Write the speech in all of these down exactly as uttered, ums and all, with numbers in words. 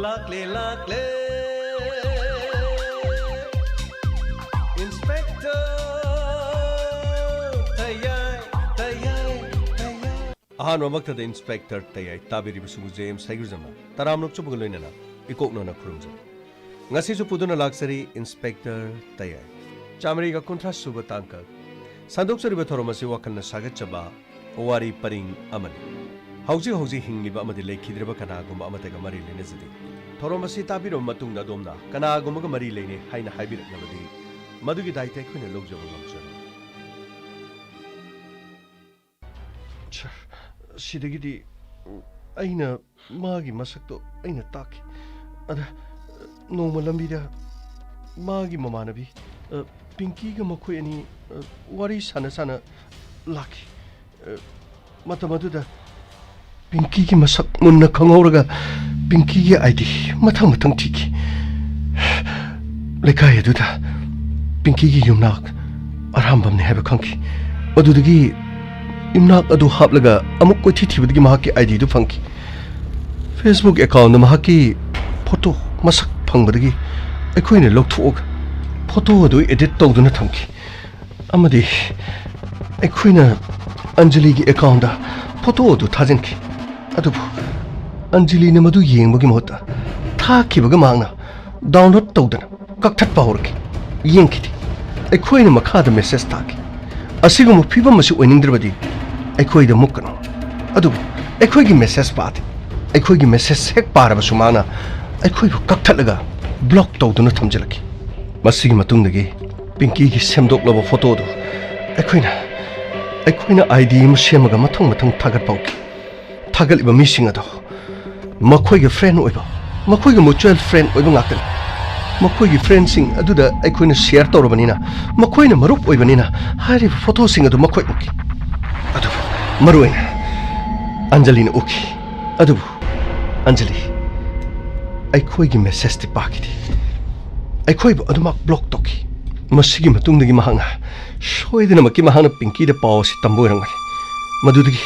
ꯂꯥꯛꯂꯦ, ꯂꯥꯛꯂꯦ, Inspector ꯇꯌꯥꯏ, ꯇꯌꯥꯏ, ꯇꯌꯥꯏ꯫ ꯑꯍꯥꯟꯕꯃꯛꯇꯗ Inspector ꯇꯌꯥꯏ ꯇꯥꯕꯤꯔꯤꯕꯁꯤꯕꯨ J M ꯁꯩꯒ꯭ꯔꯖꯝꯅ ꯇꯔꯥꯝꯅ ꯑꯣꯛꯆꯕꯒ ꯂꯣꯏꯅꯅ ꯏꯀꯣꯛꯅꯅ ꯈꯨꯔꯨꯝꯖꯔꯤ꯫ ꯉꯁꯤꯁꯨ ꯄꯨꯗꯨꯅ ꯂꯥꯛꯆꯔꯤ Inspector ꯇꯌꯥꯏ꯫ ꯆꯥꯃꯔꯤꯒ ꯀꯨꯟꯊ꯭ꯔꯥ ꯁꯨꯕ ꯇꯥꯡꯀꯛ꯫ ꯁꯟꯗꯣꯛꯆꯔꯤꯕ ꯊꯧꯔꯝ ꯑꯁꯤ ꯋꯥꯈꯜꯅ ꯁꯥꯒꯠꯆꯕ ꯋꯥꯔꯤ ꯄꯔꯤꯡ ꯑꯃꯅꯤ꯫ ꯍꯧꯖꯤꯛ ꯍꯧꯖꯤꯛ ꯍꯤꯡꯂꯤꯕ ꯑꯃꯗꯤ ꯂꯩꯈꯤꯗ꯭ꯔꯕ ꯀꯅꯥꯒꯨꯝꯕ ꯑꯃꯠꯇꯒ ꯃꯔꯤ ꯂꯩꯅꯖꯗꯦ꯫ ꯊꯧꯔꯝ ꯑꯁꯤ ꯇꯥꯕꯤꯔꯕ ꯃꯇꯨꯡꯗ ꯑꯗꯣꯝꯅ ꯀꯅꯥꯒꯨꯝꯕꯒ ꯃꯔꯤ ꯂꯩꯅꯩ ꯍꯥꯏꯅ ꯍꯥꯏꯕꯤꯔꯛꯂꯕꯗꯤ ꯃꯗꯨꯒꯤ ꯗꯥꯏꯇ ꯑꯩꯈꯣꯏꯅ ꯂꯧꯖꯕ ꯉꯝꯖꯔꯣꯏ꯫ ꯁꯤꯗꯒꯤꯗꯤ ꯑꯩꯅ ꯃꯥꯒꯤ ꯃꯁꯛꯇꯣ ꯑꯩꯅ ꯇꯥꯛꯈꯤ꯫ ꯑꯗ ꯅꯣꯡꯃ ꯂꯝꯕꯤꯗ ꯃꯥꯒꯤ ꯃꯃꯥꯟꯅꯕꯤ, ꯑ, ꯄꯤꯡꯀꯤꯒ ꯃꯈꯣꯏ ꯑꯅꯤ, ꯑ, ꯋꯥꯔꯤ ꯁꯥꯟꯅ ꯁꯥꯟꯅ ꯂꯥꯛꯈꯤ꯫ ꯑ, ꯃꯇꯝ ꯑꯗꯨꯗ ꯄꯤꯡꯀꯤꯒꯤ ꯃꯁꯛ ꯃꯨꯟꯅ ꯈꯪꯍꯧꯔꯒ ꯄꯤꯡꯀꯤꯒꯤ ID ꯃꯊꯪ ꯃꯊꯪ ꯊꯤꯈꯤ꯫ ꯂꯩꯀꯥꯏ ꯑꯗꯨꯗ ꯄꯤꯡꯀꯤꯒꯤ ꯌꯨꯝꯅꯥꯛ ꯑꯔꯥꯝꯕꯝꯅꯤ ꯍꯥꯏꯕ ꯈꯪꯈꯤ꯫ ꯃꯗꯨꯗꯒꯤ ꯌꯨꯝꯅꯥꯛ ꯑꯗꯨ ꯍꯥꯞꯂꯒ ꯑꯃꯨꯛ ꯀꯣꯏꯊꯤ ꯊꯤꯕꯗꯒꯤ ꯃꯍꯥꯛꯀꯤ IDꯗꯨ ꯐꯪꯈꯤ꯫ Facebook accountꯗ ꯃꯍꯥꯛꯀꯤ ꯐꯣꯇꯣ ꯃꯁꯛ ꯐꯪꯕꯗꯒꯤ ꯑꯩꯈꯣꯏꯅ ꯂꯧꯊꯣꯛꯑꯒ ꯐꯣꯇꯣ ꯑꯗꯨ edit ꯇꯧꯗꯨꯅ ꯊꯝꯈꯤ꯫ ꯑꯃꯗꯤ ꯑꯩꯈꯣꯏꯅ ꯑꯟꯖꯂꯤꯒꯤ accountꯗ ꯐꯣꯇꯣ ꯑꯗꯨ ꯊꯥꯖꯤꯟꯈꯤ꯫ ꯑꯗꯨꯕꯨ ꯑꯟꯖꯂꯤꯅ ꯃꯗꯨ ꯌꯦꯡꯕꯒꯤ ꯃꯍꯨꯠꯇ ꯊꯥꯈꯤꯕꯒ ꯃꯍꯥꯛꯅ download ꯇꯧꯗꯅ ꯀꯛꯊꯠꯄ ꯍꯧꯔꯛꯈꯤ꯫ ꯌꯦꯡꯈꯤꯗꯦ꯫ ꯑꯩꯈꯣꯏꯅ ꯃꯈꯥꯗ message ꯊꯥꯈꯤ꯫ ꯑꯁꯤꯒꯨꯝꯕ ꯐꯤꯕꯝ ꯑꯁꯤ ꯑꯣꯏꯅꯤꯡꯗ꯭ꯔꯕꯗꯤ ꯑꯩꯈꯣꯏꯗ ꯃꯨꯛꯀꯅꯨ꯫ ꯑꯗꯨꯕꯨ ꯑꯩꯈꯣꯏꯒꯤ message ꯄꯥꯗꯦ꯫ ꯑꯩꯈꯣꯏꯒꯤ message ꯍꯦꯛ ꯄꯥꯔꯕꯁꯨ ꯃꯥꯅ ꯑꯩꯈꯣꯏꯕꯨ ꯀꯛꯊꯠꯂꯒ block ꯇꯧꯗꯨꯅ ꯊꯝꯖꯤꯜꯂꯛꯈꯤ꯫ ꯃꯁꯤꯒꯤ ꯃꯇꯨꯡꯗꯒꯤ ꯄꯤꯡꯀꯤꯒꯤ ꯁꯦꯝꯗꯣꯛꯂꯕ ꯐꯣꯇꯣꯗꯨ ꯑꯩꯈꯣꯏꯅ, ꯑꯩꯈꯣꯏꯅ ID ꯑꯃ ꯁꯦꯝꯃꯒ ꯃꯊꯪ ꯃꯊꯪ ꯊꯥꯒꯠꯄ ꯍꯧꯈꯤ꯫ ꯊꯥꯒꯠꯂꯤꯕ ꯃꯤꯁꯤꯡ ꯑꯗꯨ ꯃꯈꯣꯏꯒꯤ friend ꯑꯣꯏꯕ, ꯃꯈꯣꯏꯒꯤ mutual friend ꯑꯣꯏꯕ ꯉꯥꯛꯇꯅꯤ꯫ ꯃꯈꯣꯏꯒꯤ friendꯁꯤꯡ ꯑꯗꯨꯗ ꯑꯩꯈꯣꯏꯅ share ꯇꯧꯔꯕꯅꯤꯅ, ꯃꯈꯣꯏꯅ ꯃꯔꯨꯞ ꯑꯣꯏꯕꯅꯤꯅ ꯍꯥꯏꯔꯤꯕ ꯐꯣꯇꯣꯁꯤꯡ ꯑꯗꯨ ꯃꯈꯣꯏ ꯎꯈꯤ꯫ ꯑꯗꯨꯕꯨ ꯃꯔꯨꯑꯣꯏꯅ ꯑꯟꯖꯂꯤꯅ ꯎꯈꯤ꯫ ꯑꯗꯨꯕꯨ ꯑꯟꯖꯂꯤ, ꯑꯩꯈꯣꯏꯒꯤ messageꯇꯤ ꯄꯥꯈꯤꯗꯦ꯫ ꯑꯩꯈꯣꯏꯕꯨ ꯑꯗꯨꯃꯛ block ꯇꯧꯈꯤ꯫ ꯃꯁꯤꯒꯤ ꯃꯇꯨꯡꯗꯒꯤ ꯃꯍꯥꯛꯅ ꯁꯣꯏꯗꯅꯃꯛꯀꯤ ꯃꯍꯥꯛꯅ ꯄꯤꯡꯀꯤꯗ ꯄꯥꯎ ꯑꯁꯤ ꯇꯝꯕ ꯑꯣꯏꯔꯝꯒꯅꯤ꯫ ꯃꯗꯨꯗꯒꯤ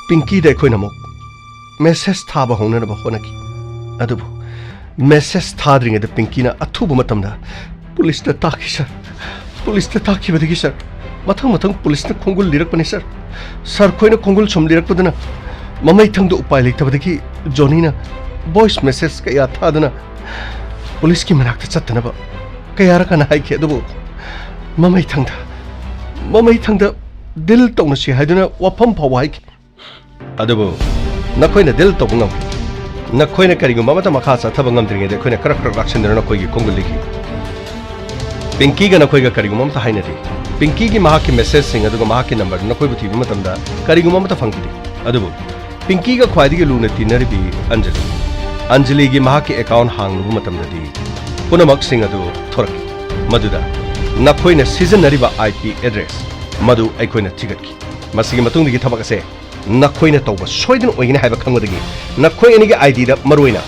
ꯄꯤꯡꯀꯤꯗ ꯑꯩꯈꯣꯏꯅ ꯑꯃꯨꯛ message ꯊꯥꯕ ꯍꯧꯅꯅꯕ ꯍꯣꯠꯅꯈꯤ꯫ ꯑꯗꯨꯕꯨ ꯃꯦꯁꯦꯖ ꯊꯥꯗ꯭ꯔꯤꯉꯩꯗ ꯄꯤꯡꯀꯤꯅ ꯑꯊꯨꯕ ꯃꯇꯝꯗ ꯄꯨꯂꯤꯁꯇ ꯇꯥꯛꯈꯤ, ꯁꯥꯔ꯫ ꯄꯨꯂꯤꯁꯇ ꯇꯥꯛꯈꯤꯕꯗꯒꯤ, ꯁꯥꯔ, ꯃꯊꯪ ꯃꯊꯪ ꯄꯨꯂꯤꯁꯅ ꯈꯣꯡꯒꯨꯜ ꯂꯤꯔꯛꯄꯅꯤ, ꯁꯥꯔ꯫ ꯁꯥꯔ ꯈꯣꯏꯅ ꯈꯣꯡꯒꯨꯜ ꯁꯨꯝ ꯂꯤꯔꯛꯄꯗꯨꯅ ꯃꯃꯩꯊꯪꯗ ꯎꯄꯥꯏ ꯂꯩꯇꯕꯗꯒꯤ ꯖꯣꯅꯤꯅ ꯚꯣꯏꯁ ꯃꯦꯁꯦꯖ ꯀꯌꯥ ꯊꯥꯗꯨꯅ ꯄꯨꯂꯤꯁꯀꯤ ꯃꯅꯥꯛꯇ ꯆꯠꯇꯅꯕ ꯀꯌꯥꯔꯛ ꯍꯥꯟꯅ ꯍꯥꯏꯈꯤ, ꯑꯗꯨꯕꯨ ꯃꯃꯩꯊꯪꯗ, ꯃꯃꯩꯊꯪꯗ ꯗꯤꯜ ꯇꯧꯅꯁꯤ ꯍꯥꯏꯗꯨꯅ ꯋꯥꯐꯝ ꯐꯥꯎꯕ ꯍꯥꯏꯈꯤ꯫ ꯑꯗꯨꯕꯨ ꯅꯈꯣꯏꯅ ꯗꯤꯜ ꯇꯧꯕ ꯉꯝꯈꯤ꯫ ꯅꯈꯣꯏꯅ ꯀꯔꯤꯒꯨꯝꯕ ꯑꯃꯠꯇ ꯃꯈꯥ ꯆꯠꯊꯕ ꯉꯝꯗ꯭ꯔꯤꯉꯩꯗ ꯑꯩꯈꯣꯏꯅ ꯈꯔ ꯈꯔ ꯂꯥꯛꯁꯤꯟꯗꯨꯅ ꯅꯈꯣꯏꯒꯤ ꯈꯣꯡꯒꯨꯜ ꯂꯤꯈꯤ꯫ ꯄꯤꯡꯀꯤꯒ ꯅꯈꯣꯏꯒ ꯀꯔꯤꯒꯨꯝꯕ ꯑꯃꯠꯇ ꯍꯥꯏꯅꯗꯦ꯫ ꯄꯤꯡꯀꯤꯒꯤ ꯃꯍꯥꯛꯀꯤ ꯃꯦꯁꯦꯖꯁꯤꯡ ꯑꯗꯨꯒ ꯃꯍꯥꯛꯀꯤ ꯅꯝꯕꯔꯗꯨ ꯅꯈꯣꯏꯕꯨ ꯊꯤꯕ ꯃꯇꯝꯗ ꯀꯔꯤꯒꯨꯝꯕ ꯑꯃꯠꯇ ꯐꯪꯈꯤꯗꯦ꯫ ꯑꯗꯨꯕꯨ ꯄꯤꯡꯀꯤꯒ ꯈ꯭ꯋꯥꯏꯗꯒꯤ ꯂꯨꯅ ꯇꯤꯟꯅꯔꯤꯕꯤ ꯑꯟꯖꯂꯤ꯫ ꯑꯟꯖꯂꯤꯒꯤ ꯃꯍꯥꯛꯀꯤ ꯑꯦꯀꯥꯎꯟ ꯍꯥꯡꯂꯨꯕ ꯃꯇꯝꯗꯗꯤ ꯄꯨꯝꯅꯃꯛꯁꯤꯡ ꯑꯗꯨ ꯊꯣꯔꯛꯈꯤ꯫ ꯃꯗꯨꯗ ꯅꯈꯣꯏꯅ ꯁꯤꯖꯤꯟꯅꯔꯤꯕ IP address ꯃꯗꯨ ꯑꯩꯈꯣꯏꯅ ꯊꯤꯒꯠꯈꯤ꯫ ꯃꯁꯤꯒꯤ ꯃꯇꯨꯡꯗꯒꯤ ꯊꯕꯛ ꯑꯁꯦ ꯅꯈꯣꯏꯅ ꯇꯧꯕ ꯁꯣꯏꯗꯅ ꯑꯣꯏꯒꯅꯤ ꯍꯥꯏꯕ ꯈꯪꯕꯗꯒꯤ ꯅꯈꯣꯏ ꯑꯅꯤꯒꯤ IDꯗ ꯃꯔꯨꯑꯣꯏꯅ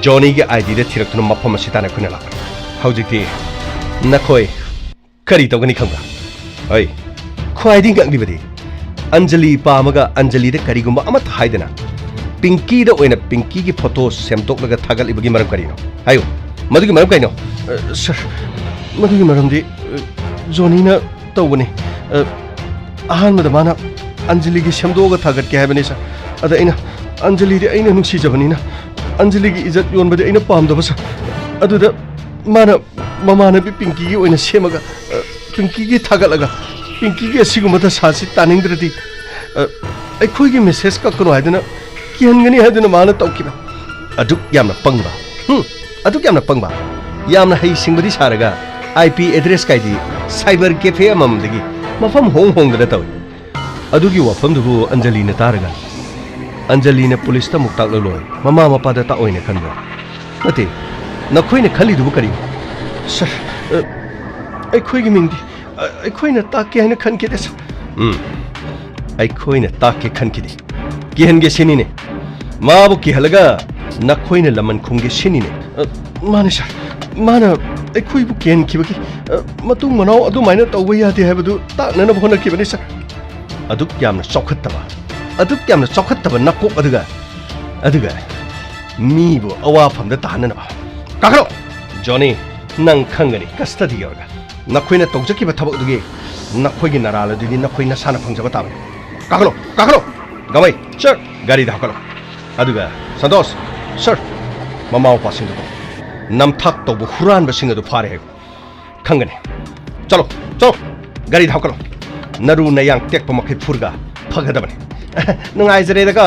ꯖꯣꯅꯤꯒꯤ IDꯗ ꯊꯤꯔꯛꯇꯨꯅ ꯃꯐꯝ ꯑꯁꯤ ꯇꯥꯟꯅ ꯑꯩꯈꯣꯏꯅ ꯂꯥꯛꯄꯅꯤ꯫ ꯍꯧꯖꯤꯛꯇꯤ ꯅꯈꯣꯏ ꯀꯔꯤ ꯇꯧꯒꯅꯤ ꯈꯪꯕ꯭ꯔꯥ? ꯑꯩ ꯈ꯭ꯋꯥꯏꯗꯒꯤ ꯉꯛꯂꯤꯕꯗꯤ ꯑꯟꯖꯂꯤ ꯄꯥꯝꯃꯒ ꯑꯟꯖꯂꯤꯗ ꯀꯔꯤꯒꯨꯝꯕ ꯑꯃꯠꯇ ꯍꯥꯏꯗꯅ ꯄꯤꯡꯀꯤꯗ ꯑꯣꯏꯅ ꯄꯤꯡꯀꯤꯒꯤ ꯐꯣꯇꯣ ꯁꯦꯝꯗꯣꯛꯂꯒ ꯊꯥꯒꯠꯂꯤꯕꯒꯤ ꯃꯔꯝ ꯀꯔꯤꯅꯣ? ꯍꯥꯏꯌꯨ, ꯃꯗꯨꯒꯤ ꯃꯔꯝ ꯀꯩꯅꯣ? ꯑ, ꯁꯥꯔ, ꯃꯗꯨꯒꯤ ꯃꯔꯝꯗꯤ, ꯑ, ꯖꯣꯅꯤꯅ ꯇꯧꯕꯅꯤ꯫ ꯑ, ꯑꯍꯥꯟꯕꯗ ꯃꯥꯅ ꯑꯟꯖꯂꯤꯒꯤ ꯁꯦꯝꯗꯣꯛꯑꯒ ꯊꯥꯒꯠꯀꯦ ꯍꯥꯏꯕꯅꯤ, ꯁꯥꯔ꯫ ꯑꯗ ꯑꯩꯅ ꯑꯟꯖꯂꯤꯗꯤ ꯑꯩꯅ ꯅꯨꯡꯁꯤꯖꯕꯅꯤꯅ ꯑꯟꯖꯂꯤꯒꯤ ꯏꯖꯠ ꯌꯣꯟꯕꯗꯤ ꯑꯩꯅ ꯄꯥꯝꯗꯕ, ꯁꯥꯔ꯫ ꯑꯗꯨꯗ ꯃꯥꯅ ꯃꯃꯥꯟꯅꯕꯤ ꯄꯤꯡꯀꯤꯒꯤ ꯑꯣꯏꯅ ꯁꯦꯝꯃꯒ, ꯑ, ꯄꯤꯡꯀꯤꯒꯤ ꯊꯥꯒꯠꯂꯒ ꯄꯤꯡꯀꯤꯒꯤ ꯑꯁꯤꯒꯨꯝꯕ ꯗꯁꯥꯁꯤ ꯇꯥꯅꯤꯡꯗ꯭ꯔꯗꯤ, ꯑ, ꯑꯩꯈꯣꯏꯒꯤ ꯃꯦꯁꯦꯖ ꯀꯛꯀꯅꯨ ꯍꯥꯏꯗꯨꯅ ꯀꯤꯍꯟꯒꯅꯤ ꯍꯥꯏꯗꯨꯅ ꯃꯥꯅ ꯇꯧꯈꯤꯕ꯫ ꯑꯗꯨꯛ ꯌꯥꯝꯅ ꯄꯪꯕ, ꯍꯨꯝ, ꯑꯗꯨꯛ ꯌꯥꯝꯅ ꯄꯪꯕ, ꯌꯥꯝꯅ ꯍꯩꯁꯤꯡꯕꯗꯤ ꯁꯥꯔꯒ IP address ꯀꯥꯏꯗꯤ cyber cafe ꯑꯃꯃꯝꯗꯒꯤ ꯃꯐꯝ ꯍꯣꯡ ꯍꯣꯡꯗꯅ ꯇꯧꯏ꯫ ꯑꯗꯨꯒꯤ ꯋꯥꯐꯝꯗꯨꯕꯨ ꯑꯟꯖꯂꯤꯅ ꯇꯥꯔꯒ, ꯑꯟꯖꯂꯤꯅ ꯄꯨꯂꯤꯁꯇ ꯑꯃꯨꯛ ꯇꯥꯛꯂꯛꯂꯣꯏ, ꯃꯃꯥ ꯃꯄꯥꯗ ꯇꯥꯛꯑꯣꯏꯅ ꯈꯟꯕ꯭ꯔꯥ? ꯅꯠꯇꯦ, ꯅꯈꯣꯏꯅ ꯈꯜꯂꯤꯗꯨꯕꯨ ꯀꯔꯤꯅꯣ? ꯁꯥꯔ, ꯑ, ꯑꯩꯈꯣꯏꯒꯤ ꯃꯤꯡꯗꯤ, ꯑ, ꯑꯩꯈꯣꯏꯅ ꯇꯥꯛꯀꯦ ꯍꯥꯏꯅ ꯈꯟꯈꯤꯗꯦ, ꯁꯥꯔ꯫ ꯎꯝ, ꯑꯩꯈꯣꯏꯅ ꯇꯥꯛꯀꯦ ꯈꯟꯈꯤꯗꯦ꯫ ꯀꯤꯍꯟꯒꯦ ꯁꯤꯅꯤꯅꯦ꯫ ꯃꯥꯕꯨ ꯀꯤꯍꯜꯂꯒ ꯅꯈꯣꯏꯅ ꯂꯃꯟ ꯈꯨꯝꯒꯦ ꯁꯤꯅꯤꯅꯦ꯫ ꯑ, ꯃꯥꯅꯦ, ꯁꯥꯔ꯫ ꯃꯥꯅ ꯑꯩꯈꯣꯏꯕꯨ ꯀꯤꯍꯟꯈꯤꯕꯒꯤ, ꯑ, ꯃꯇꯨꯡ ꯃꯅꯥꯎ ꯑꯗꯨꯃꯥꯏꯅ ꯇꯧꯕ ꯌꯥꯗꯦ ꯍꯥꯏꯕꯗꯨ ꯇꯥꯛꯅꯅꯕ ꯍꯣꯠꯅꯈꯤꯕꯅꯤ, ꯁꯥꯔ꯫ ꯑꯗꯨꯛ ꯌꯥꯝꯅ ꯆꯥꯎꯈꯠꯇꯕ, ꯑꯗꯨꯛ ꯌꯥꯝꯅ ꯆꯥꯎꯈꯠꯇꯕ ꯅꯀꯣꯛ ꯑꯗꯨꯒ, ꯑꯗꯨꯒ ꯃꯤꯕꯨ ꯑꯋꯥꯐꯝꯗ ꯇꯥꯍꯟꯅꯅꯕ꯫ ꯀꯥꯈꯠꯂꯣ! ꯖꯣꯅꯤ, ꯅꯪ ꯈꯪꯒꯅꯤ, ꯀꯁꯇꯗꯤ ꯌꯧꯔꯒ ꯅꯈꯣꯏꯅ ꯇꯧꯖꯈꯤꯕ ꯊꯕꯛ ꯑꯗꯨꯒꯤ ꯅꯈꯣꯏꯒꯤ ꯅꯔꯥꯜ ꯑꯗꯨꯗꯤ ꯅꯈꯣꯏ ꯅꯁꯥꯅ ꯐꯪꯖꯕ ꯇꯥꯕꯅꯤ꯫ ꯀꯥꯈꯠꯂꯣ! ꯀꯥꯈꯠꯂꯣ! ꯒꯃꯩ, ꯁꯔ, ꯒꯥꯔꯤꯗ ꯍꯥꯞꯀꯠꯂꯣ꯫ ꯑꯗꯨꯒ ꯁꯟꯇꯣꯁ, ꯁꯔ, ꯃꯃꯥ ꯃꯄꯥꯁꯤꯡꯗꯨꯕꯨ ꯅꯝꯊꯥꯛ ꯇꯧꯕ ꯍꯨꯔꯥꯟꯕꯁꯤꯡ ꯑꯗꯨ ꯐꯥꯔꯦ ꯍꯥꯏꯌꯨ꯫ ꯈꯪꯒꯅꯤ꯫ ꯆꯠꯂꯣ, ꯆꯠꯂꯣ꯫ ꯒꯥꯔꯤꯗ ꯍꯥꯞꯀꯠꯂꯣ꯫ ꯅꯔꯨ ꯅꯌꯥꯡ ꯇꯦꯛꯄ ꯃꯈꯩ ꯐꯨꯔꯒ ꯐꯒꯗꯕꯅꯤ꯫ ꯅꯨꯡꯉꯥꯏꯖꯔꯦꯗꯀꯣ꯫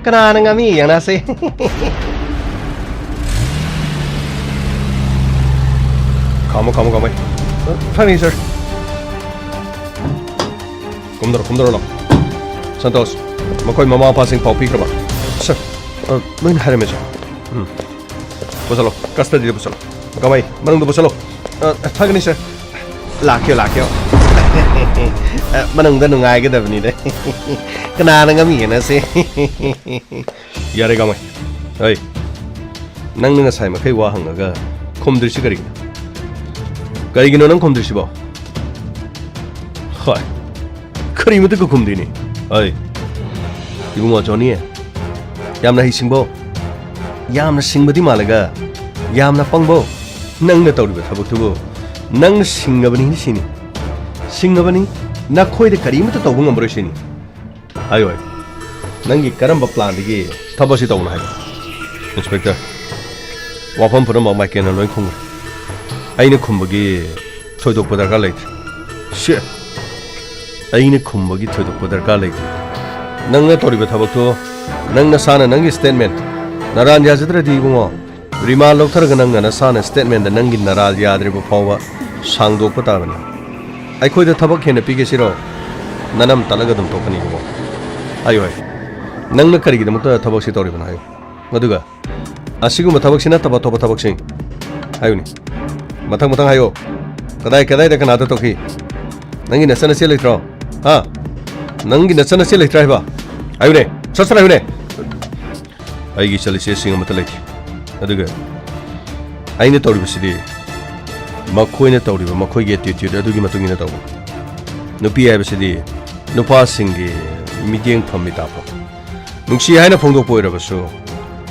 ꯀꯅꯥꯅ ꯉꯝꯃꯤ ꯌꯦꯡꯅꯁꯦ꯫ ꯈꯥꯝꯃꯣ, ꯈꯥꯝꯃꯣ, ꯈꯥꯝꯃꯣ꯫ ꯐꯅꯤ, ꯁꯔ꯫ ꯀꯨꯝꯗꯔꯣ, ꯀꯨꯝꯗꯔꯣ ꯂꯥꯎ꯫ ꯁꯟꯇꯣꯁ, ꯃꯈꯣꯏ ꯃꯃꯥ ꯃꯄꯥꯁꯤꯡ ꯄꯥꯎ ꯄꯤꯈ꯭ꯔꯕ? ꯁꯔ, ꯑ, ꯂꯣꯏꯅ ꯍꯥꯏꯔꯝꯃꯦ, ꯁꯔ꯫ ꯎꯝ꯫ ꯄꯨꯁꯜꯂꯣ, ꯀꯁꯇꯗꯤꯗ ꯄꯨꯁꯜꯂꯣ꯫ ꯒꯃꯩ, ꯃꯅꯨꯡꯗ ꯄꯨꯁꯜꯂꯣ꯫ ꯑ, ꯐꯒꯅꯤ, ꯁꯔ꯫ ꯂꯥꯛꯀꯦ, ꯂꯥꯛꯀꯦ꯫ ꯑ, ꯃꯅꯨꯡꯗ ꯅꯨꯡꯉꯥꯏꯒꯗꯕꯅꯤꯗ꯫ ꯀꯅꯥꯅ ꯉꯝꯃꯤꯒꯦꯅ ꯁꯦ? ꯌꯥꯔꯦ, ꯒꯃꯩ꯫ ꯍꯩ, ꯅꯪꯅ ꯉꯁꯥꯏ ꯃꯈꯩ ꯋꯥ ꯍꯪꯉꯒ ꯈꯨꯝꯗ꯭ꯔꯤꯁꯤ ꯀꯔꯤꯒꯤꯅꯣ? ꯀꯔꯤꯒꯤꯅꯣ ꯅꯪ ꯈꯨꯝꯗ꯭ꯔꯤꯁꯤꯕꯣ? ꯍꯣꯏ, ꯀꯔꯤ ꯃꯇꯨꯡꯗ ꯈꯨꯝꯗꯣꯏꯅꯤ? ꯑꯩ, ꯏꯕꯨꯡꯉꯣ ꯖꯣꯅꯤ, ꯌꯥꯝꯅ ꯍꯩꯁꯤꯡꯕꯣ? ꯌꯥꯝꯅ ꯁꯤꯡꯕꯗꯤ ꯃꯥꯜꯂꯒ ꯌꯥꯝꯅ ꯄꯪꯕꯣ? ꯅꯪꯅ ꯇꯧꯔꯤꯕ ꯊꯕꯛꯇꯨꯕꯨ ꯅꯪꯅ ꯁꯤꯡꯉꯕꯅꯤ ꯁꯤꯅꯤ꯫ ꯁꯤꯡꯉꯕꯅꯤ, ꯅꯈꯣꯏꯗ ꯀꯔꯤꯃꯠꯇ ꯇꯧꯕ ꯉꯝꯃꯔꯣꯏ ꯁꯤꯅꯤ꯫ ꯍꯥꯏꯌꯣ, ꯍꯥꯏꯌꯣ꯫ ꯅꯪꯒꯤ ꯀꯔꯝꯕ ꯄ꯭ꯂꯥꯟꯗꯒꯤ ꯊꯕꯛꯁꯤ ꯇꯧꯕꯅꯣ ꯍꯥꯏꯌꯣ꯫ ꯏꯟꯁꯄꯦꯛꯇꯔ, ꯋꯥꯐꯝ ꯄꯨꯝꯅꯃꯛ ꯃꯥꯏꯀꯦꯜꯅ ꯂꯣꯏ ꯈꯨꯝꯈ꯭ꯔꯦ꯫ ꯑꯩꯅ ꯈꯨꯝꯕꯒꯤ ꯊꯣꯏꯗꯣꯛꯄ ꯗꯔꯀꯥꯔ ꯂꯩꯇ꯭ꯔꯦ꯫ ꯁꯤ, ꯑꯩꯅ ꯈꯨꯝꯕꯒꯤ ꯊꯣꯏꯗꯣꯛꯄ ꯗꯔꯀꯥꯔ ꯂꯩꯇ꯭ꯔꯦ꯫ ꯅꯪꯅ ꯇꯧꯔꯤꯕ ꯊꯕꯛꯇꯣ, ꯅꯪ ꯅꯁꯥꯅ ꯅꯪꯒꯤ ꯁ꯭ꯇꯦꯠꯃꯦꯟ, ꯅꯔꯥꯟ ꯌꯥꯖꯗ꯭ꯔꯗꯤ ꯏꯕꯨꯡꯉꯣ, ꯔꯤꯃꯥꯟ ꯂꯧꯊꯔꯒ ꯅꯪꯅ ꯅꯁꯥꯅ ꯁ꯭ꯇꯦꯠꯃꯦꯟꯗ ꯅꯪꯒꯤ ꯅꯔꯥꯜ ꯌꯥꯗ꯭ꯔꯤꯕ ꯐꯥꯎꯕ ꯁꯥꯡꯗꯣꯛꯄ ꯇꯥꯕꯅꯤ꯫ ꯑꯩꯈꯣꯏꯗ ꯊꯕꯛ ꯍꯦꯟꯅ ꯄꯤꯒꯦ ꯁꯤꯔꯣ? ꯅꯅꯝ ꯇꯠꯂꯒ ꯑꯗꯨꯝ ꯇꯣꯛꯀꯅꯤ ꯏꯕꯨꯡꯉꯣ꯫ ꯍꯥꯏꯌꯨ, ꯍꯥꯏꯌꯨ꯫ ꯅꯪꯅ ꯀꯔꯤꯒꯤꯗꯃꯛꯇ ꯊꯕꯛꯁꯤ ꯇꯧꯔꯤꯕꯅꯣ ꯍꯥꯏꯌꯨ꯫ ꯑꯗꯨꯒ ꯑꯁꯤꯒꯨꯝꯕ ꯊꯕꯛꯁꯤ ꯅꯠꯇꯕ ꯑꯇꯣꯞꯄ ꯊꯕꯛꯁꯤꯡ ꯍꯥꯏꯌꯨꯅꯦ꯫ ꯃꯊꯪ ꯃꯊꯪ ꯍꯥꯏꯌꯣ꯫ ꯀꯗꯥꯏ ꯀꯗꯥꯏꯗ ꯀꯅꯥꯗ ꯇꯧꯈꯤ? ꯅꯪꯒꯤ ꯅꯆꯟꯅꯆꯦ ꯂꯩꯇ꯭ꯔꯣ? ꯍꯥ? ꯅꯪꯒꯤ ꯅꯆꯟꯅꯆꯦ ꯂꯩꯇ꯭ꯔꯥ ꯍꯥꯏꯕ? ꯍꯥꯏꯌꯨꯅꯦ꯫ ꯁꯠ ꯁꯠ ꯍꯥꯏꯌꯨꯅꯦ꯫ ꯑꯩꯒꯤ ꯏꯆꯜ ꯏꯆꯦꯁꯤꯡ ꯑꯃꯠꯇ ꯂꯩꯇꯦ꯫ ꯑꯗꯨꯒ ꯑꯩꯅ ꯇꯧꯔꯤꯕꯁꯤꯗꯤ ꯃꯈꯣꯏꯅ ꯇꯧꯔꯤꯕ ꯃꯈꯣꯏꯒꯤ ꯑꯦꯇꯤꯇ꯭ꯌꯨꯠ ꯑꯗꯨꯒꯤ ꯃꯇꯨꯡ ꯏꯟꯅ ꯇꯧꯕꯅꯤ꯫ ꯅꯨꯄꯤ ꯍꯥꯏꯕꯁꯤꯗꯤ ꯅꯨꯄꯥꯁꯤꯡꯒꯤ ꯃꯤꯠꯌꯦꯡꯐꯝ ꯃꯤꯇꯥꯞꯐꯝ꯫ ꯅꯨꯡꯁꯤ ꯍꯥꯏꯅ ꯐꯣꯡꯗꯣꯛꯄ ꯑꯣꯏꯔꯕꯁꯨ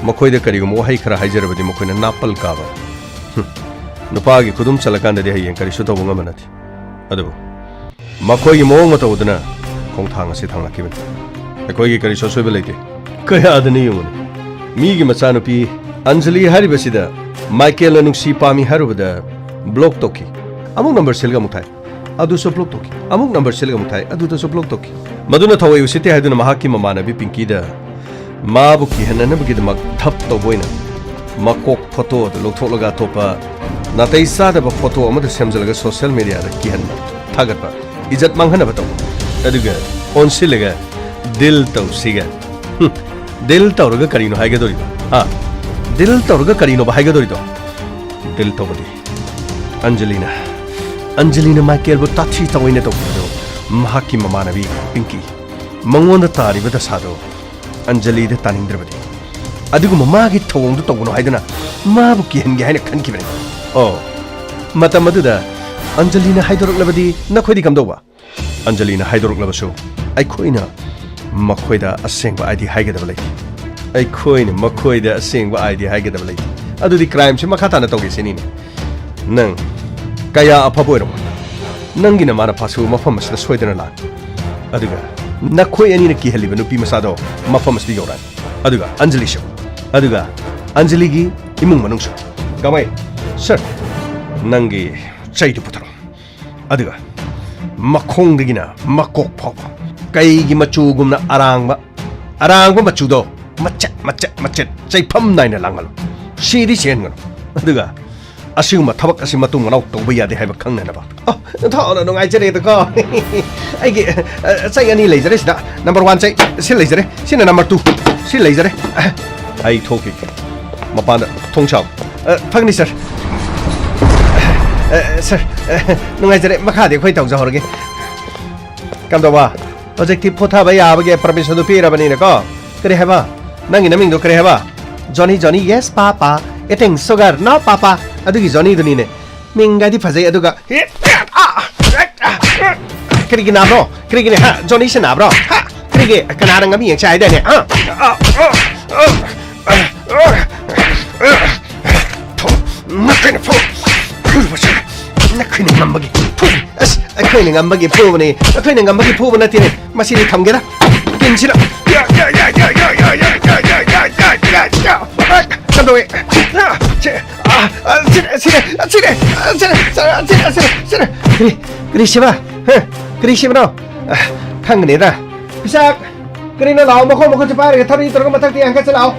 ꯃꯈꯣꯏꯗ ꯀꯔꯤꯒꯨꯝꯕ ꯋꯥꯍꯩ ꯈꯔ ꯍꯥꯏꯖꯔꯕꯗꯤ ꯃꯈꯣꯏꯅ ꯅꯥꯄꯜ ꯀꯥꯕ꯫ ꯍꯨꯝ꯫ ꯅꯨꯄꯥꯒꯤ ꯈꯨꯗꯨꯝ ꯆꯠꯂꯀꯥꯟꯗꯗꯤ ꯍꯌꯦꯡ ꯀꯔꯤꯁꯨ ꯇꯧꯕ ꯉꯝꯕ ꯅꯠꯇꯦ꯫ ꯑꯗꯨꯕꯨ ꯃꯈꯣꯏꯒꯤ ꯃꯑꯣꯡ ꯃꯇꯧ ꯑꯗꯨꯅ ꯈꯣꯡꯊꯥꯡ ꯑꯁꯤ ꯊꯥꯡꯂꯛꯈꯤꯕꯅꯤ꯫ ꯑꯩꯈꯣꯏꯒꯤ ꯀꯔꯤꯁꯨ ꯑꯁꯣꯏꯕ ꯂꯩꯇꯦ꯫ ꯀꯌꯥꯗꯅꯤ ꯌꯦꯡꯉꯨꯅꯦ꯫ ꯃꯤꯒꯤ ꯃꯆꯥꯅꯨꯄꯤ ꯑꯟꯖꯂꯤ ꯍꯥꯏꯔꯤꯕꯁꯤꯗ ꯃꯥꯏꯀꯦꯜꯅ ꯅꯨꯡꯁꯤ ꯄꯥꯝꯃꯤ ꯍꯥꯏꯔꯨꯕꯗ ꯕ꯭ꯂꯣꯛ ꯇꯧꯈꯤ꯫ ꯑꯃꯨꯛ ꯅꯝꯕꯔ ꯁꯤꯜꯒ ꯑꯃꯨꯛ ꯊꯥꯏ꯫ ꯑꯗꯨꯁꯨ ꯕ꯭ꯂꯣꯛ ꯇꯧꯈꯤ꯫ ꯑꯃꯨꯛ ꯅꯝꯕꯔ ꯁꯤꯜꯒ ꯑꯃꯨꯛ ꯊꯥꯏ꯫ ꯑꯗꯨꯗꯁꯨ ꯕ꯭ꯂꯣꯛ ꯇꯧꯈꯤ꯫ ꯃꯗꯨꯅ ꯊꯋꯥꯏ ꯎꯁꯤꯠꯇꯦ ꯍꯥꯏꯗꯨꯅ ꯃꯍꯥꯛꯀꯤ ꯃꯃꯥꯟꯅꯕꯤ ꯄꯤꯡꯀꯤꯗ ꯃꯥꯕꯨ ꯀꯤꯍꯟꯅꯅꯕꯒꯤꯗꯃꯛ ꯙꯞ ꯇꯧꯕ ꯑꯣꯏꯅ ꯃꯀꯣꯛ ꯐꯣꯇꯣ ꯑꯗꯨ ꯂꯧꯊꯣꯛꯂꯒ ꯑꯇꯣꯞꯄ ꯅꯥꯇꯩ ꯆꯥꯗꯕ ꯐꯣꯇꯣ ꯑꯃꯗ ꯁꯦꯝꯖꯤꯜꯂꯒ ꯁꯣꯁꯤꯌꯦꯜ ꯃꯦꯗꯤꯌꯥꯗ ꯀꯤꯍꯟꯕ, ꯊꯥꯒꯠꯄ, ꯏꯖꯠ ꯃꯥꯡꯍꯟꯅꯕ ꯇꯧꯕ꯫ ꯑꯗꯨꯒ ꯑꯣꯟꯁꯤꯜꯂꯒ ꯗꯤꯜ ꯇꯧꯁꯤꯒ꯫ ꯍꯨꯝ, ꯗꯤꯜ ꯇꯧꯔꯒ ꯀꯔꯤꯅꯣ ꯍꯥꯏꯒꯗꯧꯔꯤꯕ? ꯍꯥ? ꯗꯤꯜ ꯇꯧꯔꯒ ꯀꯔꯤꯅꯣꯕ ꯍꯥꯏꯒꯗꯧꯔꯤꯗꯣ? ꯗꯤꯜ ꯇꯧꯕꯗꯤ ꯑꯟꯖꯂꯤꯅ, ꯑꯟꯖꯂꯤꯅ ꯃꯥꯏꯀꯦꯜꯕꯨ ꯇꯥꯊꯤ ꯇꯥꯑꯣꯏꯅ ꯇꯧꯕꯗꯣ ꯃꯍꯥꯛꯀꯤ ꯃꯃꯥꯟꯅꯕꯤ ꯄꯤꯡꯀꯤ ꯃꯉꯣꯟꯗ ꯇꯥꯔꯤꯕ ꯗꯁꯥꯗꯣ ꯑꯟꯖꯂꯤꯗ ꯇꯥꯅꯤꯡꯗ꯭ꯔꯕꯗꯤ, ꯑꯗꯨꯒꯨꯝꯕ ꯃꯥꯒꯤ ꯊꯧꯑꯣꯡꯗꯨ ꯇꯧꯒꯅꯨ ꯍꯥꯏꯗꯨꯅ ꯃꯥꯕꯨ ꯀꯤꯍꯟꯒꯦ ꯍꯥꯏꯅ ꯈꯟꯈꯤꯕꯅꯤ꯫ ꯑꯣ, ꯃꯇꯝ ꯑꯗꯨꯗ ꯑꯟꯖꯂꯤꯅ ꯍꯥꯏꯗꯣꯔꯛꯂꯕꯗꯤ ꯅꯈꯣꯏꯗꯤ ꯀꯝꯗꯧꯕ? ꯑꯟꯖꯂꯤꯅ ꯍꯥꯏꯗꯣꯔꯛꯂꯕꯁꯨ ꯑꯩꯈꯣꯏꯅ ꯃꯈꯣꯏꯗ ꯑꯁꯦꯡꯕ ID ꯍꯥꯏꯒꯗꯕ ꯂꯩꯇꯦ꯫ ꯑꯩꯈꯣꯏꯅ ꯃꯈꯣꯏꯗ ꯑꯁꯦꯡꯕ ID ꯍꯥꯏꯒꯗꯕ ꯂꯩꯇꯦ꯫ ꯑꯗꯨꯗꯤ crimeꯁꯤ ꯃꯈꯥ ꯇꯥꯅ ꯇꯧꯒꯦ ꯁꯤꯅꯤꯅꯦ꯫ ꯅꯪ ꯀꯌꯥ ꯑꯐꯕ ꯑꯣꯏꯔꯝꯃꯣ꯫ ꯅꯪꯒꯤ ꯅꯃꯥ ꯅꯄꯥꯁꯨ ꯃꯐꯝ ꯑꯁꯤꯗ ꯁꯣꯏꯗꯅ ꯂꯥꯛꯑꯅꯤ꯫ ꯑꯗꯨꯒ ꯅꯈꯣꯏ ꯑꯅꯤꯅ ꯀꯤꯍꯜꯂꯤꯕ ꯅꯨꯄꯤ ꯃꯆꯥꯗꯣ ꯃꯐꯝ ꯑꯁꯤꯗ ꯌꯧꯔꯛꯑꯅꯤ꯫ ꯑꯗꯨꯒ ꯑꯟꯖꯂꯤꯁꯨ꯫ ꯑꯗꯨꯒ ꯑꯟꯖꯂꯤꯒꯤ ꯏꯃꯨꯡ ꯃꯅꯨꯡꯁꯨ꯫ ꯀꯃꯥꯏ? Sir, ꯅꯪꯒꯤ ꯆꯩꯗꯨ ꯄꯨꯊꯣꯔꯛꯑꯣ꯫ ꯑꯗꯨꯒ ꯃꯈꯣꯡꯗꯒꯤꯅ ꯃꯀꯣꯛ ꯐꯥꯎꯕ ꯀꯩꯒꯤ ꯃꯆꯨꯒꯨꯝꯅ ꯑꯔꯥꯡꯕ, ꯑꯔꯥꯡꯕ ꯃꯆꯨꯗꯣ ꯃꯆꯦꯠ, ꯃꯆꯦꯠ, ꯃꯆꯦꯠ ꯆꯩꯐꯝ ꯅꯥꯏꯅ ꯂꯥꯡꯍꯜꯂꯨ꯫ ꯁꯤꯗꯤ ꯁꯤꯍꯟꯒꯅꯨ꯫ ꯑꯗꯨꯒ ꯑꯁꯤꯒꯨꯝꯕ ꯊꯕꯛ ꯑꯁꯤ ꯃꯇꯨꯡ ꯃꯅꯥꯎ ꯇꯧꯕ ꯌꯥꯗꯦ ꯍꯥꯏꯕ ꯈꯪꯅꯅꯕ꯫ ꯑꯣ, ꯊꯥꯎꯅ ꯅꯨꯡꯉꯥꯏꯖꯔꯦꯗꯀꯣ꯫ ꯑꯩꯒꯤ, ꯑ, ꯆꯩ ꯑꯅꯤ ꯂꯩꯖꯔꯦ ꯁꯤꯗ꯫ Number one ꯆꯩ ꯁꯤ ꯂꯩꯖꯔꯦ, ꯁꯤꯅ number two ꯁꯤ ꯂꯩꯖꯔꯦ꯫ ꯑꯩ ꯊꯣꯛꯈꯤꯒꯦ꯫ ꯃꯄꯥꯟꯗ ꯊꯣꯡ ꯁꯥꯎ꯫ ꯑ, ꯐꯒꯅꯤ, sir꯫ ꯑ, sir, ꯑ, ꯅꯨꯡꯉꯥꯏꯖꯔꯦ꯫ ꯃꯈꯥꯗꯤ ꯑꯩꯈꯣꯏ ꯇꯧꯖꯍꯧꯔꯒꯦ꯫ ꯀꯝꯗꯧꯕ? ꯍꯧꯖꯤꯛꯇꯤ ꯄꯣꯊꯥꯕ ꯌꯥꯕꯒꯤ permissionꯗꯨ ꯄꯤꯔꯕꯅꯤꯅꯀꯣ꯫ ꯀꯔꯤ ꯍꯥꯏꯕ? ꯅꯪꯒꯤ ꯅꯃꯤꯡꯗꯣ ꯀꯔꯤ ꯍꯥꯏꯕ? Johnny, Johnny, yes, papa. Eating sugar, no, papa. ꯑꯗꯨꯒꯤ Johnnyꯗꯨꯅꯤꯅꯦ꯫ ꯃꯤꯡꯒꯗꯤ ꯐꯖꯩ, ꯑꯗꯨꯒ, ꯀꯔꯤꯒꯤ ꯅꯥꯕ꯭ꯔꯣ? ꯀꯔꯤꯒꯤꯅꯦ? ꯍꯥ? Johnnyꯁꯦ ꯅꯥꯕ꯭ꯔꯣ? ꯍꯥ? ꯀꯔꯤꯒꯤ? ꯀꯅꯥꯅ ꯉꯃꯤ ꯌꯦꯡꯁꯦ ꯍꯥꯏꯗꯥꯏꯅꯦ? ꯍꯥ? ꯊꯣ, ꯅꯈꯣꯏꯅ ꯐꯨ-, ꯐꯨꯔꯨꯕꯁꯦ, ꯅꯈꯣꯏꯅ ꯉꯝꯕꯒꯤ ꯐꯨꯕꯅꯤ꯫ ꯑꯁ, ꯑꯩꯈꯣꯏꯅ ꯉꯝꯕꯒꯤ ꯐꯨꯕꯅꯤ, ꯑꯩꯈꯣꯏꯅ ꯉꯝꯕꯒꯤ ꯐꯨꯕ ꯅꯠꯇꯦꯅꯦ꯫ ꯃꯁꯤꯗꯤ ꯊꯝꯒꯦꯗ꯫ ꯀꯤꯟꯁꯤꯗ꯫ ꯌꯥ, ꯌꯥ, ꯌꯥ꯫ ꯀꯝꯗꯧꯋꯤ? ꯌꯥ, ꯁꯤ, ꯑ, ꯁꯤꯔꯦ, ꯁꯤꯔꯦ, ꯁꯤꯔꯦ, ꯁꯤꯔꯦ, ꯁꯤꯔꯦ, ꯁꯤꯔꯦ, ꯁꯤꯔꯦ꯫ ꯀꯔꯤ, ꯀꯔꯤ ꯁꯤꯕ? ꯍ? ꯀꯔꯤ ꯁꯤꯕꯅꯣ? ꯑ, ꯈꯪꯒꯅꯤꯗ꯫ ꯄꯤꯁꯥꯛ, ꯀꯔꯤꯅꯣ? ꯂꯥꯛꯑꯣ, ꯃꯈꯣꯡ ꯃꯈꯨꯠꯁꯦ ꯄꯥꯏꯔꯒ ꯊꯧꯔꯤ ꯇꯧꯔꯒ ꯃꯊꯛꯇ ꯌꯥꯡꯈꯠꯁꯤ ꯂꯥꯛꯑꯣ꯫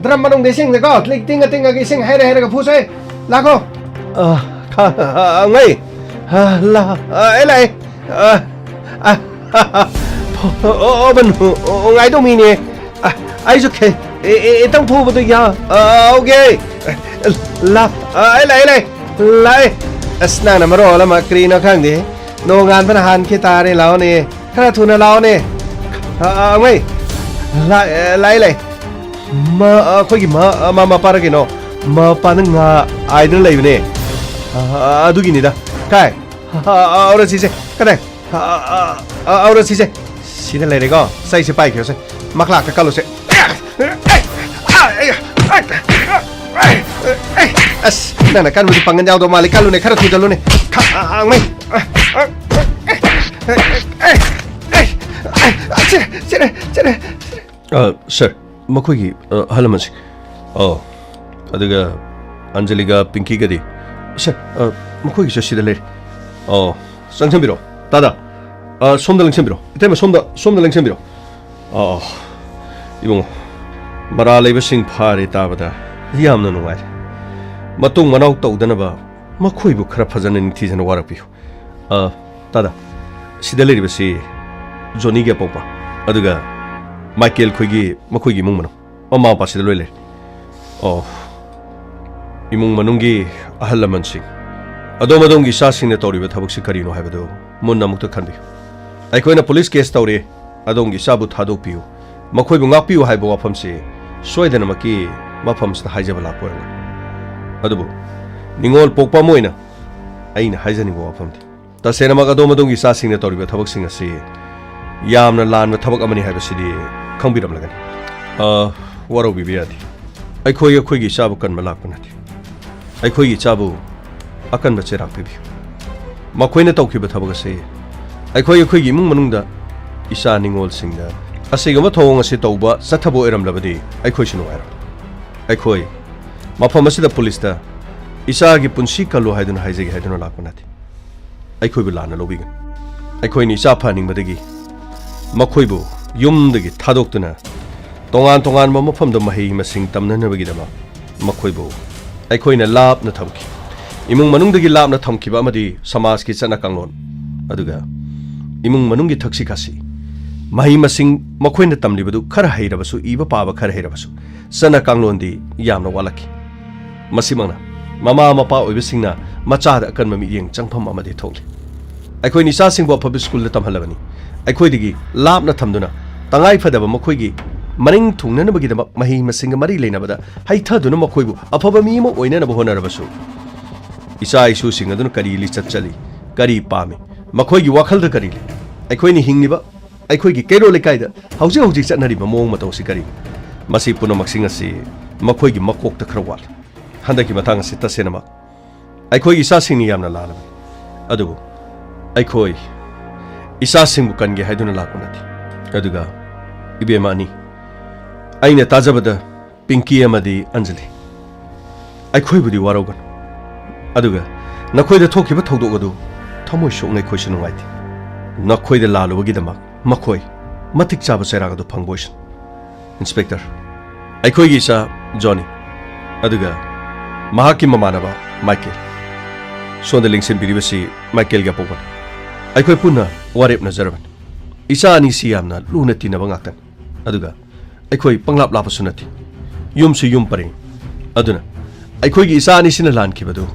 ꯗ꯭ꯔꯝ ꯃꯅꯨꯡꯗ ꯏꯁꯤꯡꯗꯀꯣ, ꯂꯤꯛ ꯇꯤꯡꯉ ꯇꯤꯡꯉꯒ ꯏꯁꯤꯡ ꯍꯩꯔ ꯍꯩꯔꯒ ꯐꯨꯁꯦ꯫ ꯂꯥꯛꯈꯣ꯫ ꯑ, ꯈ-, ꯑ, ꯉꯩ꯫ ꯑ, ꯂꯥ-, ꯑ, ꯑꯩ ꯂꯥꯛꯑꯦ꯫ ꯑ, ꯑ, ꯑꯣ, ꯑꯣ, ꯑꯣ, ꯕꯟ, ꯑꯣ, ꯑꯣ, ꯉꯥꯏꯗꯧ ꯃꯤꯅꯦ꯫ ꯑ, ꯑꯩꯁꯨ ꯈꯦ-, ꯑꯦ, ꯑꯦ, ꯑꯦꯇꯪ ꯐꯨꯕꯗꯣ ꯌꯥ-, ꯑ, ꯍꯧꯒꯦ꯫ ꯂꯥ-, ꯑ, ꯑꯩ ꯂꯥꯛꯑꯦ, ꯂꯥꯛꯑꯦ, ꯂꯥꯛꯑꯦ꯫ ꯑꯁ, ꯅꯪꯅ ꯃꯔꯣꯜ ꯑꯃ ꯀꯔꯤꯅꯣ ꯈꯪꯗꯦ꯫ ꯅꯣꯡꯉꯥꯟꯕꯅ ꯍꯥꯟꯈꯤ ꯇꯥꯔꯦ, ꯂꯥꯛꯑꯣꯅꯦ꯫ ꯈꯔ ꯊꯨꯅ ꯂꯥꯛꯑꯣꯅꯦ꯫ ꯑ, ꯑ, ꯃꯩ꯫ ꯂꯥꯛ-, ꯑ, ꯂꯥꯛꯑꯦ, ꯂꯥꯛꯑꯦ꯫ ꯃ-, ꯑ, ꯑꯩꯈꯣꯏꯒꯤ ꯃ-, ꯑ, ꯃ-, ꯃꯄꯥꯔ ꯀꯩꯅꯣ? ꯃꯄꯥꯅ ꯉꯥ ꯍꯥꯏꯗꯅ ꯂꯩꯕꯅꯦ꯫ ꯑ, ꯑ, ꯑꯗꯨꯒꯤꯅꯤꯗ꯫ ꯀꯥꯏ? ꯑ, ꯑ, ꯑ, ꯑꯧꯔ ꯁꯤꯁꯦ꯫ ꯀꯗꯥꯏ? ꯑ, ꯑ, ꯑ, ꯑ, ꯑꯧꯔ ꯁꯤꯁꯦ꯫ ꯁꯤꯗ ꯂꯩꯔꯦꯀꯣ꯫ ꯆꯩꯁꯦ ꯄꯥꯏꯈꯤꯕꯁꯦ꯫ ꯃꯈꯂꯥꯛꯇ ꯀꯜꯂꯨꯁꯦ꯫ ꯑꯁ, ꯅꯪꯅ ꯀꯟꯕꯗꯤ ꯄꯥꯡꯒꯟ ꯌꯥꯎꯗꯧ ꯃꯥꯜꯂꯤ꯫ ꯀꯜꯂꯨꯅꯦ, ꯈꯔ ꯊꯨꯖꯜꯂꯨꯅꯦ꯫ ꯈꯥꯡꯃꯩ꯫ ꯁꯤꯔꯦ, ꯁꯤꯔꯦ, ꯁꯤꯔꯦ꯫ ꯑ, ꯁꯔ, ꯃꯈꯣꯏꯒꯤ, ꯑ, ꯑꯍꯜ ꯂꯃꯟꯁꯤꯡ꯫ ꯑꯣ, ꯑꯗꯨꯒ ꯑꯟꯖꯂꯤꯒ ꯄꯤꯡꯀꯤꯒꯗꯤ? ꯁꯔ, ꯑ, ꯃꯈꯣꯏꯒꯤꯁꯨ ꯁꯤꯗ ꯂꯩꯔꯦ꯫ ꯑꯣ, ꯆꯪꯁꯟꯕꯤꯔꯣ꯫ ꯇꯥꯗ, ꯑ, ꯁꯣꯝꯗ ꯂꯦꯡꯁꯟꯕꯤꯔꯣ꯫ ꯏꯇꯩꯃ, ꯁꯣꯝꯗ, ꯁꯣꯝꯗ ꯂꯦꯡꯁꯟꯕꯤꯔꯣ꯫ ꯑ, ꯏꯕꯨꯡꯉꯣ, ꯃꯔꯥ ꯂꯩꯕꯁꯤꯡ ꯐꯥꯔꯦ ꯇꯥꯕꯗ ꯌꯥꯝꯅ ꯅꯨꯡꯉꯥꯏꯔꯦ꯫ ꯃꯇꯨꯡ ꯃꯅꯥꯎ ꯇꯧꯗꯅꯕ ꯃꯈꯣꯏꯕꯨ ꯈꯔ ꯐꯖꯅ ꯅꯤꯡꯊꯤꯖꯅ ꯋꯥꯔꯛꯄꯤꯌꯨ꯫ ꯑ, ꯇꯥꯗ, ꯁꯤꯗ ꯂꯩꯔꯤꯕꯁꯤ ꯖꯣꯅꯤꯒꯤ ꯑꯄꯣꯛꯄ, ꯑꯗꯨꯒ ꯃꯥꯏꯀꯦꯜ ꯈꯣꯏꯒꯤ, ꯃꯈꯣꯏꯒꯤ ꯏꯃꯨꯡ ꯃꯅꯨꯡ꯫ ꯃꯃꯥ ꯃꯄꯥ ꯁꯤꯗ ꯂꯣꯏ ꯂꯩꯔꯦ꯫ ꯑꯣ, ꯏꯃꯨꯡ ꯃꯅꯨꯡꯒꯤ ꯑꯍꯜ ꯂꯃꯟꯁꯤꯡ, ꯑꯗꯣꯝ ꯑꯗꯣꯝꯒꯤ ꯏꯆꯥꯁꯤꯡꯅ ꯇꯧꯔꯤꯕ ꯊꯕꯛꯁꯤ ꯀꯔꯤꯅꯣ ꯍꯥꯏꯕꯗꯨ ꯃꯨꯟꯅ ꯑꯃꯨꯛꯇ ꯈꯟꯕꯤꯌꯨ꯫ ꯑꯩꯈꯣꯏꯅ ꯄꯨꯂꯤꯁ ꯀꯦꯁ ꯇꯧꯔꯦ, ꯑꯗꯣꯝꯒꯤ ꯏꯆꯥꯕꯨ ꯊꯥꯗꯣꯛꯄꯤꯌꯨ, ꯃꯈꯣꯏꯕꯨ ꯉꯥꯛꯄꯤꯌꯨ ꯍꯥꯏꯕ ꯋꯥꯐꯝꯁꯤ ꯁꯣꯏꯗꯅꯃꯛꯀꯤ ꯃꯐꯝꯁꯤꯗ ꯍꯥꯏꯖꯕ ꯂꯥꯛꯄ ꯑꯣꯏꯔꯝꯒꯅꯤ꯫ ꯑꯗꯨꯕꯨ ꯅꯤꯉꯣꯜ ꯄꯣꯛꯄ ꯑꯃ ꯑꯣꯏꯅ ꯑꯩꯅ ꯍꯥꯏꯖꯅꯤꯡꯕ ꯋꯥꯐꯝꯗꯤ, ꯇꯁꯦꯡꯅꯃꯛ ꯑꯗꯣꯝ ꯑꯗꯣꯝꯒꯤ ꯏꯆꯥꯁꯤꯡꯅ ꯇꯧꯔꯤꯕ ꯊꯕꯛꯁꯤꯡ ꯑꯁꯤ ꯌꯥꯝꯅ ꯂꯥꯟꯕ ꯊꯕꯛ ꯑꯃꯅꯤ ꯍꯥꯏꯕꯁꯤꯗꯤ ꯈꯪꯕꯤꯔꯝꯂꯒꯅꯤ꯫ ꯑ, ꯋꯥꯔꯧꯕꯤꯕ ꯌꯥꯗꯦ꯫ ꯑꯩꯈꯣꯏ ꯑꯩꯈꯣꯏꯒꯤ ꯏꯆꯥꯕꯨ ꯀꯟꯕ ꯂꯥꯛꯄ ꯅꯠꯇꯦ꯫ ꯑꯩꯈꯣꯏꯒꯤ ꯏꯆꯥꯕꯨ ꯑꯀꯟꯕ ꯆꯩꯔꯥꯛ ꯄꯤꯕꯤꯌꯨ꯫ ꯃꯈꯣꯏꯅ ꯇꯧꯈꯤꯕ ꯊꯕꯛ ꯑꯁꯤ ꯑꯩꯈꯣꯏ ꯑꯩꯈꯣꯏꯒꯤ ꯏꯃꯨꯡ ꯃꯅꯨꯡꯗ ꯏꯆꯥ ꯅꯤꯉꯣꯜꯁꯤꯡꯗ ꯑꯁꯤꯒꯨꯝꯕ ꯊꯧꯑꯣꯡ ꯑꯁꯤ ꯇꯧꯕ ꯆꯠꯊꯕ ꯑꯣꯏꯔꯝꯂꯕꯗꯤ ꯑꯩꯈꯣꯏꯁꯨ ꯅꯨꯡꯉꯥꯏꯔꯣꯏ꯫ ꯑꯩꯈꯣꯏ ꯃꯐꯝ ꯑꯁꯤꯗ ꯄꯨꯂꯤꯁꯇ ꯏꯆꯥꯒꯤ ꯄꯨꯟꯁꯤ ꯀꯜꯂꯨ ꯍꯥꯏꯗꯨꯅ ꯍꯥꯏꯖꯒꯦ ꯍꯥꯏꯗꯨꯅ ꯂꯥꯛꯄ ꯅꯠꯇꯦ꯫ ꯑꯩꯈꯣꯏꯕꯨ ꯂꯥꯟꯅ ꯂꯧꯕꯤꯒꯅꯨ꯫ ꯑꯩꯈꯣꯏꯅ ꯏꯆꯥ ꯐꯍꯟꯅꯤꯡꯕꯗꯒꯤ ꯃꯈꯣꯏꯕꯨ ꯌꯨꯝꯗꯒꯤ ꯊꯥꯗꯣꯛꯇꯨꯅ ꯇꯣꯉꯥꯟ ꯇꯣꯉꯥꯟꯕ ꯃꯐꯝꯗ ꯃꯍꯩ ꯃꯁꯤꯡ ꯇꯝꯅꯅꯕꯒꯤꯗꯃꯛ ꯃꯈꯣꯏꯕꯨ ꯑꯩꯈꯣꯏꯅ ꯂꯥꯞꯅ ꯊꯝꯈꯤ꯫ ꯏꯃꯨꯡ ꯃꯅꯨꯡꯗꯒꯤ ꯂꯥꯞꯅ ꯊꯝꯈꯤꯕ ꯑꯃꯗꯤ ꯁꯃꯥꯖꯀꯤ ꯆꯠꯅ ꯀꯥꯡꯂꯣꯟ, ꯑꯗꯨꯒ ꯏꯃꯨꯡ ꯃꯅꯨꯡꯒꯤ ꯊꯛꯁꯤ ꯈꯥꯁꯤ, ꯃꯍꯩ ꯃꯁꯤꯡ ꯃꯈꯣꯏꯅ ꯇꯝꯂꯤꯕꯗꯨ ꯈꯔ ꯍꯩꯔꯕꯁꯨ, ꯏꯕ ꯄꯥꯕ ꯈꯔ ꯍꯩꯔꯕꯁꯨ, ꯆꯠꯅ ꯀꯥꯡꯂꯣꯟꯗꯤ ꯌꯥꯝꯅ ꯋꯥꯠꯂꯛꯈꯤ꯫ ꯃꯁꯤꯃꯛꯅ ꯃꯃꯥ ꯃꯄꯥ ꯑꯣꯏꯕꯁꯤꯡꯅ ꯃꯆꯥꯗ ꯑꯀꯟꯕ ꯃꯤꯠꯌꯦꯡ ꯆꯪꯐꯝ ꯑꯃꯗꯤ ꯊꯣꯛꯂꯤ꯫ ꯑꯩꯈꯣꯏꯅ ꯏꯆꯥꯁꯤꯡꯕꯨ ꯑꯐꯕ ꯁ꯭ꯀꯨꯜꯗ ꯇꯝꯍꯜꯂꯕꯅꯤ꯫ ꯑꯩꯈꯣꯏꯗꯒꯤ ꯂꯥꯞꯅ ꯊꯝꯗꯨꯅ ꯇꯉꯥꯏ ꯐꯗꯕ ꯃꯈꯣꯏꯒꯤ ꯃꯅꯤꯡ ꯊꯨꯡꯅꯅꯕꯒꯤꯗꯃꯛ ꯃꯍꯩ ꯃꯁꯤꯡꯒ ꯃꯔꯤ ꯂꯩꯅꯕꯗ ꯍꯩꯊꯗꯨꯅ ꯃꯈꯣꯏꯕꯨ ꯑꯐꯕ ꯃꯤ ꯑꯃ ꯑꯣꯏꯅꯅꯕ ꯍꯣꯠꯅꯔꯕꯁꯨ, ꯏꯆꯥ ꯏꯁꯨꯁꯤꯡ ꯑꯗꯨꯅ ꯀꯔꯤ ꯂꯤꯆꯠ ꯆꯠꯂꯤ, ꯀꯔꯤ ꯄꯥꯝꯃꯤ, ꯃꯈꯣꯏꯒꯤ ꯋꯥꯈꯜꯗ ꯀꯔꯤ ꯂꯩ, ꯑꯩꯈꯣꯏꯅ ꯍꯤꯡꯂꯤꯕ ꯑꯩꯈꯣꯏꯒꯤ ꯀꯩꯔꯣꯜ ꯂꯩꯀꯥꯏꯗ ꯍꯧꯖꯤꯛ ꯍꯧꯖꯤꯛ ꯆꯠꯅꯔꯤꯕ ꯃꯑꯣꯡ ꯃꯇꯧꯁꯤ ꯀꯔꯤꯅꯣ, ꯃꯁꯤ ꯄꯨꯝꯅꯃꯛꯁꯤꯡ ꯑꯁꯤ ꯃꯈꯣꯏꯒꯤ ꯃꯀꯣꯛꯇ ꯈꯔ ꯋꯥꯠꯂꯤ꯫ ꯍꯟꯗꯛꯀꯤ ꯃꯇꯥꯡ ꯑꯁꯤ ꯇꯁꯦꯡꯅꯃꯛ ꯑꯩꯈꯣꯏꯒꯤ ꯏꯆꯥꯁꯤꯡꯅ ꯌꯥꯝꯅ ꯂꯥꯜꯂꯕꯅꯤ꯫ ꯑꯗꯨꯕꯨ ꯑꯩꯈꯣꯏ ꯏꯆꯥꯁꯤꯡꯕꯨ ꯀꯟꯒꯦ ꯍꯥꯏꯗꯨꯅ ꯂꯥꯛꯄ ꯅꯠꯇꯦ꯫ ꯑꯗꯨꯒ ꯏꯕꯦꯝꯃ ꯑꯅꯤ, ꯑꯩꯅ ꯇꯥꯖꯕꯗ ꯄꯤꯡꯀꯤ ꯑꯃꯗꯤ ꯑꯟꯖꯂꯤ, ꯑꯩꯈꯣꯏꯕꯨꯗꯤ ꯋꯥꯔꯧꯒꯅꯨ꯫ ꯑꯗꯨꯒ ꯅꯈꯣꯏꯗ ꯊꯣꯛꯈꯤꯕ ꯊꯧꯗꯣꯛ ꯑꯗꯨ ꯊꯃꯣꯏ ꯁꯣꯛꯅ ꯑꯩꯈꯣꯏꯁꯨ ꯅꯨꯡꯉꯥꯏꯇꯦ꯫ ꯅꯈꯣꯏꯗ ꯂꯥꯜꯂꯨꯕꯒꯤꯗꯃꯛ ꯃꯈꯣꯏ ꯃꯇꯤꯛ ꯆꯥꯕ ꯆꯩꯔꯥꯛ ꯑꯗꯨ ꯐꯪꯕ ꯑꯣꯏꯁꯅꯨ꯫ ꯏꯟꯁꯄꯦꯛꯇꯔ, ꯑꯩꯈꯣꯏꯒꯤ ꯏꯆꯥ ꯖꯣꯅꯤ, ꯑꯗꯨꯒ ꯃꯍꯥꯛꯀꯤ ꯃꯃꯥꯟꯅꯕ ꯃꯥꯏꯀꯦꯜ, ꯁꯣꯝꯗ ꯂꯦꯡꯁꯤꯟꯕꯤꯔꯤꯕꯁꯤ ꯃꯥꯏꯀꯦꯜꯒꯤ ꯑꯄꯣꯛꯄꯅꯤ꯫ ꯑꯩꯈꯣꯏ ꯄꯨꯟꯅ ꯋꯥꯔꯦꯞꯅꯖꯔꯕꯅꯤ꯫ ꯏꯆꯥ ꯑꯅꯤꯁꯤ ꯌꯥꯝꯅ ꯂꯨꯅ ꯇꯤꯟꯅꯕ ꯉꯥꯛꯇꯅꯤ꯫ ꯑꯗꯨꯒ ꯑꯩꯈꯣꯏ ꯄꯪꯂꯥꯞ ꯂꯥꯞꯄꯁꯨ ꯅꯠꯇꯦ꯫ ꯌꯨꯝꯁꯨ ꯌꯨꯝ ꯄꯔꯦꯡ꯫ ꯑꯗꯨꯅ ꯑꯩꯈꯣꯏꯒꯤ ꯏꯆꯥ ꯑꯅꯤꯁꯤꯅ ꯂꯥꯟꯈꯤꯕꯗꯨ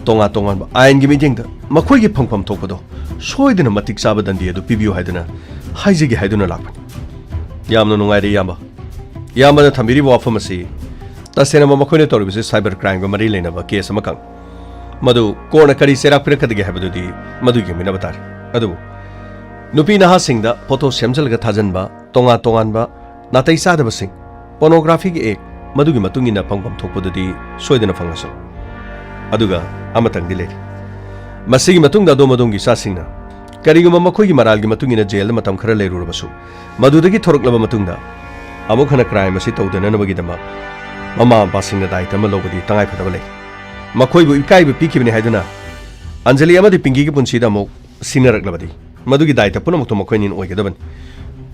ꯇꯣꯉꯥꯟ ꯇꯣꯉꯥꯟꯕ ꯑꯥꯏꯟꯒꯤ ꯃꯤꯠꯌꯦꯡꯗ ꯃꯈꯣꯏꯒꯤ ꯐꯪꯐꯝ ꯊꯣꯛꯄꯗꯣ ꯁꯣꯏꯗꯅ ꯃꯇꯤꯛ ꯆꯥꯕ ꯗꯟꯗꯤ ꯑꯗꯨ ꯄꯤꯕꯤꯌꯨ ꯍꯥꯏꯗꯨꯅ ꯍꯥꯏꯖꯒꯦ ꯍꯥꯏꯗꯨꯅ ꯂꯥꯛꯄꯅꯤ꯫ ꯌꯥꯝꯅ ꯅꯨꯡꯉꯥꯏꯔꯦ ꯏꯌꯥꯝꯕ꯫ ꯏꯌꯥꯝꯕꯅ ꯊꯝꯕꯤꯔꯤꯕ ꯋꯥꯐꯝ ꯑꯁꯤ ꯇꯁꯦꯡꯅꯃꯛ ꯃꯈꯣꯏꯅ ꯇꯧꯔꯤꯕꯁꯤ cyber crimeꯒ ꯃꯔꯤ ꯂꯩꯅꯕ case ꯑꯃꯈꯛ꯫ ꯃꯗꯨ courtꯅ ꯀꯔꯤ ꯆꯩꯔꯥꯛ ꯄꯤꯔꯛꯀꯗꯒꯦ ꯍꯥꯏꯕꯗꯨꯗꯤ ꯃꯗꯨ ꯌꯦꯡꯃꯤꯟꯅꯕ ꯇꯥꯔꯦ꯫ ꯑꯗꯨꯕꯨ ꯅꯨꯄꯤ ꯅꯍꯥꯁꯤꯡꯗ photo ꯁꯦꯝꯖꯤꯜꯂꯒ ꯊꯥꯖꯤꯟꯕ, ꯇꯣꯉꯥꯟ ꯇꯣꯉꯥꯟꯕ ꯅꯥꯇꯩ ꯆꯥꯗꯕꯁꯤꯡ, pornographyꯒꯤ act, ꯃꯗꯨꯒꯤ ꯃꯇꯨꯡ ꯏꯟꯅ ꯐꯪꯐꯝ ꯊꯣꯛꯄꯗꯨꯗꯤ ꯁꯣꯏꯗꯅ ꯐꯪꯂꯁꯅꯨ꯫ ꯑꯗꯨꯒ ꯑꯃꯇꯪꯗꯤ ꯂꯩꯔꯤ꯫ ꯃꯁꯤꯒꯤ ꯃꯇꯨꯡꯗ ꯑꯗꯣꯝ ꯑꯗꯣꯝꯒꯤ ꯏꯆꯥꯁꯤꯡꯅ ꯀꯔꯤꯒꯨꯝꯕ ꯃꯈꯣꯏꯒꯤ ꯃꯔꯥꯜꯒꯤ ꯃꯇꯨꯡ ꯏꯟꯅ ꯖꯦꯜꯗ ꯃꯇꯝ ꯈꯔ ꯂꯩꯔꯨꯔꯕꯁꯨ, ꯃꯗꯨꯗꯒꯤ ꯊꯣꯔꯛꯂꯕ ꯃꯇꯨꯡꯗ ꯑꯃꯨꯛ ꯍꯟꯅ ꯀ꯭ꯔꯥꯏꯝ ꯑꯁꯤ ꯇꯧꯗꯅꯅꯕꯒꯤꯗꯃꯛ ꯃꯃꯥ ꯃꯄꯥꯁꯤꯡꯅ ꯗꯥꯏꯇ ꯑꯃ ꯂꯧꯕꯗꯤ ꯇꯉꯥꯏ ꯐꯗꯕ ꯂꯩ꯫ ꯃꯈꯣꯏꯕꯨ ꯏꯀꯥꯏꯕ ꯄꯤꯈꯤꯕꯅꯤ ꯍꯥꯏꯗꯨꯅ ꯑꯟꯖꯂꯤ ꯑꯃꯗꯤ ꯄꯤꯡꯀꯤꯒꯤ ꯄꯨꯟꯁꯤꯗ ꯑꯃꯨꯛ ꯁꯤꯡꯅꯔꯛꯂꯕꯗꯤ, ꯃꯗꯨꯒꯤ ꯗꯥꯏꯇ ꯄꯨꯝꯅꯃꯛꯇꯨ ꯃꯈꯣꯏꯅꯤꯅ ꯑꯣꯏꯒꯗꯕꯅꯤ꯫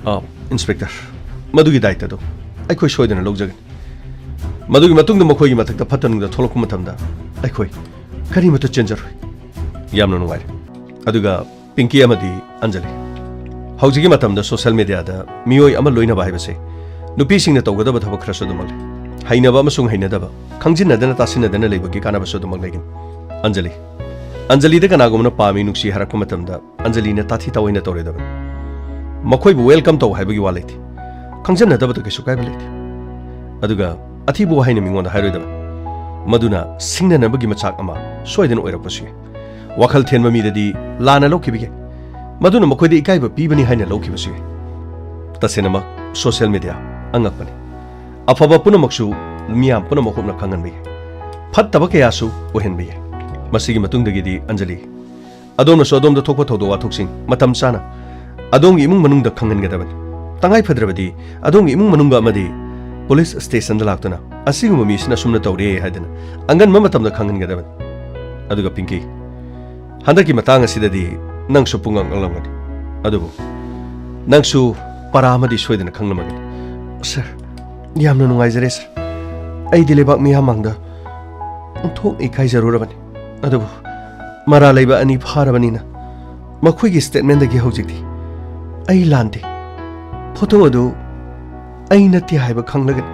ꯑ, ꯏꯟꯁꯄꯦꯛꯇꯔ, ꯃꯗꯨꯒꯤ ꯗꯥꯏꯇꯗꯨ ꯑꯩꯈꯣꯏ ꯁꯣꯏꯗꯅ ꯂꯧꯖꯒꯅꯤ꯫ ꯃꯗꯨꯒꯤ ꯃꯇꯨꯡꯗ ꯃꯈꯣꯏꯒꯤ ꯃꯊꯛꯇ ꯐꯠꯇ ꯅꯨꯡꯗ ꯊꯣꯛꯂꯛꯄ ꯃꯇꯝꯗ ꯑꯩꯈꯣꯏ ꯀꯔꯤꯃꯠꯇ ꯆꯦꯟꯖꯔꯣꯏ꯫ ꯌꯥꯝꯅ ꯅꯨꯡꯉꯥꯏꯔꯦ꯫ ꯑꯗꯨꯒ ꯄꯤꯡꯀꯤ ꯑꯃꯗꯤ ꯑꯟꯖꯂꯤ, ꯍꯧꯖꯤꯛꯀꯤ ꯃꯇꯝꯗ ꯁꯣꯁꯤꯌꯦꯜ ꯃꯤꯗꯤꯌꯥꯗ ꯃꯤꯑꯣꯏ ꯑꯃ ꯂꯣꯏꯅꯕ ꯍꯥꯏꯕꯁꯦ ꯅꯨꯄꯤꯁꯤꯡꯅ ꯇꯧꯒꯗꯕ ꯊꯕꯛ ꯈꯔꯁꯨ ꯑꯗꯨꯃꯛ ꯂꯩ꯫ ꯍꯩꯅꯕ ꯑꯃꯁꯨꯡ ꯍꯩꯅꯗꯕ, ꯈꯪꯖꯤꯟꯅꯗꯅ ꯇꯥꯁꯤꯟꯅꯗꯅ ꯂꯩꯕꯒꯤ ꯀꯥꯟꯅꯕꯁꯨ ꯑꯗꯨꯃꯛ ꯂꯩꯒꯅꯤ꯫ ꯑꯟꯖꯂꯤ, ꯑꯟꯖꯂꯤꯗ ꯀꯅꯥꯒꯨꯝꯕꯅ ꯄꯥꯝꯃꯤ, ꯅꯨꯡꯁꯤ ꯍꯥꯏꯔꯛꯄ ꯃꯇꯝꯗ ꯑꯟꯖꯂꯤꯅ ꯇꯥꯊꯤ ꯇꯥꯑꯣꯏꯅ ꯇꯧꯔꯣꯏꯗꯕꯅꯤ꯫ ꯃꯈꯣꯏꯕꯨ ꯋꯦꯜꯀꯝ ꯇꯧ ꯍꯥꯏꯕꯒꯤ ꯋꯥ ꯂꯩꯇꯦ꯫ ꯈꯪꯖꯟꯅꯗꯕꯗ ꯀꯩꯁꯨ ꯀꯥꯏꯕ ꯂꯩꯇꯦ꯫ ꯑꯗꯨꯒ ꯑꯊꯤꯕ ꯋꯥꯍꯩꯅ ꯃꯤꯉꯣꯟꯗ ꯍꯥꯏꯔꯣꯏꯗꯕꯅꯤ꯫ ꯃꯗꯨꯅ ꯁꯤꯡꯅꯅꯕꯒꯤ ꯃꯆꯥꯛ ꯑꯃ ꯁꯣꯏꯗꯅ ꯑꯣꯏꯔꯛꯄꯁꯨ ꯌꯥꯏ꯫ ꯋꯥꯈꯜ ꯊꯦꯟꯕ ꯃꯤꯗꯗꯤ ꯂꯥꯟꯅ ꯂꯧꯈꯤꯕ ꯌꯥꯏ꯫ ꯃꯗꯨꯅ ꯃꯈꯣꯏꯗ ꯏꯀꯥꯏꯕ ꯄꯤꯕꯅꯤ ꯍꯥꯏꯅ ꯂꯧꯈꯤꯕꯁꯨ ꯌꯥꯏ꯫ ꯇꯁꯦꯡꯅꯃꯛ, ꯁꯣꯁꯤꯌꯦꯜ ꯃꯤꯗꯤꯌꯥ ꯑꯉꯛꯄꯅꯤ꯫ ꯑꯐꯕ ꯄꯨꯝꯅꯃꯛꯁꯨ ꯃꯤꯌꯥꯝ ꯄꯨꯝꯅꯃꯛ ꯍꯨꯞꯅ ꯈꯪꯍꯟꯕ ꯌꯥꯏ꯫ ꯐꯠꯇꯕ ꯀꯌꯥꯁꯨ ꯑꯣꯏꯍꯟꯕ ꯌꯥꯏ꯫ ꯃꯁꯤꯒꯤ ꯃꯇꯨꯡꯗꯒꯤꯗꯤ ꯑꯟꯖꯂꯤ, ꯑꯗꯣꯝꯅꯁꯨ ꯑꯗꯣꯝꯗ ꯊꯣꯛꯄ ꯊꯧꯗꯣꯛ ꯋꯥꯊꯣꯛꯁꯤꯡ ꯃꯇꯝ ꯆꯥꯅ ꯑꯗꯣꯝꯒꯤ ꯏꯃꯨꯡ ꯃꯅꯨꯡꯗ ꯈꯪꯍꯟꯒꯗꯕꯅꯤ꯫ ꯇꯉꯥꯏ ꯐꯗ꯭ꯔꯕꯗꯤ ꯑꯗꯣꯝꯒꯤ ꯏꯃꯨꯡ ꯃꯅꯨꯡꯒ ꯑꯃꯗꯤ ꯄꯨꯂꯤꯁ ꯁ꯭ꯇꯦꯁꯟꯗ ꯂꯥꯛꯇꯨꯅ ꯑꯁꯤꯒꯨꯝꯕ ꯃꯤꯁꯤꯅ ꯑꯁꯨꯝꯅ ꯇꯧꯔꯦ ꯍꯥꯏꯗꯅ ꯑꯉꯟꯕ ꯃꯇꯝꯗ ꯈꯪꯍꯟꯒꯗꯕꯅꯤ꯫ ꯑꯗꯨꯒ ꯄꯤꯡꯀꯤ, ꯍꯟꯗꯛꯀꯤ ꯃꯇꯥꯡ ꯑꯁꯤꯗꯗꯤ ꯅꯪꯁꯨ ꯄꯨꯡꯉꯛ ꯉꯛꯂꯝꯒꯅꯤ꯫ ꯑꯗꯨꯕꯨ ꯅꯪꯁꯨ ꯄꯔꯥ ꯑꯃꯗꯤ ꯁꯣꯏꯗꯅ ꯈꯪꯂꯝꯃꯒꯅꯤ꯫ ꯁꯥꯔ, ꯌꯥꯝꯅ ꯅꯨꯡꯉꯥꯏꯖꯔꯦ, ꯁꯥꯔ꯫ ꯑꯩꯗꯤ ꯂꯩꯕꯥꯛ ꯃꯤꯌꯥꯝ ꯃꯥꯡꯗ ꯑꯣꯟꯊꯣꯛꯅ ꯏꯀꯥꯏꯖꯔꯨꯔꯕꯅꯤ꯫ ꯑꯗꯨꯕꯨ ꯃꯔꯥꯜ ꯂꯩꯕ ꯑꯅꯤ ꯐꯥꯔꯕꯅꯤꯅ ꯃꯈꯣꯏꯒꯤ ꯁ꯭ꯇꯦꯠꯃꯦꯟꯗꯒꯤ ꯍꯧꯖꯤꯛꯇꯤ ꯑꯩ ꯂꯥꯟꯗꯦ꯫ ꯐꯣꯇꯣ ꯑꯗꯨ ꯑꯩ ꯅꯠꯇꯦ ꯍꯥꯏꯕ ꯈꯪꯂꯒꯅꯤ꯫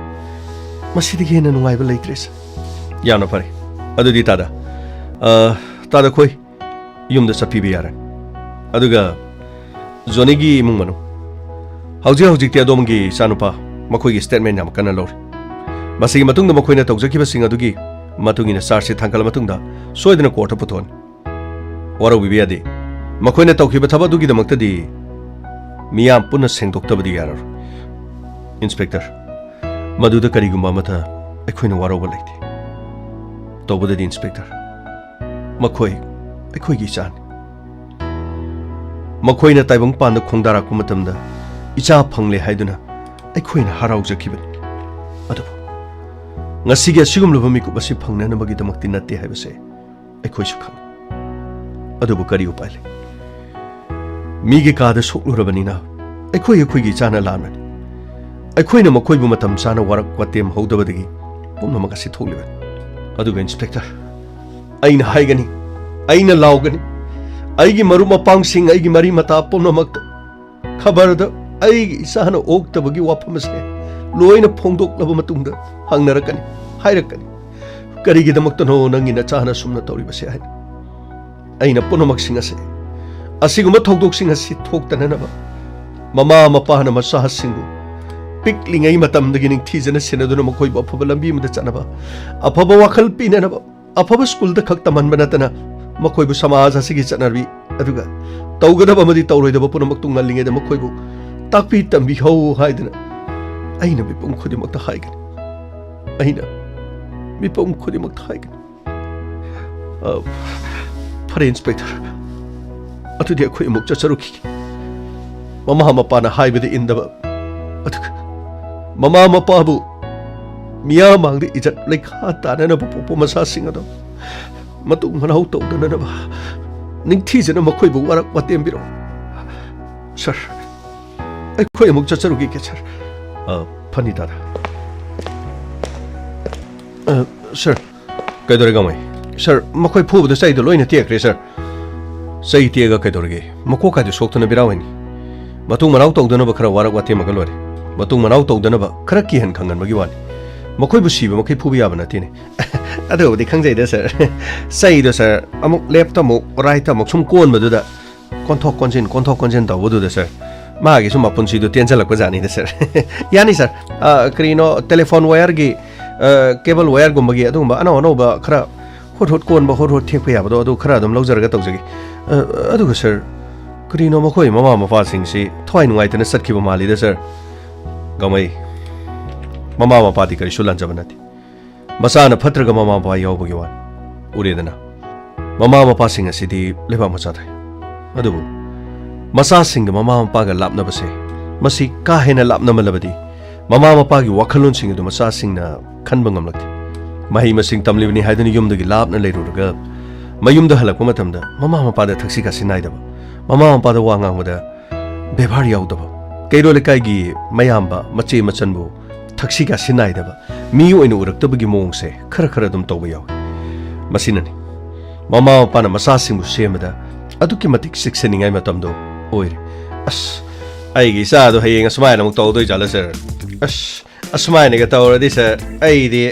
ꯃꯁꯤꯗꯒꯤ ꯍꯦꯟꯅ ꯅꯨꯡꯉꯥꯏꯕ ꯂꯩꯇ꯭ꯔꯦ, ꯁꯥꯔ꯫ ꯌꯥꯝꯅ ꯐꯔꯦ꯫ ꯑꯗꯨꯗꯤ ꯇꯥꯗ, ꯑ, ꯇꯥꯗ ꯈꯣꯏ, ꯌꯨꯝꯗ ꯆꯠꯄꯤꯕ ꯌꯥꯔꯅꯤ꯫ ꯑꯗꯨꯒ ꯖꯣꯅꯤꯒꯤ ꯏꯃꯨꯡ ꯃꯅꯨꯡ, ꯍꯧꯖꯤꯛ ꯍꯧꯖꯤꯛꯇꯤ ꯑꯗꯣꯝꯒꯤ ꯏꯆꯥꯅꯨꯄꯥ ꯃꯈꯣꯏꯒꯤ ꯁ꯭ꯇꯦꯠꯃꯦꯟ ꯌꯥꯝ ꯀꯟꯅ ꯂꯧꯔꯤ꯫ ꯃꯁꯤꯒꯤ ꯃꯇꯨꯡꯗ ꯃꯈꯣꯏꯅ ꯇꯧꯖꯈꯤꯕꯁꯤꯡ ꯑꯗꯨꯒꯤ ꯃꯇꯨꯡ ꯏꯟꯅ ꯆꯥꯔꯖꯁꯤ ꯊꯥꯡꯒꯠꯂ ꯃꯇꯨꯡꯗ ꯁꯣꯏꯗꯅ ꯀꯣꯔꯠꯇ ꯄꯨꯊꯣꯛꯑꯅꯤ꯫ ꯋꯥꯔꯧꯕꯤꯕ ꯌꯥꯗꯦ꯫ ꯃꯈꯣꯏꯅ ꯇꯧꯈꯤꯕ ꯊꯕꯛ ꯑꯗꯨꯒꯤꯗꯃꯛꯇꯗꯤ ꯃꯤꯌꯥꯝ ꯄꯨꯟꯅ ꯁꯦꯡꯗꯣꯛꯇꯕꯗꯤ ꯌꯥꯔꯔꯣꯏ꯫ ꯏꯟꯁꯄꯦꯛꯇꯔ, ꯃꯗꯨꯗ ꯀꯔꯤꯒꯨꯝꯕ ꯑꯃꯠꯇ ꯑꯩꯈꯣꯏꯅ ꯋꯥꯔꯧꯕ ꯂꯩꯇꯦ꯫ ꯇꯧꯕꯗꯗꯤ, ꯏꯟꯁꯄꯦꯛꯇꯔ, ꯃꯈꯣꯏ ꯑꯩꯈꯣꯏꯒꯤ ꯏꯆꯥꯅꯤ꯫ ꯃꯈꯣꯏꯅ ꯇꯥꯏꯕꯪꯄꯥꯟꯗ ꯈꯣꯡꯗꯥꯔꯛꯄ ꯃꯇꯝꯗ ꯏꯆꯥ ꯐꯪꯂꯦ ꯍꯥꯏꯗꯨꯅ ꯑꯩꯈꯣꯏꯅ ꯍꯔꯥꯎꯖꯈꯤꯕꯅꯤ꯫ ꯑꯗꯨꯕꯨ ꯉꯁꯤꯒꯤ ꯑꯁꯤꯒꯨꯝꯂꯕ ꯃꯤꯀꯨꯞ ꯑꯁꯤ ꯐꯪꯅꯅꯕꯒꯤꯗꯃꯛꯇꯤ ꯅꯠꯇꯦ ꯍꯥꯏꯕꯁꯦ ꯑꯩꯈꯣꯏꯁꯨ ꯈꯪꯏ꯫ ꯑꯗꯨꯕꯨ ꯀꯔꯤ ꯎꯄꯥꯏ ꯂꯩ? ꯃꯤꯒꯤ ꯀꯥꯗ ꯁꯣꯛꯂꯨꯔꯕꯅꯤꯅ ꯑꯩꯈꯣꯏ ꯑꯩꯈꯣꯏꯒꯤ ꯏꯆꯥꯅ ꯂꯥꯟꯕꯅꯤ꯫ ꯑꯩꯈꯣꯏꯅ ꯃꯈꯣꯏꯕꯨ ꯃꯇꯝ ꯆꯥꯅ ꯋꯥꯔꯛ ꯋꯥꯇꯦꯝ ꯍꯧꯗꯕꯗꯒꯤ ꯄꯨꯝꯅꯃꯛ ꯑꯁꯤ ꯊꯣꯛꯂꯤꯕꯅꯤ꯫ ꯑꯗꯨꯒ ꯏꯟꯁꯄꯦꯛꯇꯔ, ꯑꯩꯅ ꯍꯥꯏꯒꯅꯤ, ꯑꯩꯅ ꯂꯥꯎꯒꯅꯤ, ꯑꯩꯒꯤ ꯃꯔꯨꯞ ꯃꯄꯥꯡꯁꯤꯡ, ꯑꯩꯒꯤ ꯃꯔꯤ ꯃꯇꯥ ꯄꯨꯝꯅꯃꯛꯇ ꯈꯕꯔꯗ ꯑꯩꯒꯤ ꯏꯆꯥꯅ ꯑꯣꯛꯇꯕꯒꯤ ꯋꯥꯐꯝ ꯑꯁꯦ ꯂꯣꯏꯅ ꯐꯣꯡꯗꯣꯛꯂꯕ ꯃꯇꯨꯡꯗ ꯍꯪꯅꯔꯛꯀꯅꯤ, ꯍꯥꯏꯔꯛꯀꯅꯤ, "ꯀꯔꯤꯒꯤꯗꯃꯛꯇꯅꯣ ꯅꯪꯒꯤ ꯅꯆꯥꯅ ꯁꯨꯝꯅ ꯇꯧꯔꯤꯕꯁꯦ?" ꯍꯥꯏꯅ꯫ ꯑꯩꯅ ꯄꯨꯝꯅꯃꯛꯁꯤꯡ ꯑꯁꯦ, ꯑꯁꯤꯒꯨꯝꯕ ꯊꯧꯗꯣꯛꯁꯤꯡ ꯑꯁꯤ ꯊꯣꯛꯇꯅꯅꯕ, ꯃꯃꯥ ꯃꯄꯥꯅ ꯃꯆꯥꯁꯤꯡꯕꯨ ꯄꯤꯛꯂꯤꯉꯩ ꯃꯇꯝꯗꯒꯤ ꯅꯤꯡꯊꯤꯖꯅ ꯁꯦꯟꯅꯗꯨꯅ ꯃꯈꯣꯏꯕꯨ ꯑꯐꯕ ꯂꯝꯕꯤ ꯑꯃꯗ ꯆꯠꯅꯕ, ꯑꯐꯕ ꯋꯥꯈꯜ ꯄꯤꯅꯅꯕ, ꯑꯐꯕ ꯁ꯭ꯀꯨꯜꯗ ꯈꯛ ꯇꯝꯍꯟꯕ ꯅꯠꯇꯅ ꯃꯈꯣꯏꯕꯨ ꯁꯃꯥꯖ ꯑꯁꯤꯒꯤ ꯆꯠꯅꯕꯤ ꯑꯗꯨꯒ ꯇꯧꯒꯗꯕ ꯑꯃꯗꯤ ꯇꯧꯔꯣꯏꯗꯕ ꯄꯨꯝꯅꯃꯛꯇꯨ ꯉꯜꯂꯤꯉꯩꯗ ꯃꯈꯣꯏꯕꯨ ꯇꯥꯛꯄꯤ ꯇꯝꯕꯤꯍꯧ ꯍꯥꯏꯗꯨꯅ ꯑꯩꯅ ꯃꯤꯄꯨꯝ ꯈꯨꯗꯤꯡꯃꯛꯇ ꯍꯥꯏꯒꯅꯤ꯫ ꯑꯩꯅ ꯃꯤꯄꯨꯝ ꯈꯨꯗꯤꯡꯃꯛꯇ ꯍꯥꯏꯒꯅꯤ꯫ ꯑ, ꯐꯔꯦ, ꯏꯟꯁꯄꯦꯛꯇꯔ, ꯑꯗꯨꯗꯤ ꯑꯩꯈꯣꯏ ꯑꯃꯨꯛ ꯆꯠꯆꯔꯨꯈꯤꯒꯦ꯫ ꯃꯃꯥ ꯃꯄꯥꯅ ꯍꯥꯏꯕꯗ ꯏꯟꯗꯕ, ꯑꯗꯨꯒ ꯃꯃꯥ ꯃꯄꯥꯕꯨ ꯃꯤꯌꯥꯝ ꯃꯥꯡꯗ ꯏꯖꯠ ꯂꯩꯈꯥ ꯇꯥꯅꯅꯕ ꯄꯣꯛꯄ ꯃꯆꯥꯁꯤꯡ ꯑꯗꯣ ꯃꯇꯨꯡ ꯃꯅꯥꯎ ꯇꯧꯗꯅꯅꯕ ꯅꯤꯡꯊꯤꯖꯅ ꯃꯈꯣꯏꯕꯨ ꯋꯥꯔꯛ ꯋꯥꯇꯦꯝꯕꯤꯔꯛꯎ꯫ ꯁꯥꯔ, ꯑꯩꯈꯣꯏ ꯑꯃꯨꯛ ꯆꯠꯆꯔꯨꯈꯤꯒꯦ, ꯁꯥꯔ꯫ ꯑ, ꯐꯅꯤ, ꯗꯥꯗꯥ꯫ ꯑ, ꯁꯥꯔ, ꯀꯩꯗꯧꯔꯦ, ꯒꯥꯡꯃꯩ? ꯁꯥꯔ, ꯃꯈꯣꯏ ꯐꯨꯕꯗ ꯆꯩꯗꯣ ꯂꯣꯏꯅ ꯇꯦꯛꯈ꯭ꯔꯦ, ꯁꯥꯔ꯫ ꯆꯩ ꯇꯦꯛꯑꯒ ꯀꯩꯗꯧꯔꯒꯦ? ꯃꯀꯣꯛ ꯀꯥꯏꯗꯣ ꯁꯣꯛꯇꯅ ꯕꯤꯔꯥ ꯑꯣꯏꯅꯤ꯫ ꯃꯇꯨꯡ ꯃꯅꯥꯎ ꯇꯧꯗꯅꯕ ꯈꯔ ꯋꯥꯔꯛ ꯋꯥꯇꯦꯝꯃꯒ ꯂꯣꯏꯔꯦ꯫ ꯃꯇꯨꯡ ꯃꯅꯥꯎ ꯇꯧꯗꯅꯕ ꯈꯔ ꯀꯤꯍꯟ ꯈꯪꯍꯟꯕꯒꯤ ꯋꯥꯅꯤ꯫ ꯃꯈꯣꯏꯕꯨ ꯁꯤꯕ ꯃꯈꯩ ꯐꯨꯕ ꯌꯥꯕ ꯅꯠꯇꯦꯅꯦ꯫ ꯑꯗꯨꯕꯨꯗꯤ ꯈꯪꯖꯩꯗ, ꯁꯥꯔ꯫ ꯆꯩꯗꯣ, ꯁꯥꯔ, ꯑꯃꯨꯛ ꯂꯦꯐꯇ ꯑꯃꯨꯛ ꯔꯥꯏꯠꯇ ꯑꯃꯨꯛ ꯁꯨꯝ ꯀꯣꯟꯕꯗꯨꯗ ꯀꯣꯟꯊꯣꯛ ꯀꯣꯟꯁꯤꯟ, ꯀꯣꯟꯊꯣꯛ ꯀꯣꯟꯁꯤꯟ ꯇꯧꯕꯗꯨꯗ, ꯁꯥꯔ, ꯃꯥꯒꯤꯁꯨ ꯃꯄꯨꯟꯁꯤꯗꯣ ꯇꯦꯟꯖꯜꯂꯛꯄ ꯖꯥꯠꯅꯤꯗ, ꯁꯥꯔ꯫ ꯌꯥꯅꯤ, ꯁꯥꯔ꯫ ꯑ, ꯀꯔꯤꯅꯣ, ꯇꯦꯂꯤꯐꯣꯟ ꯋꯥꯌꯔꯒꯤ, ꯑ, ꯀꯦꯕꯜ ꯋꯥꯌꯔꯒꯨꯝꯕꯒꯤ ꯑꯗꯨꯒꯨꯝꯕ ꯑꯅꯧ ꯑꯅꯧꯕ ꯈꯔ ꯍꯨꯠ ꯍꯨꯠ ꯀꯣꯟꯕ, ꯍꯨꯠ ꯍꯨꯠ ꯊꯦꯛꯄ ꯌꯥꯕꯗꯣ, ꯑꯗꯨ ꯈꯔ ꯑꯗꯨꯝ ꯂꯧꯖꯔꯒ ꯇꯧꯖꯒꯦ꯫ ꯑ, ꯑꯗꯨꯒ, ꯁꯥꯔ, ꯀꯔꯤꯅꯣ, ꯃꯈꯣꯏ ꯃꯃꯥ ꯃꯄꯥꯁꯤꯡꯁꯤ ꯊꯋꯥꯏ ꯅꯨꯡꯉꯥꯏꯇꯅ ꯆꯠꯈꯤꯕ ꯃꯥꯜꯂꯤꯗ, ꯁꯥꯔ꯫ ꯒꯥꯡꯃꯩ, ꯃꯃꯥ ꯃꯄꯥꯗꯤ ꯀꯔꯤꯁꯨ ꯂꯥꯟꯖꯕ ꯅꯠꯇꯦ꯫ ꯃꯆꯥꯅ ꯐꯠꯇ꯭ꯔꯒ ꯃꯃꯥ ꯃꯄꯥ ꯌꯥꯎꯕꯒꯤ ꯋꯥꯅꯤ꯫ ꯎꯔꯦꯗꯅ, ꯃꯃꯥ ꯃꯄꯥꯁꯤꯡ ꯑꯁꯤꯗꯤ ꯂꯩꯕꯥꯛ ꯃꯆꯥ ꯊꯥꯏ꯫ ꯑꯗꯨꯕꯨ ꯃꯆꯥꯁꯤꯡꯒ ꯃꯃꯥ ꯃꯄꯥꯒ ꯂꯥꯞꯅꯕꯁꯦ, ꯃꯁꯤ ꯀꯥ ꯍꯦꯟꯅ ꯂꯥꯞꯅꯃꯜꯂꯕꯗꯤ ꯃꯃꯥ ꯃꯄꯥꯒꯤ ꯋꯥꯈꯜꯂꯣꯟꯁꯤꯡ ꯑꯗꯨ ꯃꯆꯥꯁꯤꯡꯅ ꯈꯟꯕ ꯉꯝꯂꯛꯇꯦ꯫ ꯃꯍꯩ ꯃꯁꯤꯡ ꯇꯝꯂꯤꯕꯅꯤ ꯍꯥꯏꯗꯨꯅ ꯌꯨꯝꯗꯒꯤ ꯂꯥꯞꯅ ꯂꯩꯔꯨꯔꯒ ꯃꯌꯨꯝꯗ ꯍꯜꯂꯛꯄ ꯃꯇꯝꯗ ꯃꯃꯥ ꯃꯄꯥꯗ ꯊꯛꯁꯤ ꯈꯥꯁꯤ ꯅꯥꯏꯗꯕ, ꯃꯃꯥ ꯃꯄꯥꯗ ꯋꯥ ꯉꯥꯡꯕꯗ ꯕꯦꯕꯥꯔ ꯌꯥꯎꯗꯕ, ꯀꯩꯔꯣꯜ ꯂꯩꯀꯥꯏꯒꯤ ꯃꯌꯥꯝꯕ, ꯃꯆꯦ ꯃꯆꯟꯕꯨ ꯊꯛꯁꯤ ꯈꯥꯁꯤ ꯅꯥꯏꯗꯕ, ꯃꯤ ꯑꯣꯏꯅ ꯎꯔꯛꯇꯕꯒꯤ ꯃꯑꯣꯡꯁꯦ ꯈꯔ ꯈꯔ ꯑꯗꯨꯝ ꯇꯧꯕ ꯌꯥꯎꯏ꯫ ꯃꯁꯤꯅꯅꯤ ꯃꯃꯥ ꯃꯄꯥꯅ ꯃꯆꯥꯁꯤꯡꯕꯨ ꯁꯦꯝꯕꯗ ꯑꯗꯨꯛꯀꯤ ꯃꯇꯤꯛ ꯆꯦꯛꯁꯤꯟꯅꯤꯡꯉꯥꯏ ꯃꯇꯝꯗꯣ ꯑꯣꯏꯔꯦ꯫ "ꯑꯁ, ꯑꯩꯒꯤ ꯏꯆꯥꯗꯣ ꯍꯌꯦꯡ ꯑꯁꯨꯃꯥꯏꯅ ꯑꯃꯨꯛ ꯇꯧꯗꯣꯏ ꯖꯥꯠꯂ ꯁꯥꯔ? ꯑꯁ, ꯑꯁꯨꯃꯥꯏꯅꯒ ꯇꯧꯔꯗꯤ ꯁꯥꯔ, ꯑꯩꯗꯤ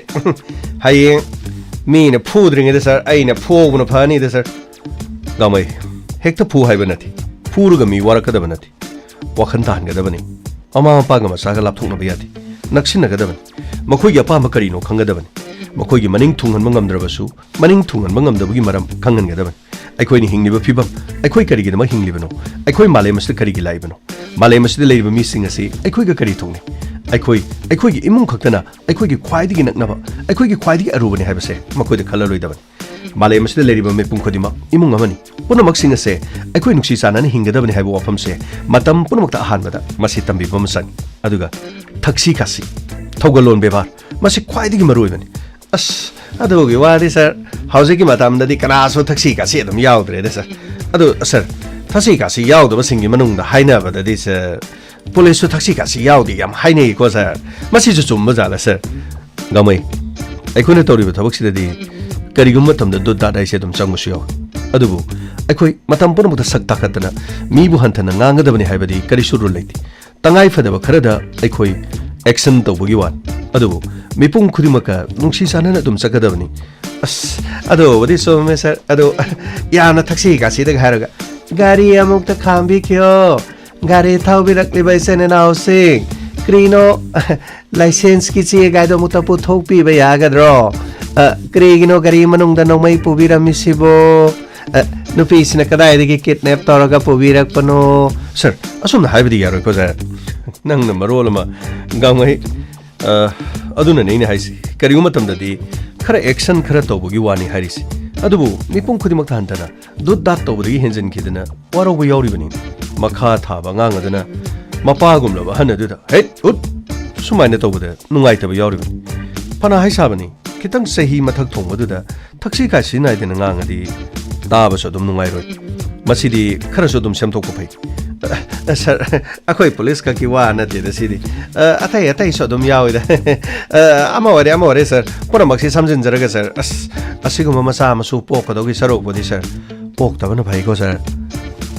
ꯍꯌꯦꯡ ꯃꯤꯅ ꯐꯨꯗ꯭ꯔꯤꯉꯩꯗ ꯁꯥꯔ, ꯑꯩꯅ ꯐꯨꯍꯧꯕꯅ ꯐꯅꯤꯗ ꯁꯥꯔ"꯫ ꯒꯥꯡꯃꯩ, ꯍꯦꯛꯇ ꯐꯨ ꯍꯥꯏꯕ ꯅꯠꯇꯦ, ꯐꯨꯔꯒ ꯃꯤ ꯋꯥꯔꯛꯀꯗꯕ ꯅꯠꯇꯦ꯫ ꯋꯥꯈꯜ ꯇꯥꯍꯟꯒꯗꯕꯅꯤ꯫ ꯃꯃꯥ ꯃꯄꯥꯒ ꯃꯆꯥꯒ ꯂꯥꯞꯊꯣꯛꯅꯕ ꯌꯥꯗꯦ꯫ ꯅꯛꯁꯤꯟꯅꯒꯗꯕꯅꯤ꯫ ꯃꯈꯣꯏꯒꯤ ꯑꯄꯥꯝꯕ ꯀꯔꯤꯅꯣ ꯈꯪꯒꯗꯕꯅꯤ꯫ ꯃꯈꯣꯏꯒꯤ ꯃꯅꯤꯡ ꯊꯨꯡꯍꯟꯕ ꯉꯝꯗ꯭ꯔꯕꯁꯨ, ꯃꯅꯤꯡ ꯊꯨꯡꯍꯟꯕ ꯉꯝꯗꯕꯒꯤ ꯃꯔꯝ ꯈꯪꯍꯟꯒꯗꯕꯅꯤ꯫ ꯑꯩꯈꯣꯏꯅ ꯍꯤꯡꯂꯤꯕ ꯐꯤꯕꯝ, ꯑꯩꯈꯣꯏ ꯀꯔꯤꯒꯤꯗꯃꯛ ꯍꯤꯡꯂꯤꯕꯅꯣ, ꯑꯩꯈꯣꯏ ꯃꯥꯂꯦꯝ ꯑꯁꯤꯗ ꯀꯔꯤꯒꯤ ꯂꯥꯛꯏꯕꯅꯣ, ꯃꯥꯂꯦꯝ ꯑꯁꯤꯗ ꯂꯩꯔꯤꯕ ꯃꯤꯁꯤꯡ ꯑꯁꯤ ꯑꯩꯈꯣꯏꯒ ꯀꯔꯤ ꯊꯣꯛꯅꯩ, ꯑꯩꯈꯣꯏ, ꯑꯩꯈꯣꯏꯒꯤ ꯏꯃꯨꯡ ꯈꯛꯇꯅ ꯑꯩꯈꯣꯏꯒꯤ ꯈ꯭ꯋꯥꯏꯗꯒꯤ ꯅꯛꯅꯕ, ꯑꯩꯈꯣꯏꯒꯤ ꯈ꯭ꯋꯥꯏꯗꯒꯤ ꯑꯔꯨꯕꯅꯤ ꯍꯥꯏꯕꯁꯦ ꯃꯈꯣꯏꯗ ꯈꯜꯂꯔꯣꯏꯗꯕꯅꯤ꯫ ꯃꯥꯂꯦꯝ ꯑꯁꯤꯗ ꯂꯩꯔꯤꯕ ꯃꯤꯄꯨꯝ ꯈꯨꯗꯤꯡꯃꯛ ꯏꯃꯨꯡ ꯑꯃꯅꯤ꯫ ꯄꯨꯝꯅꯃꯛꯁꯤꯡ ꯑꯁꯦ ꯑꯩꯈꯣꯏ ꯅꯨꯡꯁꯤ ꯆꯥꯟꯅꯅ ꯍꯤꯡꯒꯗꯕꯅꯤ ꯍꯥꯏꯕ ꯋꯥꯐꯝꯁꯦ ꯃꯇꯝ ꯄꯨꯝꯅꯃꯛꯇ ꯑꯍꯥꯟꯕꯗ ꯃꯁꯤ ꯇꯝꯕꯤꯕ ꯑꯃ ꯆꯪꯏ꯫ ꯑꯗꯨꯒ ꯊꯛꯁꯤ ꯈꯥꯁꯤ, ꯊꯧꯒꯜꯂꯣꯟ ꯕꯦꯕꯥꯔ, ꯃꯁꯤ ꯈ꯭ꯋꯥꯏꯗꯒꯤ ꯃꯔꯨ ꯑꯣꯏꯕꯅꯤ꯫ ꯑꯁ, ꯑꯗꯨꯒꯤ ꯋꯥꯗꯤ ꯁꯥꯔ, ꯍꯧꯖꯤꯛꯀꯤ ꯃꯇꯝꯗꯗꯤ ꯀꯅꯥꯁꯨ ꯊꯛꯁꯤ ꯈꯥꯁꯤ ꯑꯗꯨꯝ ꯌꯥꯎꯗ꯭ꯔꯦꯗ ꯁꯥꯔ꯫ ꯑꯗꯨ ꯁꯥꯔ, ꯊꯛꯁꯤ ꯈꯥꯁꯤ ꯌꯥꯎꯗꯕꯁꯤꯡꯒꯤ ꯃꯅꯨꯡꯗ ꯍꯥꯏꯅꯕꯗꯗꯤ ꯁꯥꯔ, ꯄꯨꯂꯤꯁꯁꯨ ꯊꯛꯁꯤ ꯈꯥꯁꯤ ꯌꯥꯎꯗꯦ ꯌꯥꯝ ꯍꯥꯏꯅꯩꯀꯣ ꯁꯥꯔ꯫ ꯃꯁꯤꯁꯨ ꯆꯨꯝꯕ ꯖꯥꯠꯂ ꯁꯥꯔ? ꯒꯥꯡꯃꯩ, ꯑꯩꯈꯣꯏꯅ ꯇꯧꯔꯤꯕ ꯊꯕꯛꯁꯤꯗꯗꯤ ꯀꯔꯤꯒꯨꯝꯕ ꯃꯇꯝꯗ ꯗꯨꯠ ꯗꯥꯠ ꯍꯥꯏꯁꯦ ꯑꯗꯨꯝ ꯆꯪꯕꯁꯨ ꯌꯥꯎꯏ꯫ ꯑꯗꯨꯕꯨ ꯑꯩꯈꯣꯏ ꯃꯇꯝ ꯄꯨꯝꯅꯃꯛꯇ ꯁꯛ ꯇꯥꯛꯀꯠꯇꯅ ꯃꯤꯕꯨ ꯍꯟꯊꯅ ꯉꯥꯡꯒꯗꯕꯅꯤ ꯍꯥꯏꯕꯗꯤ ꯀꯔꯤꯁꯨ ꯔꯨꯜ ꯂꯩꯇꯦ꯫ ꯇꯉꯥꯏ ꯐꯗꯕ ꯈꯔꯗ ꯑꯩꯈꯣꯏ ꯑꯦꯛꯁꯟ ꯇꯧꯕꯒꯤ ꯋꯥꯅꯤ꯫ ꯑꯗꯨꯕꯨ ꯃꯤꯄꯨꯝ ꯈꯨꯗꯤꯡꯃꯛꯀ ꯅꯨꯡꯁꯤ ꯆꯥꯟꯅꯅ ꯑꯗꯨꯝ ꯆꯠꯀꯗꯕꯅꯤ꯫ ꯑꯁ, ꯑꯗꯨꯕꯨꯗꯤ ꯆꯨꯝꯃꯦ ꯁꯥꯔ꯫ ꯑꯗꯣ ꯌꯥꯝꯅ ꯊꯛꯁꯤ ꯈꯥꯁꯤꯗꯒ ꯍꯥꯏꯔꯒ, "ꯒꯥꯔꯤ ꯑꯃꯨꯛꯇ ꯈꯥꯝꯕꯤꯈꯤꯌꯣ, ꯒꯥꯔꯤ ꯊꯧꯕꯤꯔꯛꯂꯤꯕ ꯏꯆꯤꯟ ꯏꯅꯥꯎꯁꯤꯡ, ꯀꯔꯤꯅꯣ, ꯂꯥꯏꯁꯦꯟꯁꯀꯤ ꯆꯦ ꯒꯥꯏꯗꯣ ꯑꯃꯨꯛꯇ ꯄꯨꯊꯣꯛꯄꯤꯕ ꯌꯥꯒꯗ꯭ꯔꯣ? ꯑ, ꯀꯔꯤꯒꯤꯅꯣ ꯒꯥꯔꯤ ꯃꯅꯨꯡꯗ ꯅꯣꯡꯃꯩ ꯄꯨꯕꯤꯔꯝꯃꯤꯁꯤꯕꯣ? ꯑ, ꯅꯨꯄꯤꯁꯤꯅ ꯀꯗꯥꯏꯗꯒꯤ ꯀꯤꯗꯅꯦꯞ ꯇꯧꯔꯒ ꯄꯨꯕꯤꯔꯛꯄꯅꯣ?" ꯁꯥꯔ, ꯑꯁꯨꯝꯅ ꯍꯥꯏꯕꯗꯤ ꯌꯥꯔꯣꯏꯀꯣ ꯁꯥꯔ꯫ ꯅꯪꯅ ꯃꯔꯣꯜ ꯑꯃ ꯒꯥꯡꯃꯩ ꯑ, ꯑꯗꯨꯅꯅꯦ ꯑꯩꯅ ꯍꯥꯏꯁꯤ, ꯀꯔꯤꯒꯨꯝꯕ ꯃꯇꯝꯗꯗꯤ ꯈꯔ action ꯈꯔ ꯇꯧꯕꯒꯤ ꯋꯥꯅꯤ ꯍꯥꯏꯔꯤꯁꯤ꯫ ꯑꯗꯨꯕꯨ ꯃꯤꯄꯨꯝ ꯈꯨꯗꯤꯡꯃꯛꯇ ꯍꯟꯊꯅ ꯗꯨꯠ ꯗꯥꯠ ꯇꯧꯕꯗꯒꯤ ꯍꯦꯟꯖꯤꯟꯈꯤꯗꯅ ꯋꯥꯔꯧꯕ ꯌꯥꯎꯔꯤꯕꯅꯤ꯫ ꯃꯈꯥ ꯊꯥꯕ ꯑꯉꯥꯡ ꯑꯗꯨꯅ ꯃꯄꯥꯒꯨꯝꯂꯕ ꯑꯍꯟ ꯑꯗꯨꯗ "ꯍꯦꯠ! ꯎꯠ!" ꯁꯨꯃꯥꯏꯅ ꯇꯧꯕꯗ ꯅꯨꯡꯉꯥꯏꯇꯕ ꯌꯥꯎꯔꯤꯕꯅꯤ꯫ ꯐꯅ ꯍꯥꯏ ꯁꯥꯕꯅꯤ, ꯈꯤꯇꯪ ꯆꯍꯤ ꯃꯊꯛ ꯊꯣꯡꯕꯗꯨꯗ ꯊꯛꯁꯤ ꯈꯥꯁꯤ ꯅꯥꯏꯗꯅ ꯉꯥꯡꯉꯗꯤ ꯇꯥꯕꯁꯨ ꯑꯗꯨꯝ ꯅꯨꯡꯉꯥꯏꯔꯣꯏ꯫ ꯃꯁꯤꯗꯤ ꯈꯔꯁꯨ ꯑꯗꯨꯝ ꯁꯦꯝꯗꯣꯛꯄ ꯐꯩ꯫ ꯑ, ꯁꯥꯔ, ꯑꯩꯈꯣꯏ ꯄꯨꯂꯤꯁ ꯈꯛꯀꯤ ꯋꯥ ꯅꯠꯇꯦꯗ ꯁꯤꯗꯤ꯫ ꯑ, ꯑꯇꯩ ꯑꯇꯩꯁꯨ ꯑꯗꯨꯝ ꯌꯥꯎꯏꯗ꯫ ꯑ, ꯑꯃ ꯑꯣꯏꯔꯦ, ꯑꯃ ꯑꯣꯏꯔꯦ, ꯁꯥꯔ꯫ ꯄꯨꯝꯅꯃꯛꯁꯤ ꯁꯝꯖꯤꯟꯖꯔꯒ, ꯁꯥꯔ꯫ ꯑꯁ, ꯑꯁꯤꯒꯨꯝꯕ ꯃꯆꯥ ꯃꯁꯨ ꯄꯣꯛꯀꯗꯧꯒꯤ ꯁꯔꯨꯛꯄꯨꯗꯤ, ꯁꯥꯔ, ꯄꯣꯛꯇꯕꯅ ꯐꯩꯀꯣ, ꯁꯥꯔ꯫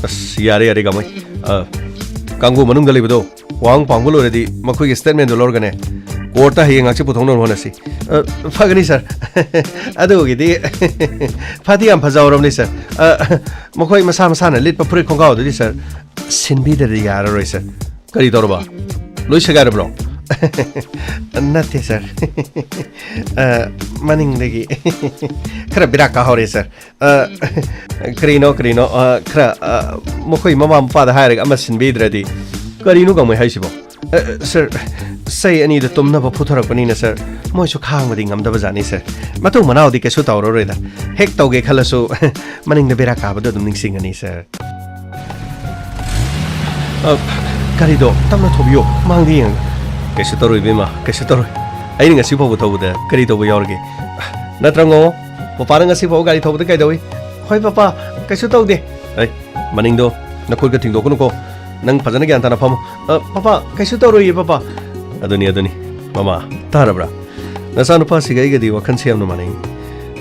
ꯑꯁ, ꯌꯥꯔꯦ, ꯌꯥꯔꯦ, ꯀꯥꯃꯩ꯫ ꯑ, ꯀꯥꯡꯕꯨ ꯃꯅꯨꯡꯗ ꯂꯩꯕꯗꯣ, ꯋꯥꯍꯪ ꯄꯥꯡꯕ ꯂꯣꯏꯔꯗꯤ ꯃꯈꯣꯏꯒꯤ statement ꯗꯨ ꯂꯧꯔꯒꯅꯦ, court ꯇ ꯍꯌꯦꯡ ꯍꯪꯆꯤꯠ ꯄꯨꯊꯣꯛꯅꯕ ꯍꯣꯠꯅꯁꯤ꯫ ꯑ, ꯐꯒꯅꯤ, ꯁꯥꯔ꯫ ꯑꯗꯨꯒꯤꯗꯤ ꯐꯗꯤ ꯌꯥꯝ ꯐꯖꯍꯧꯔꯕꯅꯤ, ꯁꯥꯔ꯫ ꯑ, ꯃꯈꯣꯏ ꯃꯁꯥ ꯃꯁꯥꯅ ꯂꯤꯠꯄ ꯐꯨꯔꯤꯠ ꯈꯣꯡꯒ꯭ꯔꯥꯎꯗꯨꯗꯤ, ꯁꯥꯔ, ꯁꯤꯟꯕꯤꯗ꯭ꯔꯗꯤ ꯌꯥꯔꯔꯣꯏ, ꯁꯥꯔ꯫ ꯀꯔꯤ ꯇꯧꯔꯕ? ꯂꯣꯏ ꯁꯦꯒꯥꯏꯔꯕ꯭ꯔꯣ? ꯅꯠꯇꯦ, ꯁꯥꯔ꯫ ꯑ, ꯃꯅꯤꯡꯗꯒꯤ ꯈꯔ ꯕꯦꯔꯥ ꯀꯥꯍꯧꯔꯦ, ꯁꯥꯔ꯫ ꯑ, ꯀꯔꯤꯅꯣ, ꯀꯔꯤꯅꯣ, ꯑ, ꯈꯔ, ꯑ, ꯃꯈꯣꯏ ꯃꯃꯥ ꯃꯄꯥꯗ ꯍꯥꯏꯔꯒ ꯑꯃ ꯁꯤꯟꯕꯤꯗ꯭ꯔꯗꯤ꯫ ꯀꯔꯤꯅꯣ ꯀꯥꯃꯩ ꯍꯥꯏꯁꯤꯕꯣ? ꯑ, ꯁꯥꯔ, ꯆꯩ ꯑꯅꯤꯗꯣ ꯇꯨꯝꯅꯕ ꯐꯨꯊꯔꯛꯄꯅꯤꯅ, ꯁꯥꯔ, ꯃꯣꯏꯁꯨ ꯈꯥꯡꯕꯗꯤ ꯉꯝꯗꯕ ꯖꯥꯠꯅꯤ, ꯁꯥꯔ꯫ ꯃꯇꯨꯡ ꯃꯅꯥꯎꯗꯤ ꯀꯩꯁꯨ ꯇꯧꯔꯔꯣꯏꯗ꯫ ꯍꯦꯛ ꯇꯧꯒꯦ ꯈꯜꯂꯁꯨ ꯃꯅꯤꯡꯗ ꯕꯦꯔꯥ ꯀꯥꯕꯗꯣ ꯑꯗꯨꯝ ꯅꯤꯡꯁꯤꯡꯒꯅꯤ, ꯁꯥꯔ꯫ ꯑ, ꯒꯥꯔꯤꯗꯣ ꯇꯞꯅ ꯊꯧꯕꯤꯌꯣ, ꯃꯥꯡꯗ ꯌꯦꯡꯉꯒ꯫ ꯀꯩꯁꯨ ꯇꯧꯔꯣꯏ, ꯏꯕꯦꯝꯃ, ꯀꯩꯁꯨ ꯇꯧꯔꯣꯏ꯫ ꯑꯩꯅ ꯉꯁꯤ ꯐꯥꯎꯕ ꯊꯧꯕꯗ ꯀꯔꯤ ꯇꯧꯕ ꯌꯥꯎꯔꯒꯦ? ꯅꯠꯇ꯭ꯔꯉꯣ, ꯄꯄꯥꯅ ꯉꯁꯤ ꯐꯥꯎꯕ ꯒꯥꯔꯤ ꯊꯧꯕꯗ ꯀꯩꯗꯧꯏ? ꯍꯣꯏ, ꯄꯄꯥ, ꯀꯩꯁꯨ ꯇꯧꯗꯦ꯫ ꯑꯩ, ꯃꯅꯤꯡꯗꯣ ꯅꯈꯨꯠꯀ ꯊꯤꯡꯗꯣꯛꯀꯅꯨꯀꯣ꯫ ꯅꯪ ꯐꯖꯅ ꯒ꯭ꯌꯥꯟ ꯇꯥꯅ ꯐꯝꯃꯨ꯫ ꯑ, ꯄꯄꯥ, ꯀꯩꯁꯨ ꯇꯧꯔꯣꯏꯌꯦ, ꯄꯄꯥ꯫ ꯑꯗꯨꯅꯤ, ꯑꯗꯨꯅꯤ, ꯃꯃꯥ, ꯇꯥꯔꯕ꯭ꯔꯥ? ꯅꯆꯥꯅꯨꯄꯥꯁꯤꯒ ꯑꯩꯒꯗꯤ ꯋꯥꯈꯜꯁꯦ ꯌꯥꯝꯅ ꯃꯥꯟꯅꯩ꯫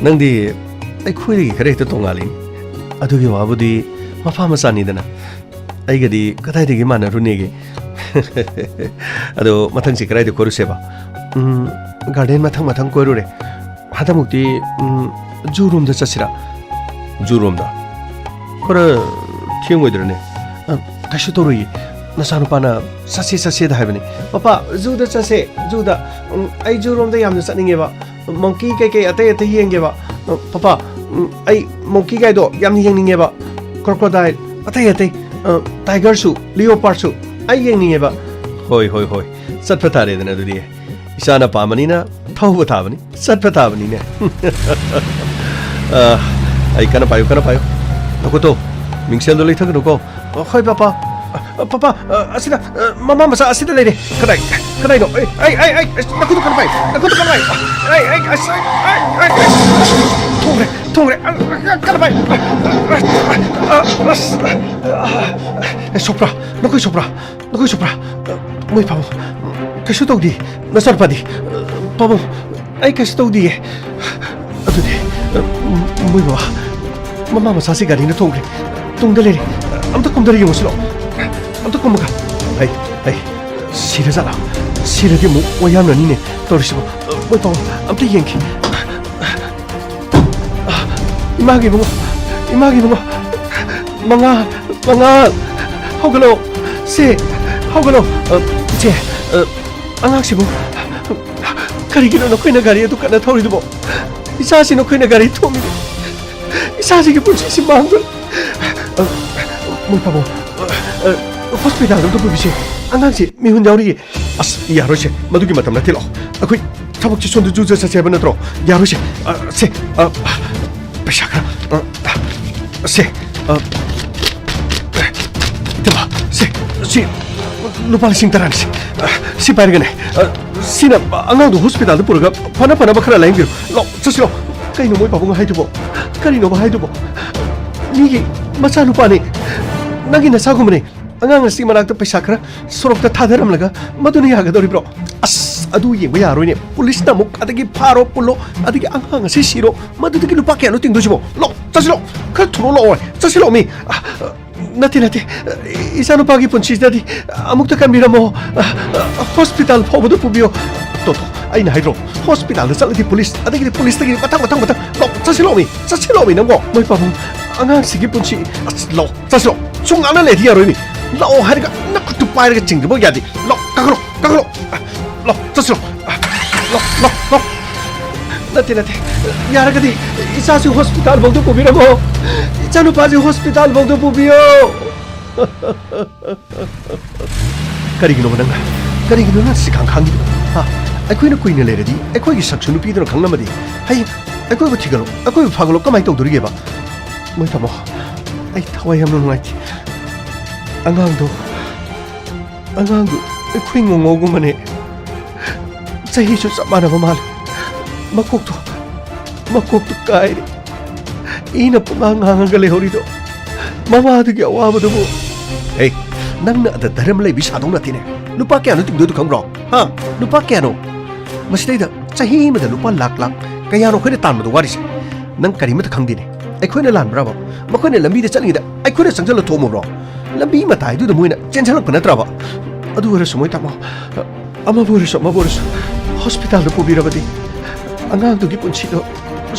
ꯅꯪꯗꯤ ꯑꯩꯈꯣꯏꯗꯒꯤ ꯈꯔ ꯍꯦꯛꯇ ꯇꯣꯡꯉꯥꯜꯂꯤ꯫ ꯑꯗꯨꯒꯤ ꯋꯥꯕꯨꯗꯤ ꯃꯄꯥ ꯃꯆꯥꯅꯤꯗꯅ꯫ ꯑꯩꯒꯗꯤ ꯀꯗꯥꯏꯗꯒꯤ ꯃꯥꯟꯅꯔꯨꯅꯦꯒꯦ? ꯑꯗꯣ ꯃꯊꯪꯁꯤ ꯀꯗꯥꯏꯗ ꯀꯣꯏꯔꯨꯁꯦꯕ? ꯎꯝ, garden ꯃꯊꯪ ꯃꯊꯪ ꯀꯣꯏꯔꯨꯔꯦ꯫ ꯍꯟꯗꯛꯃꯨꯛꯇꯤ, ꯎꯝ, zoo ꯔꯣꯝꯗ ꯆꯠꯁꯤꯔꯥ? Zoo ꯔꯣꯝꯗ? ꯈꯔ ꯊꯦꯡꯉꯣꯏꯗ꯭ꯔꯅꯦ? ꯑ, ꯀꯩꯁꯨ ꯇꯧꯔꯣꯏꯌꯦ꯫ ꯅꯆꯥꯅꯨꯄꯥꯅ "ꯆꯠꯁꯦ, ꯆꯠꯁꯦꯗ" ꯍꯥꯏꯕꯅꯤ꯫ "ꯄꯄꯥ, zoo ꯗ ꯆꯠꯁꯦ, zoo ꯗ꯫ ꯎꯝ, ꯑꯩ zoo ꯔꯣꯝꯗ ꯌꯥꯝꯅ ꯆꯠꯅꯤꯡꯉꯦꯕ꯫ Monkey ꯀꯩꯀꯩ ꯑꯇꯩ ꯑꯇꯩ ꯌꯦꯡꯒꯦꯕ꯫ ꯑ, ꯄꯄꯥ, ꯎꯝ, ꯑꯩ monkey ꯒꯥꯏꯗꯣ ꯌꯥꯝꯅ ꯌꯦꯡꯅꯤꯡꯉꯦꯕ꯫ Crocodile, ꯑꯇꯩ ꯑꯇꯩ, ꯑ, tiger ꯁꯨ, leopard ꯁꯨ ꯑꯩ ꯌꯦꯡꯅꯤꯡꯉꯦꯕ꯫" ꯍꯣꯏ, ꯍꯣꯏ, ꯍꯣꯏ꯫ ꯆꯠꯄ ꯇꯥꯔꯦꯗꯅ ꯑꯗꯨꯗꯤ꯫ ꯏꯆꯥꯅ ꯄꯥꯝꯕꯅꯤꯅ ꯊꯧꯕ ꯇꯥꯕꯅꯤ, ꯆꯠꯄ ꯇꯥꯕꯅꯤꯅꯦ꯫ ꯑ, ꯑꯩ, ꯀꯟꯅ ꯄꯥꯏꯌꯨ, ꯀꯟꯅ ꯄꯥꯏꯌꯨ꯫ ꯅꯈꯨꯠꯇꯣ ꯃꯤꯡꯁꯦꯜꯗꯣ ꯂꯩꯊꯒꯅꯨꯀꯣ꯫ ꯑ, ꯍꯣꯏ, ꯄꯥꯄꯥ꯫ ꯑ, ꯄꯥꯄꯥ, ꯑ, ꯑꯁꯤꯗ, ꯑ, ꯃꯃꯥ ꯃꯆꯥ ꯑꯁꯤꯗ ꯂꯩꯔꯦ꯫ ꯀꯗꯥꯏ? ꯀꯗꯥꯏꯅꯣ? ꯑꯩ, ꯑꯩ, ꯑꯩ, ꯑꯩ, ꯑꯁ, ꯅꯈꯨꯠꯇꯣ ꯀꯟꯅ ꯄꯥꯏ, ꯅꯈꯨꯠꯇꯣ ꯀꯟꯅ ꯄꯥꯏ꯫ ꯑꯩ, ꯑꯩ, ꯑꯁ, ꯑꯩ, ꯑꯩ, ꯑꯩ, ꯑꯩ, ꯊꯣꯡꯈ꯭ꯔꯦ, ꯊꯣꯡꯈ꯭ꯔꯦ꯫ ꯑ, ꯑ, ꯀꯟꯅ ꯄꯥꯏ꯫ ꯑ, ꯑ, ꯑ, ꯑꯁ, ꯑ, ꯑ, ꯁꯣꯛꯄ꯭ꯔꯥ? ꯅꯈꯣꯏ ꯁꯣꯛꯄ꯭ꯔꯥ? ꯅꯈꯣꯏ ꯁꯣꯛꯄ꯭ꯔꯥ? ꯑ, ꯃꯣꯏ ꯄꯥꯕꯨꯡ, ꯀꯩꯁꯨ ꯇꯧꯗꯦ꯫ ꯅꯆꯥꯅꯨꯄꯥꯗꯤ? ꯑ, ꯄꯥꯕꯨꯡ, ꯑꯩ ꯀꯩꯁꯨ ꯇꯧꯗꯤꯌꯦ꯫ ꯑꯗꯨꯗꯤ, ꯑ, ꯃꯣꯏ ꯕꯕꯥ, ꯃꯃꯥ ꯃꯆꯥꯁꯤ ꯒꯥꯔꯤꯅ ꯊꯣꯡꯈ꯭ꯔꯦ꯫ ꯇꯨꯡꯗ ꯂꯩꯔꯦ꯫ ꯑꯝꯇ ꯀꯨꯝꯊꯔ ꯌꯦꯡꯉꯨꯁꯤ ꯂꯥꯛꯑꯣ꯫ ꯑꯝꯇ ꯀꯨꯝꯃꯒ꯫ ꯑꯩ, ꯑꯩ, ꯁꯤꯔꯖꯥꯠꯂꯣ? ꯁꯤꯔꯗꯤ ꯑꯃꯨꯛ ꯋꯥ ꯌꯥꯝꯅꯅꯤꯅꯦ ꯇꯧꯔꯤꯁꯤꯕꯣ꯫ ꯑ, ꯃꯣꯏ ꯄꯥꯕꯨꯡ, ꯑꯝꯇ ꯌꯦꯡꯈꯤ꯫ ꯏꯃꯥꯒꯤ ꯏꯕꯨꯡꯉꯣ, ꯏꯃꯥꯒꯤ ꯏꯕꯨꯡꯉꯣ, ꯃꯉꯥ, ꯃꯉꯥ, ꯍꯧꯒꯠꯂꯣ, ꯁꯦ, ꯍꯧꯒꯠꯂꯣ꯫ ꯑ, ꯏꯆꯦ, ꯑ, ꯑꯉꯥꯡꯁꯤꯕꯨ ꯀꯔꯤꯒꯤꯅꯣ ꯅꯈꯣꯏꯅ ꯒꯥꯔꯤ ꯑꯗꯨ ꯀꯟꯅ ꯊꯧꯔꯤꯗꯨꯕꯣ? ꯏꯆꯥꯁꯤ ꯅꯈꯣꯏꯅ ꯒꯥꯔꯤ ꯊꯣꯝꯃꯤꯗꯨ ꯏꯆꯥꯁꯤꯒꯤ ꯄꯨꯟꯁꯤꯁꯤ ꯃꯥꯡꯗꯣꯔꯦ꯫ ꯑ, ꯃꯣꯏ ꯄꯥꯕꯨꯡ, ꯑ, ꯑ, ꯍꯣꯁꯄꯤꯇꯥꯜꯗ ꯑꯝꯇ ꯄꯨꯕꯤꯁꯦ꯫ ꯑꯉꯥꯡꯁꯤ ꯃꯤꯍꯨꯟ ꯌꯥꯎꯔꯤꯌꯦ꯫ ꯑꯁ, ꯌꯥꯔꯣꯏꯁꯦ, ꯃꯗꯨꯒꯤ ꯃꯇꯝ ꯅꯠꯇꯦ꯫ ꯂꯥꯛꯑꯣ, ꯑꯩꯈꯣꯏ ꯊꯕꯛꯁꯦ ꯁꯣꯝꯗ ꯖꯨ ꯖꯨ ꯆꯠꯁꯦ ꯍꯥꯏꯕ ꯅꯠꯇ꯭ꯔꯣ? ꯌꯥꯔꯣꯏꯁꯦ꯫ ꯑ, ꯁꯦ, ꯑ, ꯄꯩꯁꯥ ꯈꯔ, ꯑ, ꯁꯦ, ꯑ, ꯏꯇꯩꯃ, ꯁꯦ, ꯁꯤ ꯂꯨꯄꯥ ꯂꯤꯁꯤꯡ ꯇꯔꯥꯅꯤ꯫ ꯁꯦ, ꯑ, ꯁꯤ ꯄꯥꯏꯔꯒꯅꯦ, ꯑ, ꯁꯤꯅ ꯑꯉꯥꯡꯗꯣ ꯍꯣꯁꯄꯤꯇꯥꯜꯗ ꯄꯨꯔꯒ ꯐꯅ ꯐꯅꯕ ꯈꯔ ꯂꯥꯌꯦꯡꯕꯤꯔꯣ꯫ ꯂꯥꯛꯑꯣ, ꯆꯠꯁꯤꯔꯣ꯫ ꯀꯩꯅꯣ ꯃꯣꯏ ꯄꯥꯕꯨꯡ ꯍꯥꯏꯗꯨꯕꯣ? ꯀꯔꯤꯅꯣꯕ ꯍꯥꯏꯗꯨꯕꯣ? ꯃꯤꯒꯤ ꯃꯆꯥꯅꯨꯄꯥꯅꯤ, ꯅꯪꯒꯤ ꯅꯆꯥꯒꯨꯝꯕꯅꯤ꯫ ꯑꯉꯥꯡ ꯑꯁꯤ ꯃꯅꯥꯛꯇ ꯄꯩꯁꯥ ꯈꯔ ꯁꯣꯔꯣꯛꯇ ꯊꯥꯗꯔꯝꯂꯒ ꯃꯗꯨꯅ ꯌꯥꯒꯗꯧꯔꯤꯕ꯭ꯔꯣ? ꯑꯁ, ꯑꯗꯨ ꯌꯦꯡꯕ ꯌꯥꯔꯣꯏꯅꯦ꯫ ꯄꯨꯂꯤꯁꯅ ꯑꯃꯨꯛ ꯑꯗꯒꯤ ꯐꯥꯔꯣ ꯄꯨꯜꯂꯣ, ꯑꯗꯒꯤ ꯑꯉꯥꯡ ꯑꯁꯤ ꯁꯤꯔꯣ, ꯃꯗꯨꯗꯒꯤ ꯂꯨꯄꯥ ꯀꯌꯥꯅꯣ ꯇꯤꯡꯗꯣꯏꯁꯤꯕꯣ? ꯂꯥꯛꯑꯣ, ꯆꯠꯁꯤꯂꯣ, ꯈꯔ ꯊꯨꯔꯣ ꯂꯥꯛꯑꯣ, ꯆꯠꯁꯤꯂꯣ ꯃꯤ꯫ ꯑ, ꯅꯠꯇꯦ, ꯅꯠꯇꯦ, ꯏꯆꯥꯅꯨꯄꯥꯒꯤ ꯄꯨꯟꯁꯤꯗꯗꯤ ꯑꯃꯨꯛꯇ ꯀꯟꯕꯤꯔꯝꯃꯣ꯫ ꯑ, ꯑ, ꯍꯣꯁꯄꯤꯇꯥꯜ ꯐꯥꯎꯕꯗ ꯄꯨꯕꯤꯌꯣ꯫ ꯇꯣ, ꯇꯣ, ꯑꯩꯅ ꯍꯥꯏꯗ꯭ꯔꯣ, ꯍꯣꯁꯄꯤꯇꯥꯜꯗ ꯆꯠꯂꯗꯤ ꯄꯨꯂꯤꯁ, ꯑꯗꯒꯤꯗꯤ ꯄꯨꯂꯤꯁꯇꯒꯤꯗꯤ ꯃꯊꯪ, ꯃꯊꯪ, ꯃꯊꯪ꯫ ꯂꯥꯛꯑꯣ, ꯆꯠꯁꯤꯂꯣ ꯃꯤ, ꯆꯠꯁꯤꯂꯣ ꯃꯤ ꯅꯪꯕꯣ꯫ ꯃꯣꯏ ꯄꯥꯕꯨꯡ, ꯑꯉꯥꯡꯁꯤꯒꯤ ꯄꯨꯟꯁꯤ, ꯑꯁ, ꯂꯥꯛꯑꯣ꯫ ꯆꯠꯁꯤꯂꯣ꯫ ꯁꯨꯝ ꯉꯥꯡꯅ ꯂꯩꯗꯤ ꯌꯥꯔꯣꯏꯅꯦ꯫ ꯂꯥꯛꯑꯣ ꯍꯥꯏꯔꯒ ꯅꯈꯨꯠꯇꯨ ꯄꯥꯏꯔꯒ ꯆꯤꯡꯗꯕ ꯌꯥꯗꯦ꯫ ꯂꯥꯛꯑꯣ, ꯀꯥꯈꯠꯂꯣ, ꯀꯥꯈꯠꯂꯣ꯫ ꯂꯥꯛꯑꯣ, ꯆꯠꯁꯤꯂꯣ꯫ ꯂꯥꯛꯑꯣ, ꯂꯥꯛꯑꯣ, ꯂꯥꯛꯑꯣ꯫ ꯅꯠꯇꯦ, ꯅꯠꯇꯦ꯫ ꯌꯥꯔꯒꯗꯤ ꯏꯆꯥꯁꯤ ꯍꯣꯁꯄꯤꯇꯥꯜ ꯐꯥꯎꯗ ꯄꯨꯕꯤꯔꯝꯃꯣ꯫ ꯏꯆꯥꯅꯨꯄꯥꯁꯤ ꯍꯣꯁꯄꯤꯇꯥꯜ ꯐꯥꯎꯗ ꯄꯨꯕꯤꯌꯣ꯫ ꯀꯔꯤꯒꯤꯅꯣꯕ ꯅꯪꯅ? ꯀꯔꯤꯒꯤꯅꯣ ꯅꯪ ꯁꯤ ꯈꯥꯡ ꯈꯥꯡꯉꯤꯗꯨꯕꯣ? ꯍꯥ? ꯑꯩꯈꯣꯏꯅ ꯀꯨꯏꯅ ꯂꯩꯔꯗꯤ ꯑꯩꯈꯣꯏꯒꯤ ꯁꯛꯁꯨ ꯅꯨꯄꯤꯗꯨꯅ ꯈꯪꯂꯝꯃꯗꯤ, ꯍꯌꯦꯡ ꯑꯩꯈꯣꯏꯕꯨ ꯊꯤꯒꯠꯂꯣ, ꯑꯩꯈꯣꯏꯕꯨ ꯐꯥꯒꯠꯂꯣ, ꯀꯃꯥꯏꯅ ꯇꯧꯗꯣꯔꯤꯒꯦꯕ? ꯃꯣꯏ ꯇꯥꯃꯣ, ꯑꯩ ꯊꯋꯥꯏ ꯌꯥꯝꯅ ꯅꯨꯡꯉꯥꯏꯇꯦ꯫ ꯑꯉꯥꯡꯗꯣ, ꯑꯉꯥꯡꯗꯣ ꯑꯩꯈꯣꯏ ꯉꯣꯉꯣꯒꯨꯝꯕꯅꯦ꯫ ꯆꯍꯤꯁꯨ ꯆꯞ ꯃꯥꯟꯅꯕ ꯃꯥꯜꯂꯦ꯫ ꯃꯀꯣꯛꯇꯣ, ꯃꯀꯣꯛꯇꯣ ꯀꯥꯏꯔꯦ꯫ ꯏꯅ ꯄꯨꯡꯉꯥꯡ ꯉꯥꯡꯉꯒ ꯂꯩꯍꯧꯔꯤꯗꯣ, ꯃꯃꯥꯗꯨꯒꯤ ꯑꯋꯥꯕꯗꯨꯕꯨ꯫ ꯍꯦ, ꯅꯪꯅ ꯑꯗ ꯙꯔꯃ ꯂꯩꯕꯤ ꯁꯥꯗꯧ ꯅꯠꯇꯦꯅꯦ꯫ ꯂꯨꯄꯥ ꯀꯌꯥꯅꯣ ꯇꯤꯡꯗꯣꯏꯗꯣ ꯈꯪꯕ꯭ꯔꯣ? ꯍꯥ? ꯂꯨꯄꯥ ꯀꯌꯥꯅꯣ? ꯃꯁꯤꯗꯩꯗ ꯆꯍꯤ ꯑꯃꯗ ꯂꯨꯄꯥ ꯂꯥꯛ ꯂꯥꯛ ꯀꯌꯥꯅꯣ ꯑꯩꯈꯣꯏꯅ ꯇꯥꯟꯕꯗꯣ ꯋꯥꯔꯤꯁꯦ? ꯅꯪ ꯀꯔꯤꯃꯠꯇ ꯈꯪꯗꯦꯅꯦ꯫ ꯑꯩꯈꯣꯏꯅ ꯂꯥꯟꯕ꯭ꯔꯕ? ꯃꯈꯣꯏꯅ ꯂꯝꯕꯤꯗ ꯆꯠꯂꯤꯉꯩꯗ ꯑꯩꯈꯣꯏꯅ ꯆꯪꯁꯤꯜꯂ ꯊꯣꯛꯑꯝꯃꯕ꯭ꯔꯣ? ꯂꯝꯕꯤ ꯃꯇꯥꯏꯗꯨꯗ ꯃꯣꯏꯅ ꯆꯦꯟꯁꯤꯜꯂꯛꯄ ꯅꯠꯇ꯭ꯔꯕ? ꯑꯗꯨ ꯑꯣꯏꯔꯁꯨ ꯃꯣꯏ ꯇꯥꯃꯣ, ꯑꯃꯕꯨ ꯑꯣꯏꯔꯁꯨ ꯑꯃꯕꯨ ꯑꯣꯏꯔꯁꯨ ꯍꯣꯁꯄꯤꯇꯥꯜꯗ ꯄꯨꯕꯤꯔꯕꯗꯤ ꯑꯉꯥꯡꯗꯨꯒꯤ ꯄꯨꯟꯁꯤꯗꯣ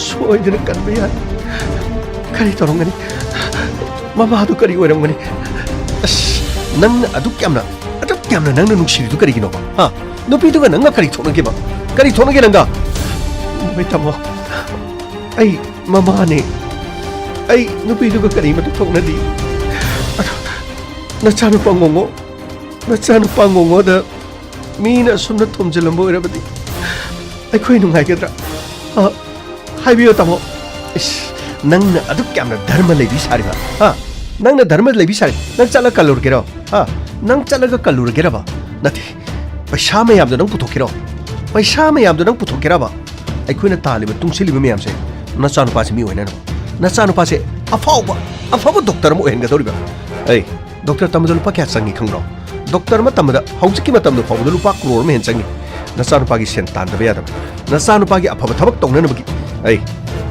ꯁꯣꯏꯗꯅ ꯀꯟꯕ ꯌꯥꯏ꯫ ꯀꯔꯤ ꯇꯧꯔꯝꯒꯅꯤ? ꯃꯃꯥꯗꯨ ꯀꯔꯤ ꯑꯣꯏꯔꯝꯒꯅꯤ? ꯑꯁ, ꯅꯪꯅ ꯑꯗꯨꯛ ꯌꯥꯝꯅ, ꯑꯗꯨꯛ ꯌꯥꯝꯅ ꯅꯪꯅ ꯅꯨꯡꯁꯤꯔꯤꯗꯨ ꯀꯔꯤꯒꯤꯅꯣꯕ? ꯍꯥ? ꯅꯨꯄꯤꯗꯨꯒ ꯅꯪꯒ ꯀꯔꯤ ꯊꯣꯛꯅꯒꯦꯕ? ꯀꯔꯤ ꯊꯣꯛꯅꯒꯦ ꯅꯪꯒ? ꯃꯣꯏ ꯇꯥꯃꯣ, ꯑꯩ ꯃꯃꯥꯅꯦ꯫ ꯑꯩ ꯅꯨꯄꯤꯗꯨꯒ ꯀꯔꯤꯃꯠꯇ ꯊꯣꯛꯅꯗꯦ꯫ ꯑꯗꯣ ꯅꯆꯥꯅꯨꯄꯥ ꯉꯣꯉꯣ, ꯅꯆꯥꯅꯨꯄꯥ ꯉꯣꯉꯣꯗ ꯃꯤꯅ ꯑꯁꯨꯝꯅ ꯊꯣꯝꯖꯤꯜꯂꯝꯕ ꯑꯣꯏꯔꯕꯗꯤ ꯑꯩꯈꯣꯏ ꯅꯨꯡꯉꯥꯏꯒꯗ꯭ꯔꯥ? ꯑ, ꯍꯥꯏꯕꯤꯌꯣ ꯇꯥꯃꯣ꯫ ꯏꯁ, ꯅꯪꯅ ꯑꯗꯨꯛ ꯌꯥꯝꯅ ꯙꯔꯃ ꯂꯩꯕꯤ ꯁꯥꯔꯤꯕ, ꯍꯥ? ꯅꯪꯅ ꯙꯔꯃ ꯂꯩꯕꯤ ꯁꯥꯔꯤ, ꯅꯪ ꯆꯠꯂ ꯀꯜꯂꯨꯔꯒꯦꯔꯣ? ꯍꯥ? ꯅꯪ ꯆꯠꯂꯒ ꯀꯜꯂꯨꯔꯒꯦꯔꯕ? ꯅꯠꯇꯦ, ꯄꯩꯁꯥ ꯃꯌꯥꯝꯗꯣ ꯅꯪ ꯄꯨꯊꯣꯛꯀꯦꯔꯣ? ꯄꯩꯁꯥ ꯃꯌꯥꯝꯗꯣ ꯅꯪ ꯄꯨꯊꯣꯛꯀꯦꯔꯕ? ꯑꯩꯈꯣꯏꯅ ꯇꯥꯜꯂꯤꯕ, ꯇꯨꯡꯁꯤꯜꯂꯤꯕ ꯃꯌꯥꯝꯁꯦ ꯅꯆꯥꯅꯨꯄꯥꯁꯦ ꯃꯤ ꯑꯣꯏꯅꯅꯕ, ꯅꯆꯥꯅꯨꯄꯥꯁꯦ ꯑꯐꯥꯎꯕ, ꯑꯐꯕ ꯗꯣꯛꯇꯔ ꯑꯃ ꯑꯣꯏꯍꯟꯒꯗꯧꯔꯤꯕ꯫ ꯑꯩ ꯗꯣꯛꯇꯔ ꯇꯝꯕꯗ ꯂꯨꯄꯥ ꯀꯌꯥ ꯆꯪꯉꯤ ꯈꯪꯕ꯭ꯔꯣ? ꯗꯣꯛꯇꯔ ꯑꯃ ꯇꯝꯕꯗ ꯍꯧꯖꯤꯛꯀꯤ ꯃꯇꯝꯗ ꯐꯥꯎꯕꯗ ꯂꯨꯄꯥ ꯀ꯭ꯔꯣꯔ ꯑꯃ ꯍꯦꯟꯅ ꯆꯪꯉꯤ꯫ ꯅꯆꯥꯅꯨꯄꯥꯒꯤ ꯁꯦꯟ ꯇꯥꯟꯗꯕ ꯌꯥꯗꯕ, ꯅꯆꯥꯅꯨꯄꯥꯒꯤ ꯑꯐꯕ ꯊꯕꯛ ꯇꯧꯅꯅꯕꯒꯤ꯫ ꯑꯩ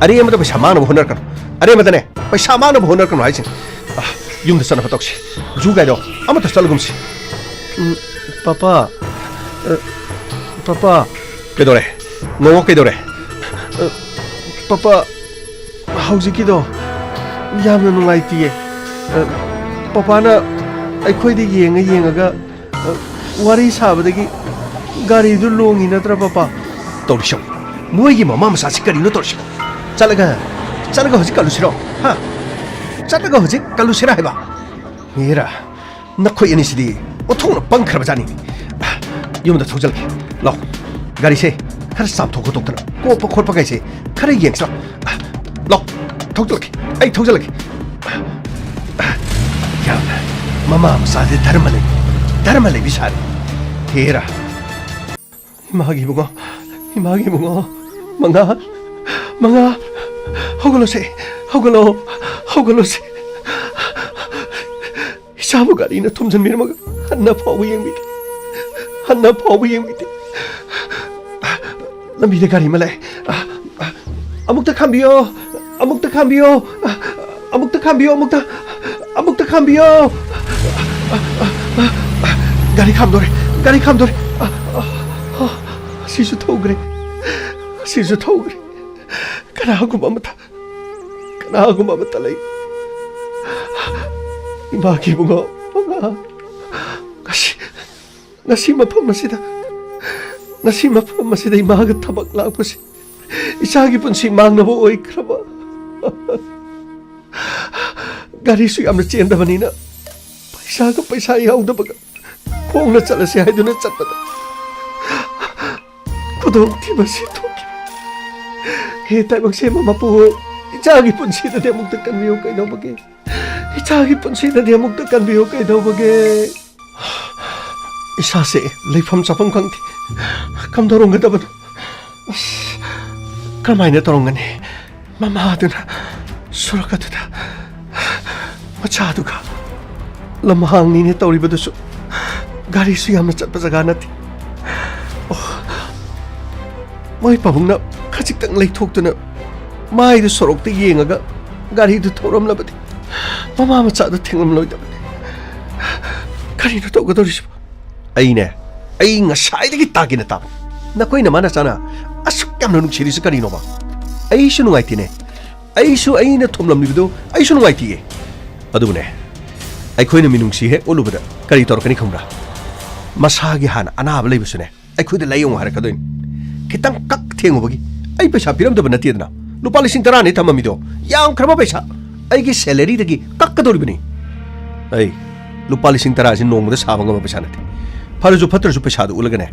ꯑꯔꯦꯝꯕꯗ ꯄꯩꯁꯥ ꯃꯥꯡꯅꯕ ꯍꯣꯠꯅꯔꯛꯀꯅꯨ꯫ ꯑꯔꯦꯝꯕꯗꯅꯦ ꯄꯩꯁꯥ ꯃꯥꯡꯅꯕ ꯍꯣꯠꯅꯔꯛꯀꯅꯨ ꯍꯥꯏꯁꯤꯅꯤ꯫ ꯑ, ꯌꯨꯝꯗ ꯆꯠꯅꯕ ꯇꯧꯁꯤ꯫ ꯖꯨ ꯒꯥꯏꯗꯣ, ꯑꯃꯇ ꯆꯠꯂꯒꯨꯝꯁꯤ꯫ ꯎꯝ, ꯄꯥꯄꯥ, ꯑ, ꯄꯥꯄꯥ꯫ ꯀꯩꯗꯧꯔꯦ? ꯉꯣꯉꯣ ꯀꯩꯗꯧꯔꯦ? ꯑ, ꯄꯥꯄꯥ, ꯍꯧꯖꯤꯛꯀꯤꯗꯣ ꯌꯥꯝꯅ ꯅꯨꯡꯉꯥꯏꯇꯤꯌꯦ꯫ ꯑ, ꯄꯥꯄꯥꯅ ꯑꯩꯈꯣꯏꯗ ꯌꯦꯡꯉ ꯌꯦꯡꯉꯒ, ꯑ, ꯋꯥꯔꯤ ꯁꯥꯕꯗꯒꯤ ꯒꯥꯔꯤꯗꯨ ꯂꯣꯡꯉꯤ ꯅꯠꯇ꯭ꯔ, ꯄꯥꯄꯥ? ꯇꯧꯔꯤꯁꯤꯕꯨ, ꯃꯣꯏꯒꯤ ꯃꯃꯥ ꯃꯆꯥꯁꯤ ꯀꯔꯤꯅꯣ ꯇꯧꯔꯤꯁꯤꯕꯨ? ꯆꯠꯂꯒ, ꯆꯠꯂꯒ ꯍꯧꯖꯤꯛ ꯀꯜꯂꯨꯁꯤꯔꯣ? ꯍꯥ? ꯆꯠꯂꯒ ꯍꯧꯖꯤꯛ ꯀꯜꯂꯨꯁꯤꯔꯥ ꯍꯥꯏꯕ? ꯍꯦꯔꯥ, ꯅꯈꯣꯏ ꯑꯅꯤꯁꯤꯗꯤ ꯑꯣꯟꯊꯣꯛꯅ ꯄꯪꯈ꯭ꯔꯕꯖꯥꯠꯅꯤ꯫ ꯌꯨꯝꯗ ꯊꯧꯖꯤꯜꯂꯒꯦ꯫ ꯂꯥꯎ꯫ ꯒꯥꯔꯤꯁꯦ ꯈꯔ ꯆꯥꯝꯊꯣꯛ ꯈꯣꯠꯇꯣꯛꯇꯅ, ꯀꯣꯞꯄ ꯈꯣꯠꯄ ꯀꯩꯁꯦ ꯈꯔ ꯌꯦꯡꯁꯤꯔꯣ? ꯂꯥꯎ, ꯊꯧꯖꯤꯜꯂꯛꯀꯦ, ꯑꯩ ꯊꯧꯖꯤꯜꯂꯛꯀꯦ꯫ ꯌꯥꯝꯅ ꯃꯃꯥ ꯃꯆꯥꯁꯦ ꯙꯔꯃ ꯂꯩ, ꯙꯔꯃ ꯂꯩꯕꯤ ꯁꯥꯔꯤ꯫ ꯍꯦꯔꯥ꯫ ꯏꯃꯥꯒꯤ ꯏꯕꯨꯡꯉꯣ, ꯏꯃꯥꯒꯤ ꯏꯕꯨꯡꯉꯣ, ꯃꯉꯥ, ꯃꯉꯥ, ꯍꯧꯒꯠꯂꯣꯁꯦ, ꯍꯧꯒꯠꯂꯣ, ꯍꯧꯒꯠꯂꯣꯁꯦ꯫ ꯏꯆꯥꯕꯨ ꯒꯥꯔꯤꯅ ꯊꯣꯝꯖꯤꯟꯕꯤꯔꯝꯃꯒ ꯍꯟꯅ ꯐꯥꯎꯕ ꯌꯦꯡꯕꯤꯗꯦ, ꯍꯟꯅ ꯐꯥꯎꯕ ꯌꯦꯡꯕꯤꯗꯦ꯫ ꯂꯝꯕꯤꯗ ꯒꯥꯔꯤ ꯑꯃ ꯂꯥꯛꯑꯦ꯫ ꯑꯃꯨꯛꯇ ꯈꯥꯝꯕꯤꯌꯣ, ꯑꯃꯨꯛꯇ ꯈꯥꯝꯕꯤꯌꯣ, ꯑꯃꯨꯛꯇ ꯈꯥꯝꯕꯤꯌꯣ, ꯑꯃꯨꯛꯇ, ꯑꯃꯨꯛꯇ ꯈꯥꯝꯕꯤꯌꯣ꯫ ꯒꯥꯔꯤ ꯈꯥꯝꯗꯣꯔꯦ, ꯒꯥꯔꯤ ꯈꯥꯝꯗꯣꯔꯦ꯫ ꯑꯁꯤꯁꯨ ꯊꯧꯈ꯭ꯔꯦ, ꯑꯁꯤꯁꯨ ꯊꯧꯈ꯭ꯔꯦ꯫ ꯀꯅꯥꯒꯨꯝꯕ ꯑꯃꯇ, ꯀꯅꯥꯒꯨꯝꯕ ꯑꯃꯇ ꯂꯩ꯫ ꯏꯃꯥꯒꯤ ꯏꯕꯨꯡꯉꯣ, ꯃꯉꯥ, ꯉꯁꯤ, ꯉꯁꯤ ꯃꯐꯝ ꯑꯁꯤꯗ, ꯉꯁꯤ ꯃꯐꯝ ꯑꯁꯤꯗ ꯏꯃꯥꯒ ꯊꯕꯛ ꯂꯥꯛꯄꯁꯤ ꯏꯆꯥꯒꯤ ꯄꯨꯟꯁꯤ ꯃꯥꯡꯅꯕ ꯑꯣꯏꯈ꯭ꯔꯕ꯫ ꯒꯥꯔꯤꯁꯨ ꯌꯥꯝꯅ ꯆꯦꯟꯗꯕꯅꯤꯅ ꯄꯩꯁꯥꯒ ꯄꯩꯁꯥ ꯌꯥꯎꯗꯕꯒ ꯈꯣꯡꯅ ꯆꯠꯂꯁꯤ ꯍꯥꯏꯗꯨꯅ ꯆꯠꯄꯗ ꯈꯨꯗꯣꯡꯊꯤꯕ ꯁꯤ ꯊꯣꯛꯈꯤ꯫ ꯍꯦ ꯇꯥꯏꯕꯪ ꯁꯦꯝꯕ ꯃꯄꯨ, ꯏꯆꯥꯒꯤ ꯄꯨꯟꯁꯤꯗꯗꯤ ꯑꯃꯨꯛꯇ ꯀꯟꯕꯤꯌꯨ ꯀꯩꯗꯧꯕꯒꯦ? ꯏꯆꯥꯒꯤ ꯄꯨꯟꯁꯤꯗꯗꯤ ꯑꯃꯨꯛꯇ ꯀꯟꯕꯤꯌꯨ ꯀꯩꯗꯧꯕꯒꯦ? ꯏꯁꯥꯁꯦ ꯂꯩꯐꯝ ꯆꯥꯐꯝ ꯈꯪꯗꯦ꯫ ꯀꯝꯗꯧꯔꯝꯒꯗꯕꯅꯣ? ꯑꯁ, ꯀꯔꯝꯍꯥꯏꯅ ꯇꯧꯔꯝꯒꯅꯤ? ꯃꯃꯥꯗꯨꯅ ꯁꯣꯔꯣꯛ ꯑꯗꯨꯗ ꯃꯆꯥꯗꯨꯒ ꯂꯝꯍꯥꯡꯅꯤꯅꯦ ꯇꯧꯔꯤꯕꯗꯨꯁꯨ꯫ ꯒꯥꯔꯤꯁꯨ ꯌꯥꯝꯅ ꯆꯠꯄ ꯖꯒꯥ ꯅꯠꯇꯦ꯫ ꯑꯣ, ꯃꯣꯏ ꯄꯥꯕꯨꯡꯅ ꯈꯖꯤꯛꯇꯪ ꯂꯩꯊꯣꯛꯇꯨꯅ ꯃꯥꯏꯗꯨ ꯁꯣꯔꯣꯛꯇ ꯌꯦꯡꯉꯒ ꯒꯥꯔꯤꯗꯨ ꯊꯧꯔꯝꯂꯕꯗꯤ ꯃꯃꯥ ꯃꯆꯥꯗꯨ ꯊꯦꯡꯂꯝꯂꯣꯏꯗꯕꯅꯤ꯫ ꯀꯔꯤꯅꯣ ꯇꯧꯒꯗꯧꯔꯤꯁꯤꯕꯣ? ꯑꯩꯅꯦ, ꯑꯩ ꯉꯁꯥꯏꯗꯒꯤ ꯇꯥꯒꯦꯅ ꯇꯥꯕꯅꯤ꯫ ꯅꯈꯣꯏ ꯅꯃꯥ ꯅꯆꯥꯅ ꯑꯁꯨꯛ ꯌꯥꯝꯅ ꯅꯨꯡꯁꯤꯔꯤꯁꯤ ꯀꯔꯤꯅꯣꯕ? ꯑꯩꯁꯨ ꯅꯨꯡꯉꯥꯏꯇꯦꯅꯦ꯫ ꯑꯩꯁꯨ ꯑꯩꯅ ꯊꯣꯝꯂꯝꯂꯤꯕꯗꯨ ꯑꯩꯁꯨ ꯅꯨꯡꯉꯥꯏꯇꯤꯌꯦ꯫ ꯑꯗꯨꯕꯨꯅꯦ, ꯑꯩꯈꯣꯏꯅ ꯃꯤꯅꯨꯡꯁꯤ ꯍꯦꯛ ꯎꯠꯂꯨꯕꯗ ꯀꯔꯤ ꯇꯧꯔꯛꯀꯅꯤ ꯈꯪꯕ꯭ꯔꯥ? ꯃꯁꯥꯒꯤ ꯍꯥꯟꯅ ꯑꯅꯥꯕ ꯂꯩꯕꯁꯨꯅꯦ, ꯑꯩꯈꯣꯏꯗ ꯂꯥꯏꯌꯦꯡꯉꯨ ꯍꯥꯏꯔꯛꯀꯗꯣꯏꯅꯤ꯫ ꯈꯤꯇꯪ ꯀꯛ ꯊꯦꯡꯉꯨꯕꯒꯤ ꯑꯩ ꯄꯩꯁꯥ ꯄꯤꯔꯝꯗꯕ ꯅꯠꯇꯦꯗꯅ꯫ ꯂꯨꯄꯥ ꯂꯤꯁꯤꯡ ꯇꯔꯥꯅꯤ ꯊꯝꯃꯝꯃꯤꯗꯣ, ꯌꯥꯝꯈ꯭ꯔꯕ ꯄꯩꯁꯥ꯫ ꯑꯩꯒꯤ ꯁꯦꯂꯔꯤꯗꯒꯤ ꯀꯛꯀꯗꯧꯔꯤꯕꯅꯤ꯫ ꯑꯩ ꯂꯨꯄꯥ ꯂꯤꯁꯤꯡ ꯇꯔꯥ ꯑꯁꯤ ꯅꯣꯡꯃꯗ ꯁꯥꯕ ꯉꯝꯕ ꯄꯩꯁꯥ ꯅꯠꯇꯦ꯫ ꯐꯔꯁꯨ ꯐꯠꯇ꯭ꯔꯁꯨ ꯄꯩꯁꯥꯗꯨ ꯎꯠꯂꯒꯅꯦ,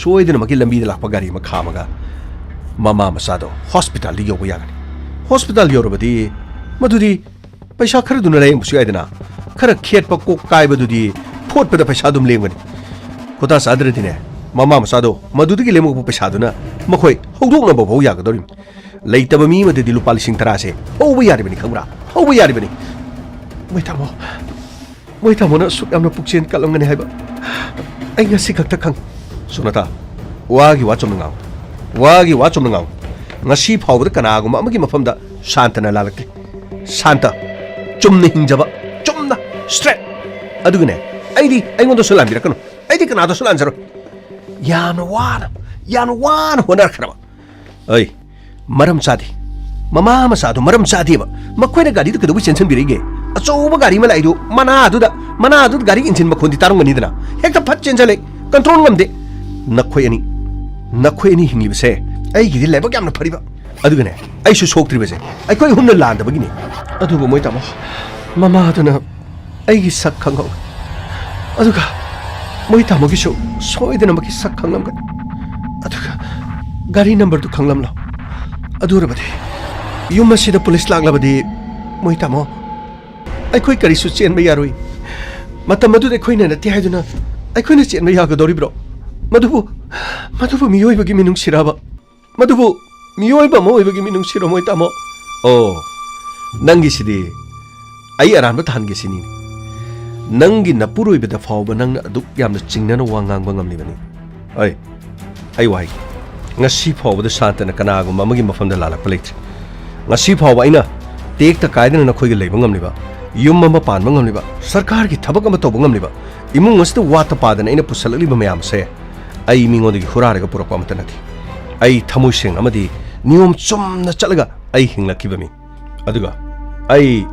ꯁꯣꯏꯗꯅꯃꯛꯀꯤ ꯂꯝꯕꯤꯗ ꯂꯥꯛꯄ ꯒꯥꯔꯤ ꯑꯃ ꯈꯥꯝꯃꯒ ꯃꯃꯥ ꯃꯆꯥꯗꯣ ꯍꯣꯁꯄꯤꯇꯥꯜꯗ ꯌꯧꯕ ꯌꯥꯒꯅꯤ꯫ ꯍꯣꯁꯄꯤꯇꯥꯜ ꯌꯧꯔꯕꯗꯤ ꯃꯗꯨꯗꯤ ꯄꯩꯁꯥ ꯈꯔꯗꯨꯅ ꯂꯥꯌꯦꯡꯕꯁꯨ ꯌꯥꯏꯗꯅ, ꯈꯔ ꯈꯦꯠꯄ ꯀꯣꯛ ꯀꯥꯏꯕꯗꯨꯗꯤ ꯐꯣꯠꯄꯗ ꯄꯩꯁꯥ ꯑꯗꯨꯝ ꯂꯦꯝꯒꯅꯤ꯫ ꯈꯨꯇꯥ ꯆꯥꯗ꯭ꯔꯗꯤꯅꯦ, ꯃꯃꯥ ꯃꯆꯥꯗꯣ ꯃꯗꯨꯗꯒꯤ ꯂꯦꯝꯃꯛꯄ ꯄꯩꯁꯥꯗꯨꯅ ꯃꯈꯣꯏ ꯍꯧꯗꯣꯛꯅꯕ ꯐꯥꯎ ꯌꯥꯒꯗꯧꯔꯤꯕꯅꯤ꯫ ꯂꯩꯇꯕ ꯃꯤ ꯑꯃꯗꯗꯤ ꯂꯨꯄꯥ ꯂꯤꯁꯤꯡ ꯇꯔꯥꯁꯦ ꯍꯧꯕ ꯌꯥꯔꯤꯕꯅꯤ, ꯈꯪꯕ꯭ꯔꯥ? ꯍꯧꯕ ꯌꯥꯔꯤꯕꯅꯤ꯫ ꯃꯣꯏ ꯇꯥꯃꯣ, ꯃꯣꯏ ꯇꯥꯃꯣꯅ ꯑꯁꯨꯛ ꯌꯥꯝꯅ ꯄꯨꯛꯆꯦꯜ ꯀꯜꯂꯝꯒꯅꯤ ꯍꯥꯏꯕ ꯑꯩ ꯉꯁꯤ ꯈꯛꯇ ꯈꯪ-, ꯁꯣꯅꯥꯇꯥ, ꯋꯥꯒꯤ ꯋꯥ ꯆꯨꯝꯅ ꯉꯥꯡꯉꯨ꯫ ꯋꯥꯒꯤ ꯋꯥ ꯆꯨꯝꯅ ꯉꯥꯡꯉꯨ꯫ ꯉꯁꯤ ꯐꯥꯎꯕꯗ ꯀꯅꯥꯒꯨꯝꯕ ꯑꯃꯒꯤ ꯃꯐꯝꯗ ꯁꯥꯟꯇꯅ ꯂꯥꯜꯂꯛꯇꯦ꯫ ꯁꯥꯟꯇ, ꯆꯨꯝꯅ ꯍꯤꯡꯖꯕ, ꯆꯨꯝꯅ, straight꯫ ꯑꯗꯨꯒꯅꯦ, ꯑꯩꯗꯤ ꯑꯩꯉꯣꯟꯗꯁꯨ ꯂꯥꯟꯕꯤꯔꯛꯀꯅꯨ꯫ ꯑꯩꯗꯤ ꯀꯅꯥꯗꯁꯨ ꯂꯥꯟꯖꯔꯣꯏ꯫ ꯌꯥꯝꯅ ꯋꯥꯅ, ꯌꯥꯝꯅ ꯋꯥꯅ ꯍꯣꯠꯅꯔꯛꯈ꯭ꯔꯕ꯫ ꯑꯩ, ꯃꯔꯝ ꯆꯥꯗꯦ꯫ ꯃꯃꯥ ꯃꯆꯥꯗꯣ ꯃꯔꯝ ꯆꯥꯗꯦꯕ꯫ ꯃꯈꯣꯏꯅ ꯒꯥꯔꯤꯗꯨ ꯀꯩꯗꯧꯕꯩ ꯆꯦꯟꯁꯤꯟꯕꯤꯔꯛꯏꯒꯦ? ꯑꯆꯧꯕ ꯒꯥꯔꯤ ꯑꯃ ꯂꯥꯛꯏꯗꯨ, ꯃꯅꯥꯗꯨꯗ, ꯃꯅꯥꯗꯨꯗ ꯒꯥꯔꯤ ꯏꯟꯖꯤꯟ ꯃꯈꯣꯟꯗꯤ ꯇꯥꯔꯝꯒꯅꯤꯗꯅ꯫ ꯍꯦꯛꯇ ꯐꯠ ꯆꯦꯟꯁꯤꯜꯂꯦ꯫ ꯀꯟꯇ꯭ꯔꯣꯜ ꯉꯝꯗꯦ꯫ ꯅꯈꯣꯏ ꯑꯅꯤ, ꯅꯈꯣꯏ ꯑꯅꯤ ꯍꯤꯡꯂꯤꯕꯁꯦ ꯑꯩꯒꯤꯗꯤ ꯂꯥꯏꯕꯛ ꯌꯥꯝꯅ ꯐꯔꯤꯕ꯫ ꯑꯗꯨꯒꯅꯦ, ꯑꯩꯁꯨ ꯁꯣꯛꯇ꯭ꯔꯤꯕꯁꯦ ꯑꯩꯈꯣꯏ ꯑꯍꯨꯝꯅ ꯂꯥꯟꯗꯕꯒꯤꯅꯦ꯫ ꯑꯗꯨꯕꯨ ꯃꯣꯏ ꯇꯥꯃꯣ, ꯃꯃꯥꯗꯨꯅ ꯑꯩꯒꯤ ꯁꯛ ꯈꯪꯍꯧꯏ꯫ ꯑꯗꯨꯒ ꯃꯣꯏ ꯇꯥꯃꯣꯒꯤꯁꯨ ꯁꯣꯏꯗꯅꯃꯛꯀꯤ ꯁꯛ ꯈꯪꯂꯝꯒꯅꯤ꯫ ꯑꯗꯨꯒ ꯒꯥꯔꯤ ꯅꯝꯕꯔꯗꯨ ꯈꯪꯂꯝꯂꯣ꯫ ꯑꯗꯨ ꯑꯣꯏꯔꯕꯗꯤ ꯌꯨꯝ ꯑꯁꯤꯗ ꯄꯨꯂꯤꯁ ꯂꯥꯛꯂꯕꯗꯤ ꯃꯣꯏ ꯇꯥꯃꯣ, ꯑꯩꯈꯣꯏ ꯀꯔꯤꯁꯨ ꯆꯦꯟꯕ ꯌꯥꯔꯣꯏ꯫ ꯃꯇꯝ ꯑꯗꯨꯗ ꯑꯩꯈꯣꯏꯅ ꯅꯠꯇꯦ ꯍꯥꯏꯗꯨꯅ ꯑꯩꯈꯣꯏꯅ ꯆꯦꯟꯕ ꯌꯥꯒꯗꯧꯔꯤꯕ꯭ꯔꯣ? ꯃꯗꯨꯕꯨ, ꯃꯗꯨꯕꯨ ꯃꯤꯑꯣꯏꯕꯒꯤ ꯃꯤꯅꯨꯡꯁꯤꯔꯕ? ꯃꯗꯨꯕꯨ ꯃꯤꯑꯣꯏꯕ ꯑꯃ ꯑꯣꯏꯕꯒꯤ ꯃꯤꯅꯨꯡꯁꯤꯔꯣ, ꯃꯣꯏ ꯇꯥꯃꯣ? ꯑꯣ, ꯅꯪꯒꯤꯁꯤꯗꯤ ꯑꯩ ꯑꯔꯥꯟꯕ ꯊꯥꯍꯟꯒꯦ ꯁꯤꯅꯤꯅꯦ꯫ ꯅꯪꯒꯤ ꯅꯄꯨꯔꯣꯏꯕꯗ ꯐꯥꯎꯕ ꯅꯪꯅ ꯑꯗꯨꯛ ꯌꯥꯝꯅ ꯆꯤꯡꯅꯅ ꯋꯥ ꯉꯥꯡꯕ ꯉꯝꯂꯤꯕꯅꯤ꯫ ꯑꯩ, ꯑꯩ ꯋꯥꯍꯩꯒꯦ꯫ ꯉꯁꯤ ꯐꯥꯎꯕꯗ ꯁꯥꯟꯇꯅ ꯀꯅꯥꯒꯨꯝꯕ ꯑꯃꯒꯤ ꯃꯐꯝꯗ ꯂꯥꯜꯂꯛꯄ ꯂꯩꯇ꯭ꯔꯤ꯫ ꯉꯁꯤ ꯐꯥꯎꯕ ꯑꯩꯅ ꯇꯦꯛꯇ ꯀꯥꯏꯗꯅ ꯅꯈꯣꯏꯒ ꯂꯩꯕ ꯉꯝꯂꯤꯕ, ꯌꯨꯝ ꯑꯃ ꯄꯥꯟꯕ ꯉꯝꯂꯤꯕ, ꯁꯔꯀꯥꯔꯒꯤ ꯊꯕꯛ ꯑꯃ ꯇꯧꯕ ꯉꯝꯂꯤꯕ, ꯏꯃꯨꯡ ꯑꯁꯤꯗ ꯋꯥꯠꯇ ꯄꯥꯗꯅ ꯑꯩꯅ ꯄꯨꯁꯜꯂꯛꯂꯤꯕ ꯃꯌꯥꯝꯁꯦ ꯑꯩ ꯃꯤꯉꯣꯟꯗꯒꯤ ꯍꯨꯔꯥꯔꯒ ꯄꯨꯔꯛꯄ ꯑꯃꯠꯇ ꯅꯠꯇꯦ꯫ ꯑꯩ ꯊꯃꯣꯏ ꯁꯦꯡꯅ ꯑꯃꯗꯤ ꯅꯤꯌꯣꯝ ꯆꯨꯝꯅ ꯆꯠꯂꯒ ꯑꯩ ꯍꯤꯡꯂꯛꯈꯤꯕ ꯃꯤ꯫ ꯑꯗꯨꯒ ꯑꯩ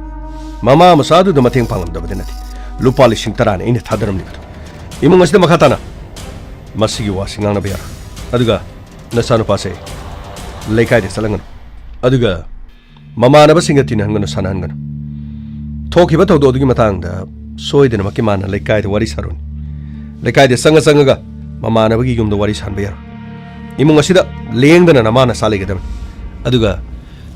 ꯃꯃꯥ ꯃꯆꯥꯗꯨꯗ ꯃꯇꯦꯡ ꯄꯥꯡꯂꯝꯗꯕꯗꯤ ꯅꯠꯇꯦ꯫ ꯂꯨꯄꯥ ꯂꯤꯁꯤꯡ ꯇꯔꯥꯅꯤ ꯑꯩꯅ ꯊꯥꯗꯔꯝꯂꯤꯕꯗꯣ꯫ ꯏꯃꯨꯡ ꯑꯁꯤꯗ ꯃꯈꯥ ꯇꯥꯅ ꯃꯁꯤꯒꯤ ꯋꯥꯁꯤ ꯉꯥꯡꯅꯕ ꯌꯥꯔꯣꯏ꯫ ꯑꯗꯨꯒ ꯅꯆꯥꯅꯨꯄꯥꯁꯦ ꯂꯩꯀꯥꯏꯗ ꯆꯠꯂꯝꯒꯅꯨ꯫ ꯑꯗꯨꯒ ꯃꯃꯥꯟꯅꯕꯁꯤꯡꯒ ꯇꯤꯟꯅꯍꯟꯒꯅꯨ, ꯁꯥꯟꯅꯍꯟꯒꯅꯨ꯫ ꯊꯣꯛꯈꯤꯕ ꯊꯧꯗꯣꯛ ꯑꯗꯨꯒꯤ ꯃꯇꯥꯡꯗ ꯁꯣꯏꯗꯅꯃꯛꯀꯤ ꯃꯥꯅ ꯂꯩꯀꯥꯏꯗ ꯋꯥꯔꯤ ꯁꯥꯔꯨꯅꯤ꯫ ꯂꯩꯀꯥꯏꯗ ꯆꯪꯉ ꯆꯪꯉꯒ ꯃꯃꯥꯟꯅꯕꯒꯤ ꯌꯨꯝꯗ ꯋꯥꯔꯤ ꯁꯥꯟꯕ ꯌꯥꯔꯣꯏ꯫ ꯏꯃꯨꯡ ꯑꯁꯤꯗ ꯂꯦꯡꯗꯅ ꯅꯃꯥ ꯅꯆꯥ ꯂꯩꯒꯗꯕꯅꯤ꯫ ꯑꯗꯨꯒ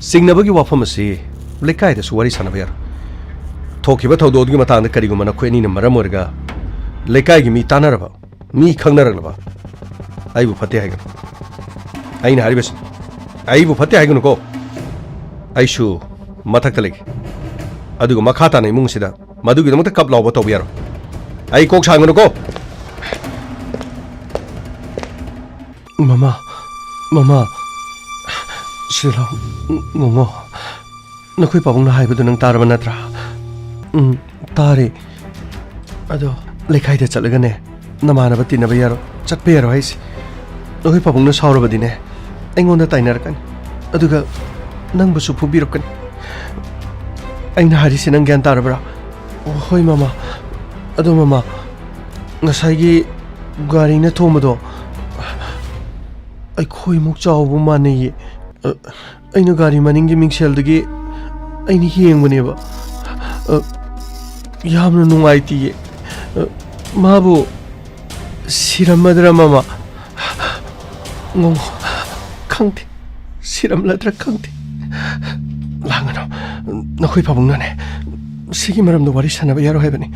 ꯆꯤꯡꯅꯕꯒꯤ ꯋꯥꯐꯝ ꯑꯁꯤ ꯂꯩꯀꯥꯏꯗꯁꯨ ꯋꯥꯔꯤ ꯁꯥꯟꯅꯕ ꯌꯥꯔꯣꯏ꯫ ꯊꯣꯛꯈꯤꯕ ꯊꯧꯗꯣꯛ ꯑꯗꯨꯒꯤ ꯃꯇꯥꯡꯗ ꯀꯔꯤꯒꯨꯝꯕ ꯅꯈꯣꯏ ꯑꯅꯤꯅ ꯃꯔꯝ ꯑꯣꯏꯔꯒ ꯂꯩꯀꯥꯏꯒꯤ ꯃꯤ ꯇꯥꯟꯅꯔꯕ, ꯃꯤ ꯈꯪꯅꯔꯛꯂꯕ, ꯑꯩꯕꯨ ꯐꯠꯇꯦ ꯍꯥꯏꯒꯅꯨ꯫ ꯑꯩꯅ ꯍꯥꯏꯔꯤꯕꯁꯤ, ꯑꯩꯕꯨ ꯐꯠꯇꯦ ꯍꯥꯏꯒꯅꯨꯀꯣ꯫ ꯑꯩꯁꯨ ꯃꯊꯛꯇ ꯂꯩꯒꯦ꯫ ꯑꯗꯨꯒ ꯃꯈꯥ ꯇꯥꯅ ꯏꯃꯨꯡꯁꯤꯗ ꯃꯗꯨꯒꯤꯗꯃꯛꯇ ꯀꯞ ꯂꯥꯎꯕ ꯇꯧꯕ ꯌꯥꯔꯣꯏ꯫ ꯑꯩ ꯀꯣꯛ ꯁꯥꯡꯒꯅꯨꯀꯣ꯫ ꯃꯃꯥ, ꯃꯃꯥ, ꯁꯤꯗ ꯂꯥꯎ, ꯉꯣꯉꯣ꯫ ꯅꯈꯣꯏ ꯄꯥꯕꯨꯡꯅ ꯍꯥꯏꯕꯗꯨ ꯅꯪ ꯇꯥꯔꯕ ꯅꯠꯇ꯭ꯔꯥ? ꯎꯝ, ꯇꯥꯔꯦ꯫ ꯑꯗꯣ ꯂꯩꯀꯥꯏꯗ ꯆꯠꯂꯒꯅꯦ, ꯅꯃꯥꯟꯅꯕ ꯇꯤꯟꯅꯕ ꯌꯥꯔꯣꯏ, ꯆꯠꯄ ꯌꯥꯔꯣꯏ ꯍꯥꯏꯁꯦ꯫ ꯅꯈꯣꯏ ꯄꯥꯕꯨꯡꯅ ꯁꯥꯎꯔꯕꯗꯤꯅꯦ, ꯑꯩꯉꯣꯟꯗ ꯇꯥꯏꯅꯔꯛꯀꯅꯤ꯫ ꯑꯗꯨꯒ ꯅꯪꯕꯨꯁꯨ ꯐꯨꯕꯤꯔꯛꯀꯅꯤ꯫ ꯑꯩꯅ ꯍꯥꯏꯔꯤꯁꯦ ꯅꯪ ꯒ꯭ꯌꯥꯟ ꯇꯥꯔꯕ꯭ꯔꯥ? ꯍꯣꯏ, ꯃꯃꯥ꯫ ꯑꯗꯣ, ꯃꯃꯥ, ꯉꯁꯥꯏꯒꯤ ꯒꯥꯔꯤꯅ ꯊꯣꯝꯕꯗꯣ ꯑꯩꯈꯣꯏꯃꯨꯛ ꯆꯥꯎꯕ ꯃꯥꯟꯅꯩꯌꯦ꯫ ꯑ, ꯑꯩꯅ ꯒꯥꯔꯤ ꯃꯅꯤꯡꯒꯤ ꯃꯤꯡꯁꯦꯜꯗꯒꯤ ꯑꯩꯅ ꯌꯦꯡꯕꯅꯦꯕ꯫ ꯑ, ꯌꯥꯝꯅ ꯅꯨꯡꯉꯥꯏꯇꯤꯌꯦ꯫ ꯑ, ꯃꯥꯕꯨ ꯁꯤꯔꯝꯃꯗ꯭ꯔꯥ, ꯃꯃꯥ? ꯉꯣ-, ꯈꯪꯗꯦ꯫ ꯁꯤꯔꯝꯂꯗ꯭ꯔꯥ ꯈꯪꯗꯦ꯫ ꯂꯥꯡꯒꯅꯨ꯫ ꯅꯈꯣꯏ ꯄꯥꯕꯨꯡꯅꯅꯦ, ꯁꯤꯒꯤ ꯃꯔꯝꯗ ꯋꯥꯔꯤ ꯁꯥꯟꯅꯕ ꯌꯥꯔꯣꯏ ꯍꯥꯏꯕꯅꯤ꯫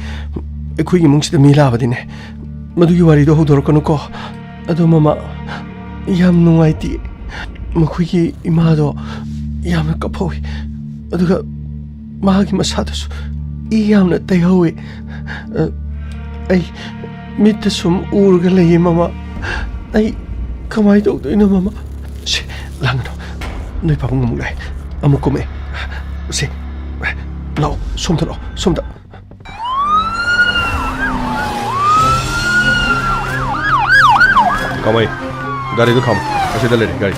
ꯑꯩꯈꯣꯏꯒꯤ ꯏꯃꯨꯡꯁꯤꯗ ꯃꯤ ꯂꯥꯛꯑꯕꯗꯤꯅꯦ, ꯃꯗꯨꯒꯤ ꯋꯥꯔꯤꯗꯣ ꯍꯧꯗꯣꯔꯛꯀꯅꯨꯀꯣ꯫ ꯑꯗꯣ, ꯃꯃꯥ, ꯌꯥꯝ ꯅꯨꯡꯉꯥꯏꯇꯦ꯫ ꯃꯈꯣꯏꯒꯤ ꯏꯃꯥꯗꯣ ꯌꯥꯝꯅ ꯀꯞꯍꯧꯋꯤ꯫ ꯑꯗꯨꯒ ꯃꯥꯒꯤ ꯃꯁꯥꯗꯁꯨ ꯏ ꯌꯥꯝꯅ ꯇꯩꯍꯧꯋꯤ꯫ ꯑ, ꯑꯩ ꯃꯤꯠꯇ ꯁꯨꯝ ꯎꯔꯒ ꯂꯩꯌꯦ, ꯃꯃꯥ꯫ ꯑꯩ ꯀꯃꯥꯏ ꯇꯧꯗꯣꯏꯅꯣ, ꯃꯃꯥ? ꯁꯦ, ꯂꯥꯡꯒꯅꯨ꯫ ꯅꯣꯏ ꯄꯥꯕꯨꯡ ꯑꯃꯨꯛ ꯂꯥꯛꯑꯦ꯫ ꯑꯃꯨꯛ ꯀꯨꯝꯃꯛꯑꯦ꯫ ꯁꯦ, ꯂꯥꯛꯑꯣ, ꯁꯣꯝꯗ ꯂꯥꯛꯑꯣ, ꯁꯣꯝꯗ꯫ ꯀꯃꯥꯏ? ꯒꯥꯔꯤꯗꯨ ꯈꯥꯝꯃꯣ꯫ ꯑꯁꯤꯗ ꯂꯩꯔꯦ ꯒꯥꯔꯤ꯫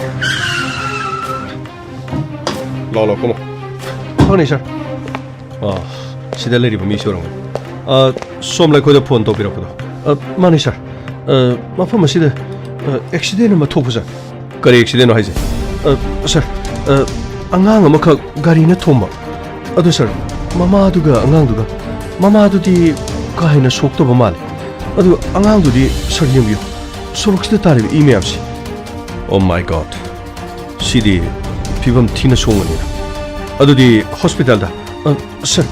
ꯂꯥꯛꯑꯣ, ꯂꯥꯛꯑꯣ, ꯀꯨꯝꯃꯣ꯫ ꯐꯅꯤ, ꯁꯥꯔ꯫ ꯑꯥ, ꯁꯤꯗ ꯂꯩꯔꯤꯕ ꯃꯤꯁꯤ ꯑꯣꯏꯔꯝꯒꯅꯤ꯫ ꯑꯥ, ꯁꯣꯝ ꯂꯩꯈꯣꯏꯗ ꯐꯣꯟ ꯇꯧꯕꯤꯔꯛꯄꯗꯣ꯫ ꯑꯥ, ꯃꯥꯅꯤ, ꯁꯥꯔ꯫ ꯑꯥ, ꯃꯐꯝ ꯑꯁꯤꯗ, ꯑꯥ, ꯑꯦꯛꯁꯤꯗꯦꯟ ꯑꯃ ꯊꯣꯛꯄ, ꯁꯥꯔ꯫ ꯀꯔꯤ ꯑꯦꯛꯁꯤꯗꯦꯟꯅꯣ ꯍꯥꯏꯁꯦ? ꯑꯥ, ꯁꯥꯔ, ꯑꯥ, ꯑꯉꯥꯡ ꯑꯃꯈꯛ ꯒꯥꯔꯤꯅ ꯊꯣꯝꯕ꯫ ꯑꯗꯨ, ꯁꯥꯔ, ꯃꯃꯥꯗꯨꯒ ꯑꯉꯥꯡꯗꯨꯒ, ꯃꯃꯥꯗꯨꯗꯤ ꯀꯥ ꯍꯦꯟꯅ ꯁꯣꯛꯇꯕ ꯃꯥꯜꯂꯦ꯫ ꯑꯗꯨ ꯑꯉꯥꯡꯗꯨꯗꯤ, ꯁꯥꯔ, ꯌꯦꯡꯕꯤꯌꯨ꯫ ꯁꯣꯔꯣꯛꯁꯤꯗ ꯇꯥꯔꯤꯕ ꯏ ꯃꯌꯥꯝꯁꯤ꯫ Oh my God, ꯁꯤꯗꯤ ꯐꯤꯕꯝ ꯊꯤꯅ ꯁꯣꯛꯂꯅꯤꯅ꯫ ꯑꯗꯨꯗꯤ ꯍꯣꯁꯄꯤꯇꯥꯜꯗ꯫ ꯑ, ꯁꯥꯔ,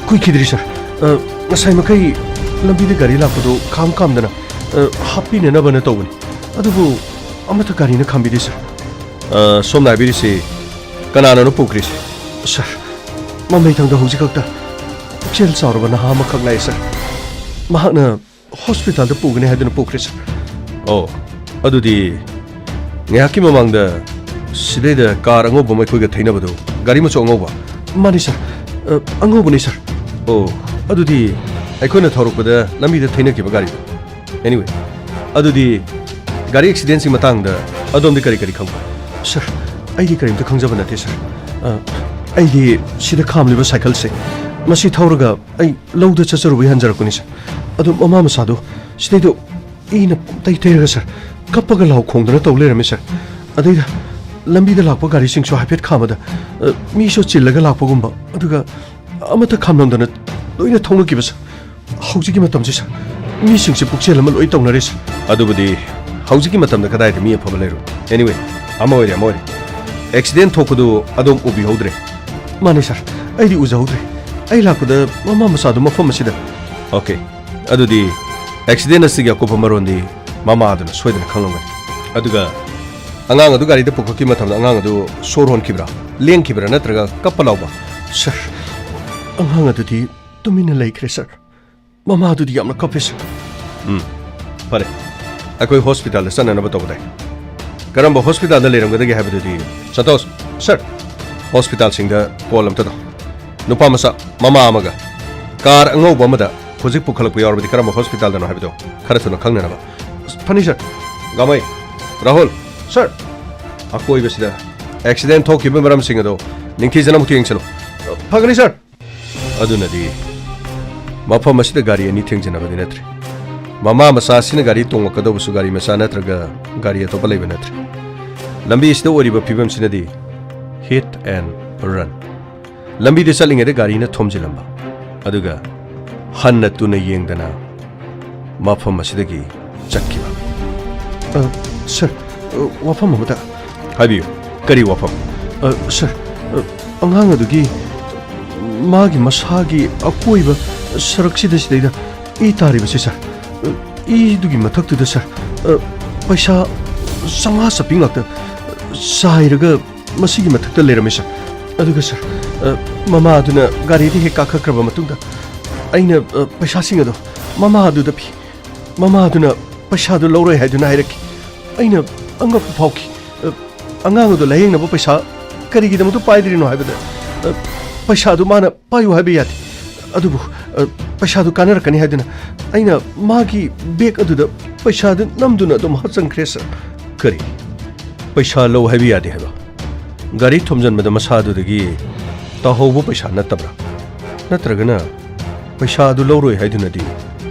ꯀꯨꯏꯈꯤꯗ꯭ꯔꯤ ꯁꯥꯔ꯫ ꯑ, ꯉꯁꯥꯏ ꯃꯈꯩ ꯂꯝꯕꯤꯗ ꯒꯥꯔꯤ ꯂꯥꯛꯄꯗꯨ ꯈꯥꯝ ꯈꯥꯝꯗꯅ, ꯑ, ꯍꯥꯞꯄꯤꯅꯅꯕꯅ ꯇꯧꯕꯅꯤ꯫ ꯑꯗꯨꯕꯨ ꯑꯃꯠꯇ ꯒꯥꯔꯤꯅ ꯈꯥꯝꯕꯤꯗꯦ ꯁꯥꯔ꯫ ꯑ, ꯁꯣꯝꯅ ꯍꯥꯏꯕꯤꯔꯤꯁꯤ ꯀꯅꯥꯅꯅꯣ ꯄꯨꯈ꯭ꯔꯤꯁꯤ? ꯁꯥꯔ, ꯃꯃꯩꯊꯪꯗ ꯍꯧꯖꯤꯛ ꯈꯛꯇ ꯄꯨꯛꯆꯦꯜ ꯆꯥꯎꯔꯕ ꯅꯍꯥ ꯑꯃꯈꯛ ꯂꯥꯛꯑꯦ ꯁꯥꯔ꯫ ꯃꯍꯥꯛꯅ ꯍꯣꯁꯄꯤꯇꯥꯜꯗ ꯄꯨꯒꯅꯤ ꯍꯥꯏꯗꯨꯅ ꯄꯨꯈ꯭ꯔꯦ ꯁꯥꯔ꯫ ꯑꯣ, ꯑꯗꯨꯗꯤ ꯉꯥꯏꯍꯥꯛꯀꯤ ꯃꯃꯥꯡꯗ ꯁꯤꯗꯩꯗ ꯀꯥꯔ ꯑꯉꯧꯕ ꯑꯃ ꯑꯩꯈꯣꯏꯒ ꯊꯩꯅꯕꯗꯣ, ꯒꯥꯔꯤ ꯃꯆꯨ ꯑꯉꯧꯕ? ꯃꯥꯅꯤ ꯁꯥꯔ꯫ ꯑ, ꯑꯉꯧꯕꯅꯤ ꯁꯥꯔ꯫ ꯑꯣ, ꯑꯗꯨꯗꯤ ꯑꯩꯈꯣꯏꯅ ꯊꯧꯔꯛꯄꯗ ꯂꯝꯕꯤꯗ ꯊꯩꯅꯈꯤꯕ ꯒꯥꯔꯤꯗꯣ꯫ Anyway, ꯑꯗꯨꯗꯤ ꯒꯥꯔꯤ ꯑꯦꯛꯁꯤꯗꯦꯟꯁꯤ ꯃꯇꯥꯡꯗ ꯑꯗꯣꯝꯗꯤ ꯀꯔꯤ ꯀꯔꯤ ꯈꯪꯕ? ꯁꯥꯔ, ꯑꯩꯗꯤ ꯀꯔꯤꯝꯇ ꯈꯪꯖꯕ ꯅꯠꯇꯦ ꯁꯥꯔ꯫ ꯑ, ꯑꯩꯗꯤ ꯁꯤꯗ ꯈꯥꯝꯂꯤꯕ ꯁꯥꯏꯀꯜꯁꯦ, ꯃꯁꯤ ꯊꯧꯔꯒ ꯑꯩ ꯂꯧꯗ ꯆꯠꯆꯔꯨꯕꯩ ꯍꯟꯖꯔꯛꯄꯅꯤ ꯁꯥꯔ꯫ ꯑꯗꯨ ꯃꯃꯥ ꯃꯆꯥꯗꯣ ꯁꯤꯗꯩꯗ ꯏꯅ ꯄꯨꯡꯇꯩ ꯇꯩꯔꯒ ꯁꯥꯔ, ꯀꯞꯄꯒ ꯂꯥꯎ ꯈꯣꯡꯗꯅ ꯇꯧ ꯂꯩꯔꯝꯃꯤ ꯁꯥꯔ꯫ ꯑꯗꯩꯗ ꯂꯝꯕꯤꯗ ꯂꯥꯛꯄ ꯒꯥꯔꯤꯁꯤꯡꯁꯨ ꯍꯥꯏꯐꯦꯠ ꯈꯥꯝꯕꯗ, ꯑ, ꯃꯤꯁꯨ ꯆꯤꯜꯂꯒ ꯂꯥꯛꯄꯒꯨꯝꯕ, ꯑꯗꯨꯒ ꯑꯃꯠꯇ ꯈꯥꯝꯂꯝꯗꯅ ꯂꯣꯏꯅ ꯊꯧꯅꯈꯤꯕ ꯁꯥꯔ꯫ ꯍꯧꯖꯤꯛꯀꯤ ꯃꯇꯝꯁꯦ ꯁꯥꯔ, ꯃꯤꯁꯤꯡꯁꯦ ꯄꯨꯛꯆꯦꯜ ꯑꯃ ꯂꯣꯏ ꯇꯧꯅꯔꯦ ꯁꯥꯔ꯫ ꯑꯗꯨꯕꯨꯗꯤ ꯍꯧꯖꯤꯛꯀꯤ ꯃꯇꯝꯗ ꯀꯗꯥꯏꯗ ꯃꯤ ꯑꯐꯕ ꯂꯩꯔꯣꯏ? Anyway, ꯑꯃ ꯑꯣꯏꯔꯦ, ꯑꯃ ꯑꯣꯏꯔꯦ꯫ ꯑꯦꯛꯁꯤꯗꯦꯟ ꯊꯣꯛꯄꯗꯨ ꯑꯗꯣꯝ ꯎꯕꯤꯍꯧꯗ꯭ꯔꯦ? ꯃꯥꯅꯦ ꯁꯥꯔ, ꯑꯩꯗꯤ ꯎꯖꯍꯧꯗ꯭ꯔꯦ꯫ ꯑꯩ ꯂꯥꯛꯄꯗ ꯃꯃꯥ ꯃꯆꯥꯗꯨ ꯃꯐꯝ ꯑꯁꯤꯗ꯫ ꯑꯣꯀꯦ, ꯑꯗꯨꯗꯤ ꯑꯦꯛꯁꯤꯗꯦꯟ ꯑꯁꯤꯒꯤ ꯑꯀꯨꯞꯄ ꯃꯔꯣꯟꯗꯤ ꯃꯃꯥ ꯑꯗꯨꯅ ꯁꯣꯏꯗꯅ ꯈꯪꯂꯝꯒꯅꯤ꯫ ꯑꯗꯨꯒ ꯑꯉꯥꯡ ꯑꯗꯨ ꯒꯥꯔꯤꯗ ꯄꯨꯈꯠꯈꯤꯕ ꯃꯇꯝꯗ ꯑꯉꯥꯡ ꯑꯗꯨ ꯁꯣꯔ ꯍꯣꯟꯈꯤꯕ꯭ꯔꯥ, ꯂꯦꯡꯈꯤꯕ꯭ꯔꯥ, ꯅꯠꯇ꯭ꯔꯒ ꯀꯞꯄ ꯂꯥꯎꯕ? ꯁꯥꯔ, ꯑꯉꯥꯡ ꯑꯗꯨꯗꯤ ꯇꯨꯃꯤꯟꯅ ꯂꯩꯈ꯭ꯔꯦ ꯁꯥꯔ꯫ ꯃꯃꯥ ꯑꯗꯨꯗꯤ ꯌꯥꯝꯅ ꯀꯞꯄꯦ ꯁꯥꯔ꯫ ꯎꯝ, ꯐꯔꯦ꯫ ꯑꯩꯈꯣꯏ ꯍꯣꯁꯄꯤꯇꯥꯜꯗ ꯆꯠꯅꯅꯕ ꯇꯧꯕꯗꯥꯏ? ꯀꯔꯝꯕ ꯍꯣꯁꯄꯤꯇꯥꯜꯗ ꯂꯩꯔꯝꯒꯗꯒꯦ ꯍꯥꯏꯕꯗꯨꯗꯤ? ꯁꯟꯇꯣꯁ, ꯁꯥꯔ, ꯍꯣꯁꯄꯤꯇꯥꯜꯁꯤꯡꯗ ꯀꯣꯜ ꯑꯝꯇ ꯇꯧ꯫ ꯅꯨꯄꯥ ꯃꯆꯥ, ꯃꯃꯥ ꯑꯃꯒ ꯀꯥꯔ ꯑꯉꯧꯕ ꯑꯃꯗ ꯍꯧꯖꯤꯛ ꯄꯨꯈꯠꯂꯛꯄ ꯌꯥꯎꯔꯕꯗꯤ ꯀꯔꯝꯕ ꯍꯣꯁꯄꯤꯇꯥꯜꯗꯅꯣ ꯍꯥꯏꯕꯗꯣ ꯈꯔ ꯊꯨꯅ ꯈꯪꯅꯅꯕ꯫ ꯐꯅꯤ ꯁꯥꯔ꯫ ꯒꯥꯃꯩ, ꯔꯥꯍꯨꯜ, ꯁꯥꯔ, ꯑꯀꯣꯏꯕꯁꯤꯗ ꯑꯦꯛꯁꯤꯗꯦꯟ ꯊꯣꯛꯈꯤꯕ ꯃꯔꯝꯁꯤꯡ ꯑꯗꯣ ꯅꯤꯡꯊꯤꯖꯅ ꯑꯃꯨꯛꯇ ꯌꯦꯡꯁꯤꯜꯂꯨ꯫ ꯐꯒꯅꯤ ꯁꯥꯔ꯫ ꯑꯗꯨꯅꯗꯤ ꯃꯐꯝ ꯑꯁꯤꯗ ꯒꯥꯔꯤ ꯑꯅꯤ ꯊꯦꯡꯖꯤꯟꯅꯕꯗꯤ ꯅꯠꯇ꯭ꯔꯦ꯫ ꯃꯃꯥ ꯃꯆꯥ ꯑꯁꯤꯅ ꯒꯥꯔꯤ ꯇꯣꯡꯂꯛꯀꯗꯧꯕꯁꯨ ꯒꯥꯔꯤ ꯃꯆꯥ ꯅꯠꯇ꯭ꯔꯒ ꯒꯥꯔꯤ ꯑꯇꯣꯞꯄ ꯂꯩꯕ ꯅꯠꯇ꯭ꯔꯦ꯫ ꯂꯝꯕꯤ ꯑꯁꯤꯗ ꯑꯣꯏꯔꯤꯕ ꯐꯤꯕꯝꯁꯤꯅꯗꯤ hit and run꯫ ꯂꯝꯕꯤꯗ ꯆꯠꯂꯤꯉꯩꯗ ꯒꯥꯔꯤꯅ ꯊꯣꯝꯖꯤꯜꯂꯝꯕ, ꯑꯗꯨꯒ ꯍꯟꯅ ꯇꯨꯅ ꯌꯦꯡꯗꯅ ꯃꯐꯝ ꯑꯁꯤꯗꯒꯤ ꯆꯠꯈꯤꯕ꯫ ꯑ, ꯁꯔ, ꯑ, ꯋꯥꯐꯝ ꯑꯃꯇ꯫ ꯍꯥꯏꯕꯤꯌꯨ, ꯀꯔꯤ ꯋꯥꯐꯝ? ꯑ, ꯁꯔ, ꯑ, ꯑꯉꯥꯡ ꯑꯗꯨꯒꯤ ꯃꯥꯒꯤ ꯃꯁꯥꯒꯤ ꯑꯀꯣꯏꯕ ꯁꯔꯛꯁꯤꯗ ꯁꯤꯗꯩꯗ ꯏ ꯇꯥꯔꯤꯕꯁꯤ, ꯁꯔ, ꯑ, ꯏꯗꯨꯒꯤ ꯃꯊꯛꯇꯨꯗ, ꯁꯔ, ꯑ, ꯄꯩꯁꯥ ꯆꯥꯝꯃꯉꯥ ꯆꯥꯄꯤ ꯉꯥꯛꯇ ꯆꯥꯏꯔꯒ ꯃꯁꯤꯒꯤ ꯃꯊꯛꯇ ꯂꯩꯔꯝꯃꯤ, ꯁꯔ꯫ ꯑꯗꯨꯒ, ꯁꯔ, ꯑ, ꯃꯃꯥ ꯑꯗꯨꯅ ꯒꯥꯔꯤꯗ ꯍꯦꯛ ꯀꯥꯈꯠꯈ꯭ꯔꯕ ꯃꯇꯨꯡꯗ ꯑꯩꯅ, ꯑ, ꯄꯩꯁꯥꯁꯤꯡ ꯑꯗꯣ ꯃꯃꯥ ꯑꯗꯨꯗ ꯄꯤ꯫ ꯃꯃꯥ ꯑꯗꯨꯅ ꯄꯩꯁꯥꯗꯨ ꯂꯧꯔꯣꯏ ꯍꯥꯏꯗꯨꯅ ꯍꯥꯏꯔꯛꯈꯤ꯫ ꯑꯩꯅ ꯑꯉꯛꯄ ꯐꯥꯎꯈꯤ꯫ ꯑ, ꯑꯉꯥꯡ ꯑꯗꯨ ꯂꯥꯌꯦꯡꯅꯕ ꯄꯩꯁꯥ ꯀꯔꯤꯒꯤꯗꯃꯛꯇ ꯄꯥꯏꯗ꯭ꯔꯤꯅꯣ ꯍꯥꯏꯕꯗ, ꯑ, ꯄꯩꯁꯥꯗꯨ ꯃꯥꯅ ꯄꯥꯏꯌꯨ ꯍꯥꯏꯕ ꯌꯥꯗꯦ꯫ ꯑꯗꯨꯕꯨ, ꯑ, ꯄꯩꯁꯥꯗꯨ ꯀꯥꯟꯅꯔꯛꯀꯅꯤ ꯍꯥꯏꯗꯨꯅ ꯑꯩꯅ ꯃꯥꯒꯤ ꯕꯦꯒ ꯑꯗꯨꯗ ꯄꯩꯁꯥꯗꯨ ꯅꯝꯗꯨꯅ ꯑꯗꯨꯝ ꯍꯥꯞꯆꯤꯟꯈ꯭ꯔꯦ, ꯁꯔ꯫ ꯀꯔꯤ? ꯄꯩꯁꯥ ꯂꯧ ꯍꯥꯏꯕ ꯌꯥꯗꯦ ꯍꯥꯏꯕ? ꯒꯥꯔꯤ ꯊꯣꯝꯖꯤꯟꯕꯗ ꯃꯁꯥꯗꯨꯗꯒꯤ ꯇꯥꯍꯧꯕ ꯄꯩꯁꯥ ꯅꯠꯇꯕ꯭ꯔꯥ? ꯅꯠꯇ꯭ꯔꯒꯅ ꯄꯩꯁꯥ ꯑꯗꯨ ꯂꯧꯔꯣꯏ ꯍꯥꯏꯗꯨꯅꯗꯤ?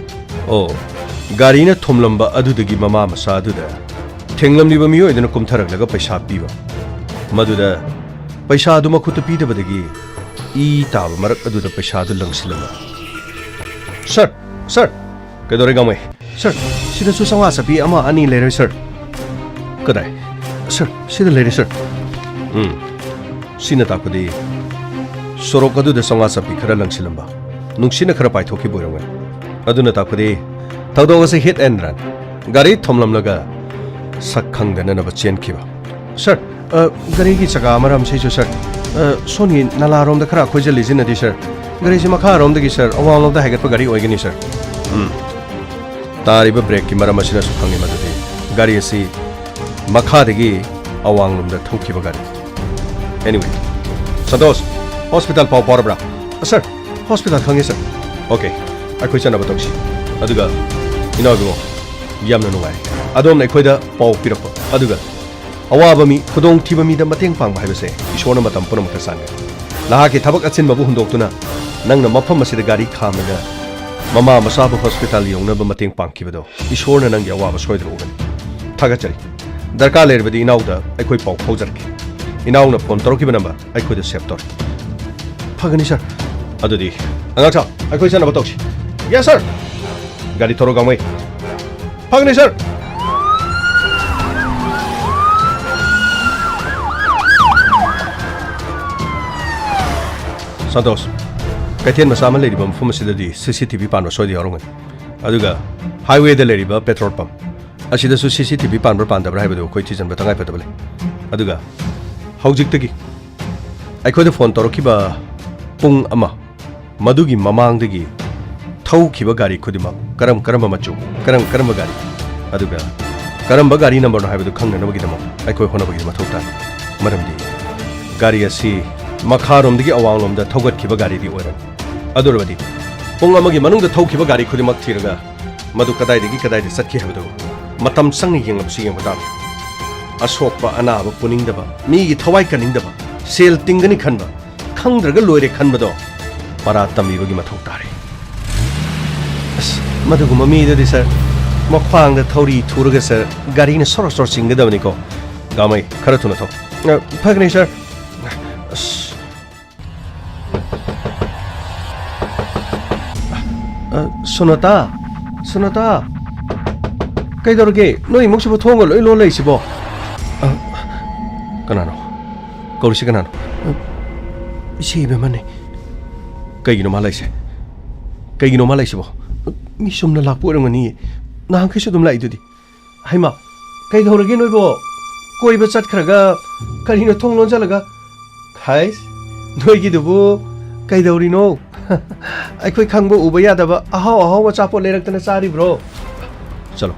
ꯑꯣ, ꯒꯥꯔꯤꯅ ꯊꯣꯝꯂꯝꯕ ꯑꯗꯨꯗꯒꯤ ꯃꯃꯥ ꯃꯆꯥ ꯑꯗꯨꯗ ꯊꯦꯡꯂꯝꯂꯤꯕ ꯃꯤꯑꯣꯏ ꯑꯗꯨꯅ ꯀꯨꯝꯊꯔꯛꯂꯒ ꯄꯩꯁꯥ ꯄꯤꯕ꯫ ꯃꯗꯨꯗ ꯄꯩꯁꯥ ꯑꯗꯨ ꯃꯈꯨꯠꯇ ꯄꯤꯗꯕꯗꯒꯤ ꯏ ꯇꯥꯕ ꯃꯔꯛ ꯑꯗꯨꯗ ꯄꯩꯁꯥ ꯑꯗꯨ ꯂꯪꯁꯤꯜꯂꯝꯕ꯫ ꯁꯔ, ꯁꯔ, ꯀꯩꯗꯧꯔꯦ, ꯒꯥꯡꯃꯩ? ꯁꯔ, ꯁꯤꯗꯁꯨ ꯆꯥꯝꯃꯉꯥ ꯆꯥꯄꯤ ꯑꯃ ꯑꯅꯤ ꯂꯩꯔꯦ, ꯁꯔ꯫ ꯀꯗꯥꯏ? ꯁꯔ, ꯁꯤꯗ ꯂꯩꯔꯦ, ꯁꯔ꯫ ꯎꯝ, ꯁꯤꯅ ꯇꯥꯛꯄꯗꯤ ꯁꯣꯔꯣꯛ ꯑꯗꯨꯗ ꯆꯥꯝꯃꯉꯥ ꯆꯥꯄꯤ ꯈꯔ ꯂꯪꯁꯤꯜꯂꯝꯕ, ꯅꯨꯡꯁꯤꯠꯅ ꯈꯔ ꯄꯥꯏꯊꯣꯛꯈꯤꯕ ꯑꯣꯏꯔꯝꯒꯅꯤ꯫ ꯑꯗꯨꯅ ꯇꯥꯛꯄꯗꯤ ꯊꯧꯗꯣꯛ ꯑꯁꯤ hit and run, ꯒꯥꯔꯤ ꯊꯣꯝꯂꯝꯂꯒ ꯁꯛ ꯈꯪꯗꯅꯅꯕ ꯆꯦꯟꯈꯤꯕ꯫ ꯁꯔ, ꯑ, ꯒꯥꯔꯤꯒꯤ ꯆꯀꯥ ꯑꯃꯔꯝꯁꯤꯁꯨ, ꯁꯔ꯫ ꯑ, ꯁꯣꯝꯒꯤ ꯅꯂꯥꯔꯣꯝꯗ ꯈꯔ ꯈꯣꯏꯖꯜꯂꯤꯁꯤꯅꯗꯤ, ꯁꯔ꯫ ꯒꯥꯔꯤꯁꯤ ꯃꯈꯥꯔꯣꯝꯗꯒꯤ, ꯁꯔ, ꯑꯋꯥꯡꯂꯣꯝꯗ ꯍꯥꯏꯒꯠꯄ ꯒꯥꯔꯤ ꯑꯣꯏꯒꯅꯤ, ꯁꯔ꯫ ꯎꯝ꯫ ꯇꯥꯔꯤꯕ ꯕ꯭ꯔꯦꯛꯀꯤ ꯃꯔꯝ ꯑꯁꯤꯅꯁꯨ ꯈꯪꯂꯦ ꯃꯗꯨꯗꯤ ꯒꯥꯔꯤ ꯑꯁꯤ ꯃꯈꯥꯗꯒꯤ ꯑꯋꯥꯡꯂꯣꯝꯗ ꯊꯧꯈꯤꯕ ꯒꯥꯔꯤ꯫ Anyway, ꯁꯟꯇꯣꯁ, ꯍꯣꯁꯄꯤꯇꯥꯜ ꯄꯥꯎ ꯐꯥꯎꯔꯕ꯭ꯔꯥ? ꯁꯔ, ꯍꯣꯁꯄꯤꯇꯥꯜ ꯈꯪꯉꯦ, ꯁꯔ꯫ ꯑꯣꯀꯦ, ꯑꯩꯈꯣꯏ ꯆꯠꯅꯕ ꯇꯧꯁꯤ꯫ ꯑꯗꯨꯒ, ꯏꯅꯥꯎ ꯏꯕꯨꯡꯉꯣ, ꯌꯥꯝꯅ ꯅꯨꯡꯉꯥꯏ꯫ ꯑꯗꯣꯝꯅ ꯑꯩꯈꯣꯏꯗ ꯄꯥꯎ ꯄꯤꯔꯛꯄ꯫ ꯑꯗꯨꯒ, ꯑꯋꯥꯕ ꯃꯤ, ꯈꯨꯗꯣꯡꯊꯤꯕ ꯃꯤꯗ ꯃꯇꯦꯡ ꯄꯥꯡꯕ ꯍꯥꯏꯕꯁꯦ ꯏꯁꯣꯔꯅ ꯃꯇꯝ ꯄꯨꯝꯅꯃꯛꯇ ꯆꯥꯟꯅꯩ꯫ ꯅꯍꯥꯛꯀꯤ ꯊꯕꯛ ꯑꯆꯤꯟꯕꯕꯨ ꯍꯨꯟꯗꯣꯛꯇꯨꯅ ꯅꯪꯅ ꯃꯐꯝ ꯑꯁꯤꯗ ꯒꯥꯔꯤ ꯈꯥꯝꯂꯒ ꯃꯃꯥ ꯃꯆꯥꯕꯨ ꯍꯣꯁꯄꯤꯇꯥꯜ ꯌꯧꯅꯕ ꯃꯇꯦꯡ ꯄꯥꯡꯈꯤꯕꯗꯣ ꯏꯁꯣꯔꯅ ꯅꯪꯒꯤ ꯑꯋꯥꯕ ꯁꯣꯏꯗꯅ ꯎꯒꯅꯤ꯫ ꯊꯥꯒꯠꯆꯔꯤ꯫ ꯗꯔꯀꯥꯔ ꯂꯩꯔꯕꯗꯤ ꯏꯅꯥꯎꯗ ꯑꯩꯈꯣꯏ ꯄꯥꯎ ꯐꯥꯎꯖꯔꯛꯀꯦ꯫ ꯏꯅꯥꯎꯅ ꯐꯣꯟ ꯇꯧꯔꯛꯈꯤꯕ ꯅꯝꯕꯔ ꯑꯩꯈꯣꯏꯗ ꯁꯦꯚ ꯇꯧꯔꯦ꯫ ꯐꯒꯅꯤ, ꯁꯔ꯫ ꯑꯗꯨꯗꯤ, ꯑꯉꯥꯡꯁꯥ, ꯑꯩꯈꯣꯏ ꯆꯠꯅꯕ ꯇꯧꯁꯤ꯫ Yes, sir. ꯒꯥꯔꯤ ꯊꯧꯔꯣ, ꯒꯥꯡꯃꯩ꯫ ꯐꯒꯅꯤ, ꯁꯔ꯫ ꯁꯟꯇꯣꯁ, ꯀꯩꯊꯦꯜ ꯃꯆꯥ ꯑꯃ ꯂꯩꯔꯤꯕ ꯃꯐꯝ ꯑꯁꯤꯗꯗꯤ ꯁꯤ ꯁꯤ ꯇꯤ ꯚꯤ ꯄꯥꯟꯕ ꯁꯣꯏꯗ ꯌꯥꯎꯔꯝꯒꯅꯤ꯫ ꯑꯗꯨꯒ highway ꯗ ꯂꯩꯔꯤꯕ petrol pump ꯑꯁꯤꯗꯁꯨ ꯁꯤ ꯁꯤ ꯇꯤ ꯚꯤ ꯄꯥꯟꯕ꯭ꯔꯥ ꯄꯥꯟꯗꯕ꯭ꯔꯥ ꯍꯥꯏꯕꯗꯨ ꯑꯩꯈꯣꯏ ꯊꯤꯖꯤꯟꯕ ꯇꯉꯥꯏ ꯐꯗꯕ ꯂꯩ꯫ ꯑꯗꯨꯒ ꯍꯧꯖꯤꯛꯇꯒꯤ ꯑꯩꯈꯣꯏꯗ ꯐꯣꯟ ꯇꯧꯔꯛꯈꯤꯕ ꯄꯨꯡ ꯑꯃ, ꯃꯗꯨꯒꯤ ꯃꯃꯥꯡꯗꯒꯤ ꯊꯧꯈꯤꯕ ꯒꯥꯔꯤ ꯈꯨꯗꯤꯡꯃꯛ ꯀꯔꯝ ꯀꯔꯝꯕ ꯃꯆꯨ, ꯀꯔꯝ ꯀꯔꯝꯕ ꯒꯥꯔꯤ, ꯑꯗꯨꯒ ꯀꯔꯝꯕ ꯒꯥꯔꯤ ꯅꯝꯕꯔꯅꯣ ꯍꯥꯏꯕꯗꯨ ꯈꯪꯅꯅꯕꯒꯤꯗꯃꯛ ꯑꯩꯈꯣꯏ ꯍꯣꯠꯅꯕꯒꯤ ꯃꯊꯧ ꯇꯥꯏ꯫ ꯃꯔꯝꯗꯤ ꯒꯥꯔꯤ ꯑꯁꯤ ꯃꯈꯥꯔꯣꯝꯗꯒꯤ ꯑꯋꯥꯡꯂꯣꯝꯗ ꯊꯧꯒꯠꯈꯤꯕ ꯒꯥꯔꯤꯗꯤ ꯑꯣꯏꯔꯅꯤ꯫ ꯑꯗꯨ ꯑꯣꯏꯔꯕꯗꯤ ꯄꯨꯡ ꯑꯃꯒꯤ ꯃꯅꯨꯡꯗ ꯊꯧꯈꯤꯕ ꯒꯥꯔꯤ ꯈꯨꯗꯤꯡꯃꯛ ꯊꯤꯔꯒ ꯃꯗꯨ ꯀꯗꯥꯏꯗꯒꯤ ꯀꯗꯥꯏꯗ ꯆꯠꯈꯤ ꯍꯥꯏꯕꯗꯨ ꯃꯇꯝ ꯆꯪꯅ ꯌꯦꯡꯂꯕꯁꯨ ꯌꯦꯡꯕ ꯇꯥꯕꯅꯤ꯫ ꯑꯁꯣꯛꯄ ꯑꯅꯥꯕ ꯄꯨꯅꯤꯡꯗꯕ, ꯃꯤꯒꯤ ꯊꯋꯥꯏ ꯀꯟꯅꯤꯡꯗꯕ, ꯁꯦꯜ ꯇꯤꯡꯒꯅꯤ ꯈꯟꯕ, ꯈꯪꯗ꯭ꯔꯒ ꯂꯣꯏꯔꯦ ꯈꯟꯕꯗꯣ ꯄꯔꯥ ꯇꯝꯕꯤꯕꯒꯤ ꯃꯊꯧ ꯇꯥꯔꯦ꯫ ꯑꯁ, ꯃꯗꯨꯒꯨꯝꯕ ꯃꯤꯗꯨꯗꯤ ꯁꯥꯔ, ꯃꯈ꯭ꯋꯥꯡꯗ ꯊꯧꯔꯤ ꯊꯨꯔꯒ ꯁꯥꯔ, ꯒꯥꯔꯤꯅ ꯁꯣꯔꯣ ꯁꯣꯔꯣ ꯆꯤꯡꯒꯗꯕꯅꯤꯀꯣ꯫ ꯒꯥꯃꯩ, ꯈꯔ ꯊꯨꯅ ꯊꯧ꯫ ꯑ, ꯐꯒꯅꯤ ꯁꯥꯔ꯫ ꯑꯁ꯫ ꯑ, ꯁꯣꯅꯥꯇꯥ, ꯁꯣꯅꯥꯇꯥ, ꯀꯩꯗꯧꯔꯒꯦ? ꯅꯣꯏ ꯏꯃꯨꯡꯁꯤꯕꯨ ꯊꯣꯡꯒ ꯂꯣꯏ ꯂꯣꯜ ꯂꯩꯁꯤꯕꯣ? ꯑ, ꯀꯅꯥꯅꯣ? ꯀꯧꯔꯤꯁꯤ ꯀꯅꯥꯅꯣ? ꯑ, ꯏꯆꯦ ꯏꯕꯦꯝꯃꯅꯦ꯫ ꯀꯩꯒꯤꯅꯣ ꯃꯥ ꯂꯩꯁꯦ? ꯀꯩꯒꯤꯅꯣ ꯃꯥ ꯂꯩꯁꯤꯕꯣ? ꯃꯤ ꯆꯨꯝꯅ ꯂꯥꯛꯄ ꯑꯣꯏꯔꯝꯒꯅꯤꯌꯦ꯫ ꯅꯍꯥꯟꯈꯩꯁꯨ ꯑꯗꯨꯝ ꯂꯥꯛꯏꯗꯨꯗꯤ꯫ ꯍꯩꯃꯥ, ꯀꯩꯗꯧꯔꯒꯦ ꯅꯣꯏꯕꯣ? ꯀꯣꯏꯕ ꯆꯠꯈ꯭ꯔꯒ ꯀꯔꯤꯅꯣ ꯊꯣꯡ ꯂꯣꯟꯁꯤꯜꯂꯒ? ꯍꯥꯏꯁ, ꯅꯣꯏꯒꯤꯗꯨꯕꯨ ꯀꯩꯗꯧꯔꯤꯅꯣ? ꯑꯩꯈꯣꯏ ꯈꯪꯕ ꯎꯕ ꯌꯥꯗꯕ ꯑꯍꯥꯎ ꯑꯍꯥꯎꯕ ꯑꯆꯥꯄꯣꯠ ꯂꯩꯔꯛꯇꯅ ꯆꯥꯔꯤꯕ꯭ꯔꯣ? ꯆꯠꯂꯣ,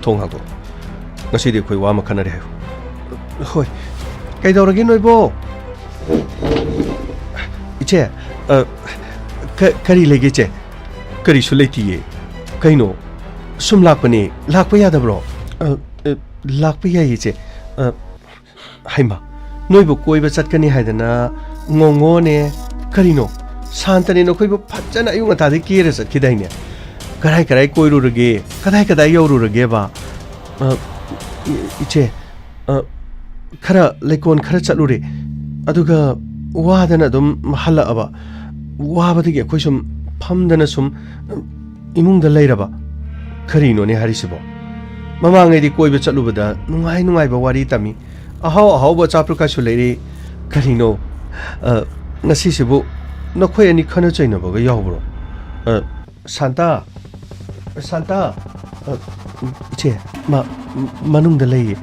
ꯊꯣꯡ ꯍꯥꯡꯗꯣꯛꯑꯣ꯫ ꯉꯁꯤꯗꯤ ꯑꯩꯈꯣꯏ ꯋꯥ ꯑꯃ ꯈꯟꯅꯔꯦ ꯍꯥꯏꯌꯨ꯫ ꯍꯣꯏ, ꯀꯩꯗꯧꯔꯒꯦ ꯅꯣꯏꯕꯣ? ꯏꯆꯦ, ꯑ, ꯀ-, ꯀꯔꯤ ꯂꯩꯒꯦ ꯏꯆꯦ? ꯀꯔꯤꯁꯨ ꯂꯩꯇꯤꯌꯦ꯫ ꯀꯩꯅꯣ? ꯁꯨꯝ ꯂꯥꯛꯄꯅꯦ꯫ ꯂꯥꯛꯄ ꯌꯥꯗꯕ꯭ꯔꯣ? ꯑ, ꯑ, ꯂꯥꯛꯄ ꯌꯥꯏꯌꯦ ꯏꯆꯦ꯫ ꯑ, ꯍꯩꯃꯥ, ꯅꯣꯏꯕꯨ ꯀꯣꯏꯕ ꯆꯠꯀꯅꯤ ꯍꯥꯏꯗꯅ ꯉꯣꯉꯣꯅꯦ, ꯀꯔꯤꯅꯣ? ꯁꯥꯟꯇꯅꯦ ꯅꯈꯣꯏꯕꯨ ꯐꯖꯅ ꯑꯌꯨꯛ ꯉꯟꯇꯥꯗꯒꯤ ꯀꯦꯔ ꯆꯠꯈꯤꯗꯥꯏꯅꯦ? ꯀꯔꯥꯏ ꯀꯔꯥꯏ ꯀꯣꯏꯔꯨꯔꯒꯦ? ꯀꯗꯥꯏ ꯀꯗꯥꯏ ꯌꯧꯔꯨꯔꯒꯦꯕ? ꯑ, ꯏ-, ꯏꯆꯦ, ꯑ, ꯈꯔ ꯂꯩꯀꯣꯜ ꯈꯔ ꯆꯠꯂꯨꯔꯦ꯫ ꯑꯗꯨꯒ ꯋꯥꯗꯅ ꯑꯗꯨꯝ ꯍꯜꯂꯛꯑꯕ꯫ ꯋꯥꯕꯗꯒꯤ ꯑꯩꯈꯣꯏ ꯁꯨꯝ ꯐꯝꯗꯅ ꯁꯨꯝ ꯏꯃꯨꯡꯗ ꯂꯩꯔꯕ꯫ ꯀꯔꯤꯅꯣꯅꯦ ꯍꯥꯏꯔꯤꯁꯤꯕꯣ? ꯃꯃꯥꯡꯉꯩꯗꯤ ꯀꯣꯏꯕ ꯆꯠꯂꯨꯕꯗ ꯅꯨꯡꯉꯥꯏ ꯅꯨꯡꯉꯥꯏꯕ ꯋꯥꯔꯤ ꯇꯝꯃꯤ꯫ ꯑꯍꯥꯎ ꯑꯍꯥꯎꯕ ꯑꯆꯥꯄꯣꯠꯀꯁꯨ ꯂꯩꯔꯛꯏ꯫ ꯀꯔꯤꯅꯣ? ꯑ, ꯉꯁꯤꯁꯤꯕꯨ ꯅꯈꯣꯏ ꯑꯅꯤ ꯈꯠꯅ ꯆꯩꯅꯕꯒ ꯌꯥꯎꯕ꯭ꯔꯣ? ꯑ, ꯁꯥꯟꯇꯥ, ꯁꯥꯟꯇꯥ, ꯑ, ꯏꯆꯦ, ꯃꯥ ꯃꯅꯨꯡꯗ ꯂꯩꯌꯦ꯫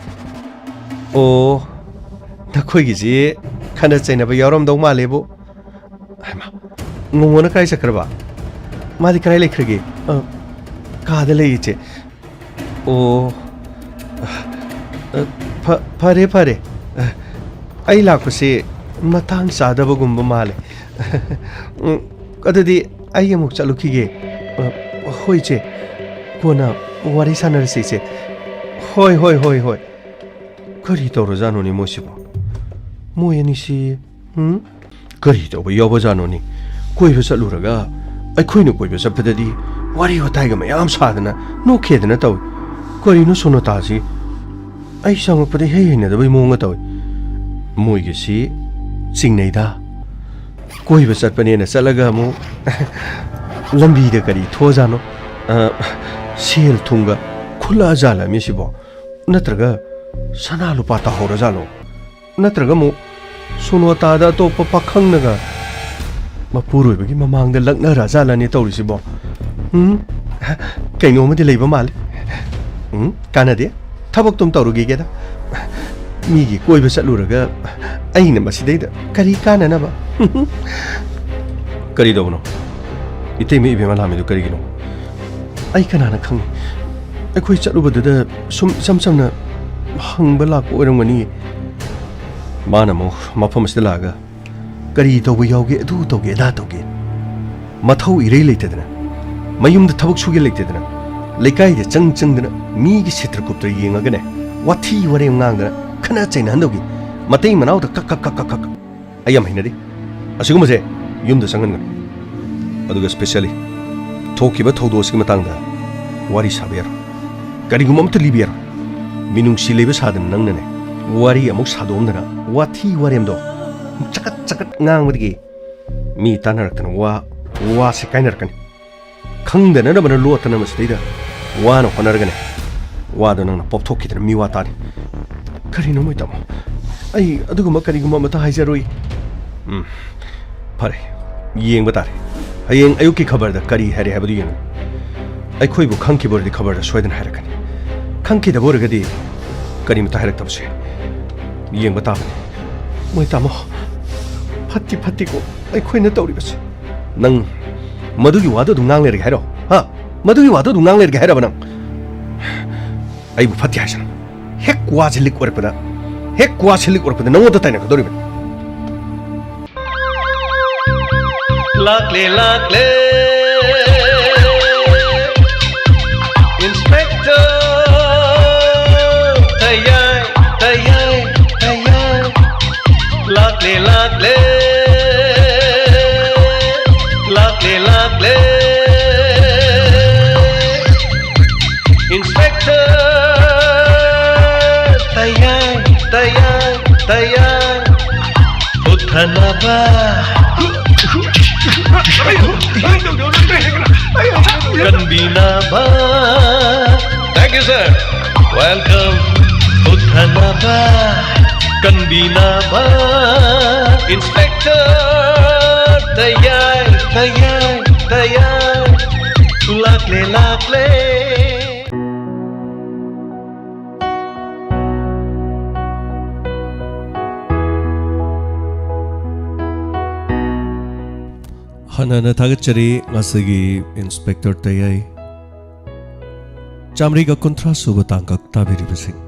ꯑꯣ, ꯅꯈꯣꯏꯒꯤꯁꯤ ꯈꯠꯅ ꯆꯩꯅꯕ ꯌꯥꯎꯔꯝꯗꯧ ꯃꯥꯜꯂꯦꯕꯨ꯫ ꯍꯩꯃꯥ, ꯉꯣꯉꯣꯅ ꯀꯥꯏ ꯆꯠꯈ꯭ꯔꯕ? ꯃꯥꯗꯤ ꯀꯗꯥꯏ ꯂꯩꯈ꯭ꯔꯒꯦ? ꯑ, ꯀꯥꯗ ꯂꯩ, ꯏꯆꯦ꯫ ꯑꯣ, ꯑ, ꯐ-, ꯐꯔꯦ, ꯐꯔꯦ꯫ ꯑ, ꯑꯩ ꯂꯥꯛꯄꯁꯦ ꯃꯇꯥꯡ ꯆꯥꯗꯕꯒꯨꯝꯕ ꯃꯥꯜꯂꯦ꯫ ꯎꯝ, ꯑꯗꯨꯗꯤ ꯑꯩ ꯑꯃꯨꯛ ꯆꯠꯂꯨꯈꯤꯒꯦ꯫ ꯑ, ꯍꯣꯏ, ꯏꯆꯦ꯫ ꯀꯣꯟꯅ ꯋꯥꯔꯤ ꯁꯥꯟꯅꯔꯁꯤ, ꯏꯆꯦ꯫ ꯍꯣꯏ, ꯍꯣꯏ, ꯍꯣꯏ, ꯍꯣꯏ꯫ ꯀꯔꯤ ꯇꯧꯔꯖꯥꯠꯅꯣꯅꯦ ꯃꯣꯏꯁꯤꯕꯣ? ꯃꯣꯏ ꯑꯅꯤꯁꯤ, ꯎꯝ? ꯀꯔꯤ ꯇꯧꯕ ꯌꯥꯎꯕꯖꯥꯠꯅꯣꯅꯦ? ꯀꯣꯏꯕ ꯆꯠꯂꯨꯔꯒ ꯑꯩꯈꯣꯏꯅ ꯀꯣꯏꯕ ꯆꯠꯄꯗꯗꯤ ꯋꯥꯔꯤ ꯋꯥꯇꯥꯏꯒ ꯃꯌꯥꯝ ꯁꯥꯗꯅ ꯅꯣꯛꯈꯦꯗꯅ ꯇꯧꯏ꯫ ꯀꯔꯤꯅꯣ ꯁꯣꯅꯣꯇꯥꯁꯤ? ꯑꯩ ꯆꯪꯉꯛꯄꯗ ꯏꯍꯩ ꯍꯩꯅꯗꯕꯩ ꯃꯑꯣꯡꯒ ꯇꯧꯏ꯫ ꯃꯣꯏꯒꯤꯁꯤ ꯆꯤꯡꯅꯩꯗ꯫ ꯀꯣꯏꯕ ꯆꯠꯄꯅꯦꯅ ꯆꯠꯂꯒ ꯑꯃꯨꯛ ꯂꯝꯕꯤꯗ ꯀꯔꯤ ꯊꯣꯛꯑꯖꯥꯠꯅꯣ? ꯑ, ꯁꯦꯜ ꯊꯨꯝꯒ ꯈꯨꯜꯂꯛꯑꯖꯥꯠꯂꯃꯤ ꯁꯤꯕꯣ? ꯅꯠꯇ꯭ꯔꯒ ꯁꯅꯥ ꯂꯨꯄꯥ ꯇꯥꯍꯧꯔꯖꯥꯠꯂꯣ? ꯅꯠꯇ꯭ꯔꯒ ꯑꯃꯨꯛ ꯁꯣꯅꯣꯇꯥꯗ ꯑꯇꯣꯞꯄ ꯄꯥꯈꯪꯅꯒ ꯃꯄꯨꯔꯣꯏꯕꯒꯤ ꯃꯃꯥꯡꯗ ꯂꯛꯅꯔꯖꯥꯠꯂꯅꯦ ꯇꯧꯔꯤꯁꯤꯕꯣ? ꯎꯝ? ꯀꯩꯅꯣꯝꯃꯗꯤ ꯂꯩꯕ ꯃꯥꯜꯂꯤ꯫ ꯎꯝ? ꯀꯥꯟꯅꯗꯦ꯫ ꯊꯕꯛꯇꯨꯝ ꯇꯧꯔꯨꯈꯤꯒꯦꯗ꯫ ꯃꯤꯒꯤ ꯀꯣꯏꯕ ꯆꯠꯂꯨꯔꯒ ꯑꯩꯅ ꯃꯁꯤꯗꯩꯗ ꯀꯔꯤ ꯀꯥꯟꯅꯅꯕ? ꯀꯔꯤ ꯇꯧꯕꯅꯣ? ꯏꯇꯩꯃ ꯏꯕꯦꯝꯃ ꯂꯥꯛꯑꯝꯃꯤꯗꯨ ꯀꯔꯤꯒꯤꯅꯣ? ꯑꯩ ꯀꯅꯥꯅ ꯈꯪꯅꯤ? ꯑꯩꯈꯣꯏ ꯆꯠꯂꯨꯕꯗꯨꯗ ꯁꯨꯝ ꯏꯆꯝ ꯆꯝꯅ ꯍꯪꯕ ꯂꯥꯛꯄ ꯑꯣꯏꯔꯝꯒꯅꯤ꯫ ꯃꯥꯅ ꯑꯃꯨꯛ ꯃꯐꯝ ꯑꯁꯤꯗ ꯂꯥꯛꯑꯒ ꯀꯔꯤ ꯇꯧꯕ ꯌꯥꯎꯒꯦ, ꯑꯗꯨ ꯇꯧꯒꯦ, ꯑꯗꯥ ꯇꯧꯒꯦ꯫ ꯃꯊꯧ ꯏꯔꯩ ꯂꯩꯇꯗꯅ, ꯃꯌꯨꯝꯗ ꯊꯕꯛ ꯁꯨꯒꯦ ꯂꯩꯇꯗꯅ, ꯂꯩꯀꯥꯏꯗ ꯆꯪ ꯆꯪꯗꯅ ꯃꯤꯒꯤ ꯁꯤꯇ꯭ꯔ ꯀꯨꯞꯇ꯭ꯔ ꯌꯦꯡꯉꯒꯅꯦ, ꯋꯥꯊꯤ ꯋꯥꯔꯦꯝ ꯉꯥꯡꯗꯅ ꯈꯠꯅ ꯆꯩꯅꯍꯟꯗꯧꯒꯤ ꯃꯇꯩ ꯃꯅꯥꯎꯗ ꯀꯛ ꯀꯛ ꯀꯛ ꯀꯛ ꯀꯛ꯫ ꯑꯩ ꯌꯥꯝ ꯍꯩꯅꯗꯦ꯫ ꯑꯁꯤꯒꯨꯝꯕꯁꯦ ꯌꯨꯝꯗ ꯆꯪꯍꯟꯒꯅꯨ꯫ ꯑꯗꯨꯒ specially ꯊꯣꯛꯈꯤꯕ ꯊꯧꯗꯣꯛ ꯑꯁꯤꯒꯤ ꯃꯇꯥꯡꯗ ꯋꯥꯔꯤ ꯁꯥꯕ ꯌꯥꯔꯣꯏ꯫ ꯀꯔꯤꯒꯨꯝꯕ ꯑꯃꯠꯇ ꯂꯤꯕ ꯌꯥꯔꯣꯏ꯫ ꯃꯤꯅꯨꯡꯁꯤ ꯂꯩꯕ ꯁꯥꯗꯅ ꯅꯪꯅꯅꯦ, ꯋꯥꯔꯤ ꯑꯃꯨꯛ ꯁꯥꯗꯣꯛꯑꯝꯗꯅ ꯋꯥꯊꯤ ꯋꯥꯔꯦꯝꯗꯣ ꯆꯀꯠ ꯆꯀꯠ ꯉꯥꯡꯕꯗꯒꯤ ꯃꯤ ꯇꯥꯟꯅꯔꯛꯇꯅ ꯋꯥ, ꯋꯥꯁꯦ ꯀꯥꯏꯅꯔꯛꯀꯅꯤ꯫ ꯈꯪꯗꯅꯅꯕꯅ ꯂꯣꯠꯇꯅ ꯃꯁꯤꯗꯩꯗ ꯋꯥꯅ ꯍꯣꯠꯅꯔꯒꯅꯦ, ꯋꯥꯗꯣ ꯅꯪꯅ ꯄꯣꯞꯊꯣꯛꯈꯤꯗꯅ ꯃꯤ ꯋꯥ ꯇꯥꯅꯤ꯫ ꯀꯔꯤꯅꯣ ꯃꯣꯏ ꯇꯥꯃꯣ? ꯑꯩ ꯑꯗꯨꯒꯨꯝꯕ ꯀꯔꯤꯒꯨꯝꯕ ꯑꯃꯠꯇ ꯍꯥꯏꯖꯔꯣꯏ꯫ ꯎꯝ, ꯐꯔꯦ꯫ ꯌꯦꯡꯕ ꯇꯥꯔꯦ꯫ ꯍꯌꯦꯡ ꯑꯌꯨꯛꯀꯤ ꯈꯕꯔꯗ ꯀꯔꯤ ꯍꯥꯏꯔꯦ ꯍꯥꯏꯕꯗꯨ ꯌꯦꯡꯉꯨ꯫ ꯑꯩꯈꯣꯏꯕꯨ ꯈꯪꯈꯤꯕ ꯑꯣꯏꯔꯗꯤ ꯈꯕꯔꯗ ꯁꯣꯏꯗꯅ ꯍꯥꯏꯔꯛꯀꯅꯤ꯫ ꯈꯪꯈꯤꯗꯕ ꯑꯣꯏꯔꯒꯗꯤ ꯀꯔꯤꯃꯇ ꯍꯥꯏꯔꯛꯇꯕꯁꯨ ꯌꯥꯏ꯫ ꯌꯦꯡꯕ ꯇꯥꯕꯅꯤ꯫ ꯃꯣꯏ ꯇꯥꯃꯣ, ꯐꯠꯇꯤ ꯐꯠꯇꯦꯀꯣ ꯑꯩꯈꯣꯏꯅ ꯇꯧꯔꯤꯕꯁꯦ꯫ ꯅꯪ ꯃꯗꯨꯒꯤ ꯋꯥꯗꯨ ꯑꯗꯨꯝ ꯉꯥꯡ ꯂꯩꯔꯒꯦ ꯍꯥꯏꯔꯣ? ꯍꯥ? ꯃꯗꯨꯒꯤ ꯋꯥꯗꯨ ꯑꯗꯨꯝ ꯉꯥꯡ ꯂꯩꯔꯒꯦ ꯍꯥꯏꯔꯕ ꯅꯪ? ꯑꯩꯕꯨ ꯐꯠꯇꯦ ꯍꯥꯏꯁꯅꯨ꯫ ꯍꯦꯛ ꯋꯥꯁꯦ ꯂꯤꯛ ꯑꯣꯏꯔꯛꯄꯗ, ꯍꯦꯛ ꯋꯥꯁꯦ ꯂꯤꯛ ꯑꯣꯏꯔꯛꯄꯗ ꯅꯪꯉꯣꯟꯗ ꯇꯥꯏꯅꯒꯗꯧꯔꯤꯕꯅꯤ꯫ ꯂꯥꯛꯂꯦ, ꯂꯥꯛꯂꯦ, Inspector ꯇꯌꯥꯏ, ꯇꯌꯥꯏ, ꯇꯌꯥꯏ꯫ ꯂꯥꯛꯂꯦ, ꯂꯥꯛꯂꯦ, ꯂꯥꯛꯂꯦ, ꯂꯥꯛꯂꯦ, Inspector ꯇꯌꯥꯏ, ꯇꯌꯥꯏ, ꯇꯌꯥꯏ꯫ ꯎꯠꯊꯅꯕ, ꯀꯟꯕꯤꯅꯕ꯫ Thank you, sir. Welcome. ꯎꯠꯊꯅꯕ, ꯀꯟꯕꯤꯅꯕ, Inspector ꯇꯌꯥꯏ, ꯇꯌꯥꯏ, ꯇꯌꯥꯏ꯫ ꯂꯥꯛꯂꯦ, ꯂꯥꯛꯂꯦ꯫ ꯍꯟꯅ ꯍꯟꯅ ꯊꯥꯒꯠꯆꯔꯤ ꯉꯁꯤꯒꯤ Inspector ꯇꯌꯥꯏ꯫ ꯆꯥꯃꯔꯤꯒ ꯀꯨꯟꯊ꯭ꯔꯥ ꯁꯨꯕ ꯇꯥꯡꯀꯛ ꯇꯥꯕꯤꯔꯤꯕꯁꯤꯡ,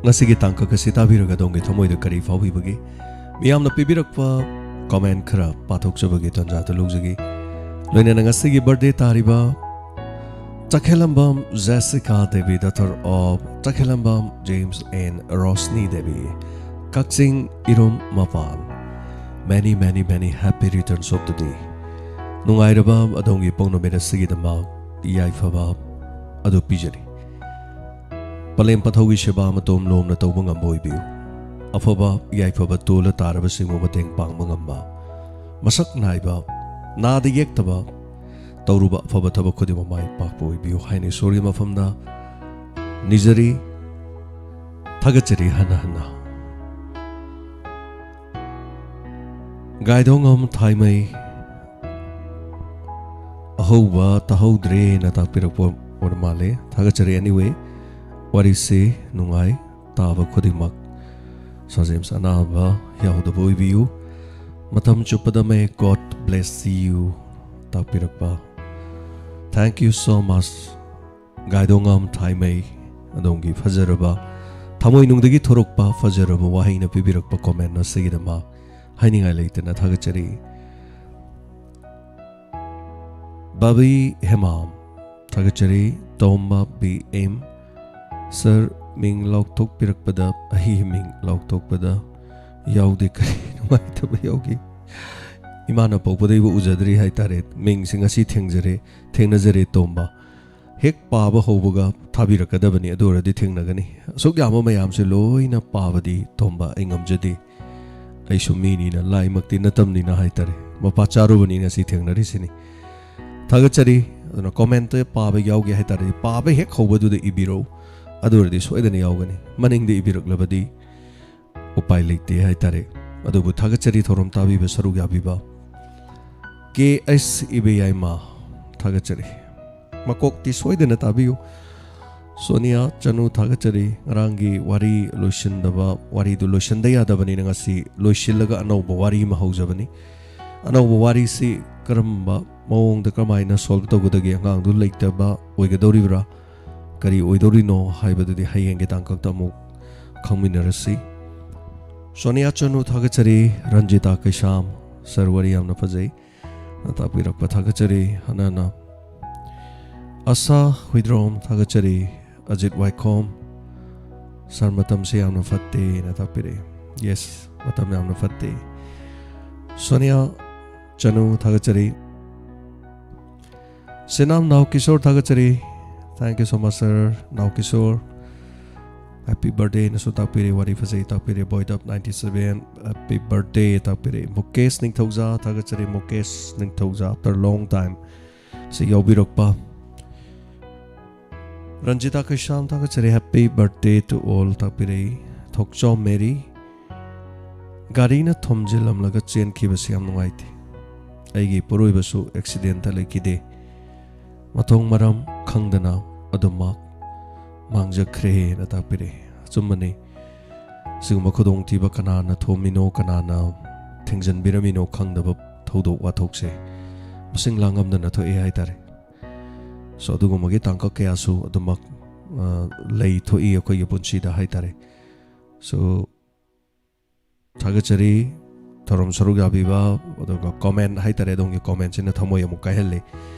ꯉꯁꯤꯒꯤ ꯇꯥꯡꯀꯛ ꯑꯁꯤ ꯇꯥꯕꯤꯔꯒ ꯑꯗꯣꯝꯒꯤ ꯊꯃꯣꯏꯗ ꯀꯔꯤ ꯐꯥꯎꯕꯤꯕꯒꯦ? ꯃꯤꯌꯥꯝꯅ ꯄꯤꯕꯤꯔꯛꯄ comment ꯈꯔ ꯄꯥꯊꯣꯛꯆꯕꯒꯤ ꯇꯥꯟꯖꯥꯗꯨ ꯂꯧꯖꯒꯦ꯫ ꯂꯣꯏꯅꯅ ꯉꯁꯤꯒꯤ birthday ꯇꯥꯔꯤꯕ Chakhelambam Jessica Devi, daughter of Chakhelambam James and Roshni Devi, Kakching ꯏꯔꯨꯝ ꯃꯄꯥꯜ, many, many, many happy returns of the day. ꯅꯨꯡꯉꯥꯏꯔꯕ ꯑꯗꯣꯝꯒꯤ ꯄꯣꯛ ꯅꯨꯃꯤꯠ ꯑꯁꯤꯒꯤꯗꯃꯛ ꯌꯥꯏꯐꯕ ꯑꯗꯨ ꯄꯤꯖꯔꯤ꯫ ꯄꯂꯦꯝ ꯄꯟꯊꯧꯒꯤ ꯁꯦꯕꯥ ꯃꯇꯣꯝ ꯂꯣꯝꯅ ꯇꯧꯕ ꯉꯝꯕ ꯑꯣꯏꯕꯤꯌꯨ꯫ ꯑꯐꯕ ꯌꯥꯏꯐꯕ ꯇꯣꯜꯂ ꯇꯥꯔꯕꯁꯤꯡꯕꯨ ꯃꯇꯦꯡ ꯄꯥꯡꯕ ꯉꯝꯕ, ꯃꯁꯛ ꯅꯥꯏꯕ, ꯅꯥꯗ ꯌꯦꯛꯇꯕ, ꯇꯧꯔꯨꯕ ꯑꯐꯕ ꯊꯕꯛ ꯈꯨꯗꯤꯡꯃꯛ ꯃꯥꯏ ꯄꯥꯛꯄ ꯑꯣꯏꯕꯤꯌꯨ ꯍꯥꯏꯅ ꯏꯁꯣꯔꯒꯤ ꯃꯐꯝꯗ ꯅꯤꯖꯔꯤ, ꯊꯥꯒꯠꯆꯔꯤ ꯍꯟꯅ ꯍꯟꯅ꯫ ꯒꯥꯏꯗꯣꯉꯝ ꯊꯥꯏꯃꯩ, ꯍꯧꯕ ꯇꯥꯍꯧꯗ꯭ꯔꯦꯅ ꯇꯥꯛꯄꯤꯔꯛꯄ ꯑꯣꯏꯔ ꯃꯥꯜꯂꯦ꯫ ꯊꯥꯒꯠꯆꯔꯤ꯫ Anyway, ꯋꯥꯔꯤꯁꯤ ꯅꯨꯡꯉꯥꯏ, ꯇꯥꯕ ꯈꯨꯗꯤꯡꯃꯛ ꯁꯥꯖꯦꯝꯁ ꯑꯅꯥꯕ ꯌꯥꯎꯗꯕ ꯑꯣꯏꯕꯤꯌꯨ꯫ ꯃꯇꯝ ꯆꯨꯞꯄꯗ may God bless you ꯇꯥꯛꯄꯤꯔꯛꯄ꯫ Thank you so much꯫ ꯒꯥꯏꯗꯣꯉꯥꯝ ꯊꯥꯏꯃꯩ, ꯑꯗꯣꯝꯒꯤ ꯐꯖꯔꯕ ꯊꯃꯣꯏꯅꯨꯡꯗꯒꯤ ꯊꯣꯔꯛꯄ ꯐꯖꯔꯕ ꯋꯥꯍꯩꯅ ꯄꯤꯕꯤꯔꯛꯄ comment ꯑꯁꯤꯒꯤꯗꯃꯛ ꯍꯥꯏꯅꯤꯡꯉꯥꯏ ꯂꯩꯇꯅ ꯊꯥꯒꯠꯆꯔꯤ꯫ ꯕꯥꯕꯤ ꯍꯦꯃꯥꯝ, ꯊꯥꯒꯠꯆꯔꯤ꯫ ꯇꯣꯝꯕ ꯕꯤ ꯑꯦꯝ, ꯁꯥꯔ, ꯃꯤꯡ ꯂꯥꯎꯊꯣꯛꯄꯤꯔꯛꯄꯗ, ꯑꯩꯒꯤ ꯃꯤꯡ ꯂꯥꯎꯊꯣꯛꯄꯗ ꯌꯥꯎꯗꯦ, ꯀꯔꯤ ꯅꯨꯡꯉꯥꯏꯇꯕ ꯌꯥꯎꯒꯦ? ꯏꯃꯥꯅ ꯄꯣꯛꯄꯗꯩꯕꯨ ꯎꯖꯗ꯭ꯔꯤ ꯍꯥꯏꯇꯥꯔꯦ꯫ ꯃꯤꯡꯁꯤ ꯉꯁꯤ ꯊꯦꯡꯖꯔꯦ, ꯊꯦꯡꯅꯖꯔꯦ ꯇꯣꯝꯕ꯫ ꯍꯦꯛ ꯄꯥꯕ ꯍꯧꯕꯒ ꯊꯥꯕꯤꯔꯛꯀꯗꯕꯅꯤ, ꯑꯗꯨ ꯑꯣꯏꯔꯗꯤ ꯊꯦꯡꯅꯒꯅꯤ꯫ ꯑꯁꯨꯛ ꯌꯥꯝꯕ ꯃꯌꯥꯝꯁꯦ ꯂꯣꯏꯅ ꯄꯥꯕꯗꯤ ꯇꯣꯝꯕ ꯑꯩ ꯉꯝꯖꯗꯦ꯫ ꯑꯩꯁꯨ ꯃꯤꯅꯤꯅ, ꯂꯥꯏꯃꯛꯇꯤ ꯅꯠꯇꯕꯅꯤꯅ ꯍꯥꯏꯇꯥꯔꯦ꯫ ꯃꯄꯥ ꯆꯥꯔꯨꯕꯅꯤꯅ ꯁꯤ ꯊꯦꯡꯅꯔꯤꯁꯤꯅꯤ꯫ ꯊꯥꯒꯠꯆꯔꯤ꯫ ꯑꯗꯨꯅ comment ꯄꯥꯕ ꯌꯥꯎꯒꯦ ꯍꯥꯏꯇꯥꯔꯗꯤ ꯄꯥꯕ ꯍꯦꯛ ꯍꯧꯕꯗꯨꯗ ꯏꯕꯤꯔꯛꯎ, ꯑꯗꯨ ꯑꯣꯏꯔꯗꯤ ꯁꯣꯏꯗꯅ ꯌꯥꯎꯒꯅꯤ꯫ ꯃꯅꯤꯡꯗ ꯏꯕꯤꯔꯛꯂꯕꯗꯤ ꯎꯄꯥꯏ ꯂꯩꯇꯦ ꯍꯥꯏꯇꯥꯔꯦ꯫ ꯑꯗꯨꯕꯨ ꯊꯥꯒꯠꯆꯔꯤ ꯊꯧꯔꯝ ꯇꯥꯕꯤꯕ, ꯁꯔꯨꯛ ꯌꯥꯕꯤꯕ꯫ ꯀꯦ ꯑꯦꯁ ꯏꯕꯦꯌꯥꯏꯃ, ꯊꯥꯒꯠꯆꯔꯤ꯫ ꯃꯀꯣꯛꯇꯤ ꯁꯣꯏꯗꯅ ꯇꯥꯕꯤꯌꯨ꯫ ꯁꯣꯅꯤꯌꯥ ꯆꯅꯨ, ꯊꯥꯒꯠꯆꯔꯤ꯫ ꯉꯔꯥꯡꯒꯤ ꯋꯥꯔꯤ ꯂꯣꯏꯁꯤꯟꯗꯕ, ꯋꯥꯔꯤꯗꯨ ꯂꯣꯏꯁꯤꯟꯗ ꯌꯥꯗꯕꯅꯤꯅ ꯉꯁꯤ ꯂꯣꯏꯁꯤꯜꯂꯒ ꯑꯅꯧꯕ ꯋꯥꯔꯤ ꯑꯃ ꯍꯧꯖꯕꯅꯤ꯫ ꯑꯅꯧꯕ ꯋꯥꯔꯤꯁꯤ ꯀꯔꯝꯕ ꯃꯑꯣꯡꯗ, ꯀꯔꯝꯍꯥꯏꯅ solve ꯇꯧꯒꯗꯒꯦ? ꯑꯉꯥꯡꯗꯨ ꯂꯩꯇꯕ ꯑꯣꯏꯒꯗꯧꯔꯤꯕ꯭ꯔꯥ, ꯀꯔꯤ ꯑꯣꯏꯗꯧꯔꯤꯅꯣ ꯍꯥꯏꯕꯗꯨꯗꯤ ꯍꯌꯦꯡꯒꯤ ꯇꯥꯡꯀꯛꯇ ꯑꯃꯨꯛ ꯈꯪꯃꯤꯟꯅꯔꯁꯤ꯫ ꯁꯣꯅꯤꯌꯥ ꯆꯅꯨ, ꯊꯥꯒꯠꯆꯔꯤ꯫ ꯔꯟꯖꯤꯇꯥ ꯀꯩꯁꯥꯝ, ꯁꯥꯔ, ꯋꯥꯔꯤ ꯌꯥꯝꯅ ꯐꯖꯩ꯫ ꯇꯥꯛꯄꯤꯔꯛꯄ ꯊꯥꯒꯠꯆꯔꯤ꯫ ꯍꯅꯥꯅ ꯑꯁꯥ ꯍꯨꯏꯗ꯭ꯔꯣꯝ, ꯊꯥꯒꯠꯆꯔꯤ꯫ ꯑꯖꯤꯠ ꯋꯥꯏꯈꯣꯝ, ꯁꯥꯔ, ꯃꯇꯝꯁꯦ ꯌꯥꯝꯅ ꯐꯠꯇꯦꯅ ꯇꯥꯛꯄꯤꯔꯛꯏ꯫ Yes, ꯃꯇꯝ ꯌꯥꯝꯅ ꯐꯠꯇꯦ꯫ ꯁꯣꯅꯤꯌꯥ ꯆꯅꯨ, ꯊꯥꯒꯠꯆꯔꯤ꯫ ꯁꯦꯅꯥꯝ ꯅꯥꯎ ꯀꯤꯁꯣꯔ, ꯊꯥꯒꯠꯆꯔꯤ꯫ Thank you so much, sir. Now Kishore, happy birthday ꯅꯁꯨ ꯇꯥꯛꯄꯤꯔꯦ, ꯋꯥꯔꯤ ꯐꯖꯩ ꯇꯥꯛꯄꯤꯔꯦ꯫ Boy Dub ninety seven, happy birthday ꯇꯥꯛꯄꯤꯔꯦ꯫ Mukesh ꯅꯤꯡꯊꯧꯖꯥ, ꯊꯥꯒꯠꯆꯔꯤ꯫ ꯃꯨꯀꯦꯁ ꯅꯤꯡꯊꯧꯖꯥ, after long time ꯁꯤ ꯌꯥꯎꯕꯤꯔꯛꯄ꯫ ꯔꯟꯖꯤꯇꯥ ꯀꯩꯁꯥꯝ, ꯊꯥꯒꯠꯆꯔꯤ꯫ Happy birthday to all ꯇꯥꯛꯄꯤꯔꯛꯏ꯫ ꯊꯣꯛꯆꯥꯎ Mary, ꯒꯥꯔꯤꯅ ꯊꯣꯝꯖꯤꯜꯂꯝꯂꯒ ꯆꯦꯟꯈꯤꯕꯁꯤ ꯌꯥꯝ ꯅꯨꯡꯉꯥꯏꯇꯦ꯫ ꯑꯩꯒꯤ ꯏꯄꯨꯔꯣꯏꯕꯁꯨ accident ꯂꯩꯈꯤꯗꯦ꯫ ꯃꯊꯣꯡ ꯃꯔꯝ ꯈꯪꯗꯅ ꯑꯗꯨꯃꯛ ꯃꯥꯡꯖꯈ꯭ꯔꯦꯅ ꯇꯥꯛꯄꯤꯔꯛꯏ꯫ ꯑꯆꯨꯝꯕꯅꯤ꯫ ꯁꯤꯒꯨꯝꯕ ꯈꯨꯗꯣꯡꯊꯤꯕ ꯀꯅꯥꯅ ꯊꯣꯝꯃꯤꯅꯣ, ꯀꯅꯥꯅ ꯊꯦꯡꯖꯤꯟꯕꯤꯔꯝꯃꯤꯅꯣ ꯈꯪꯗꯕ ꯊꯧꯗꯣꯛ ꯋꯥꯊꯣꯛꯁꯦ ꯃꯁꯤꯡ ꯂꯥꯡꯉꯝꯗꯅ ꯊꯣꯛꯑꯦ ꯍꯥꯏꯇꯥꯔꯦ꯫ ꯁꯣ ꯑꯗꯨꯒꯨꯝꯕꯒꯤ ꯇꯥꯡꯀꯛ ꯀꯌꯥꯁꯨ ꯑꯗꯨꯃꯛ ꯑ, ꯂꯩ ꯊꯣꯛꯏ ꯑꯩꯈꯣꯏꯒꯤ ꯄꯨꯟꯁꯤꯗ ꯍꯥꯏꯇꯥꯔꯦ꯫ ꯁꯣ ꯊꯥꯒꯠꯆꯔꯤ ꯊꯧꯔꯝ ꯁꯔꯨꯛ ꯌꯥꯕꯤꯕ, ꯑꯗꯨꯒ ꯀꯣꯃꯦꯟ ꯍꯥꯏꯇꯥꯔꯦ, ꯑꯗꯣꯝꯒꯤ ꯀꯣꯃꯦꯟꯁꯤꯅ ꯊꯃꯣꯏ ꯑꯃꯨꯛ ꯀꯥꯏꯍꯜꯂꯤ꯫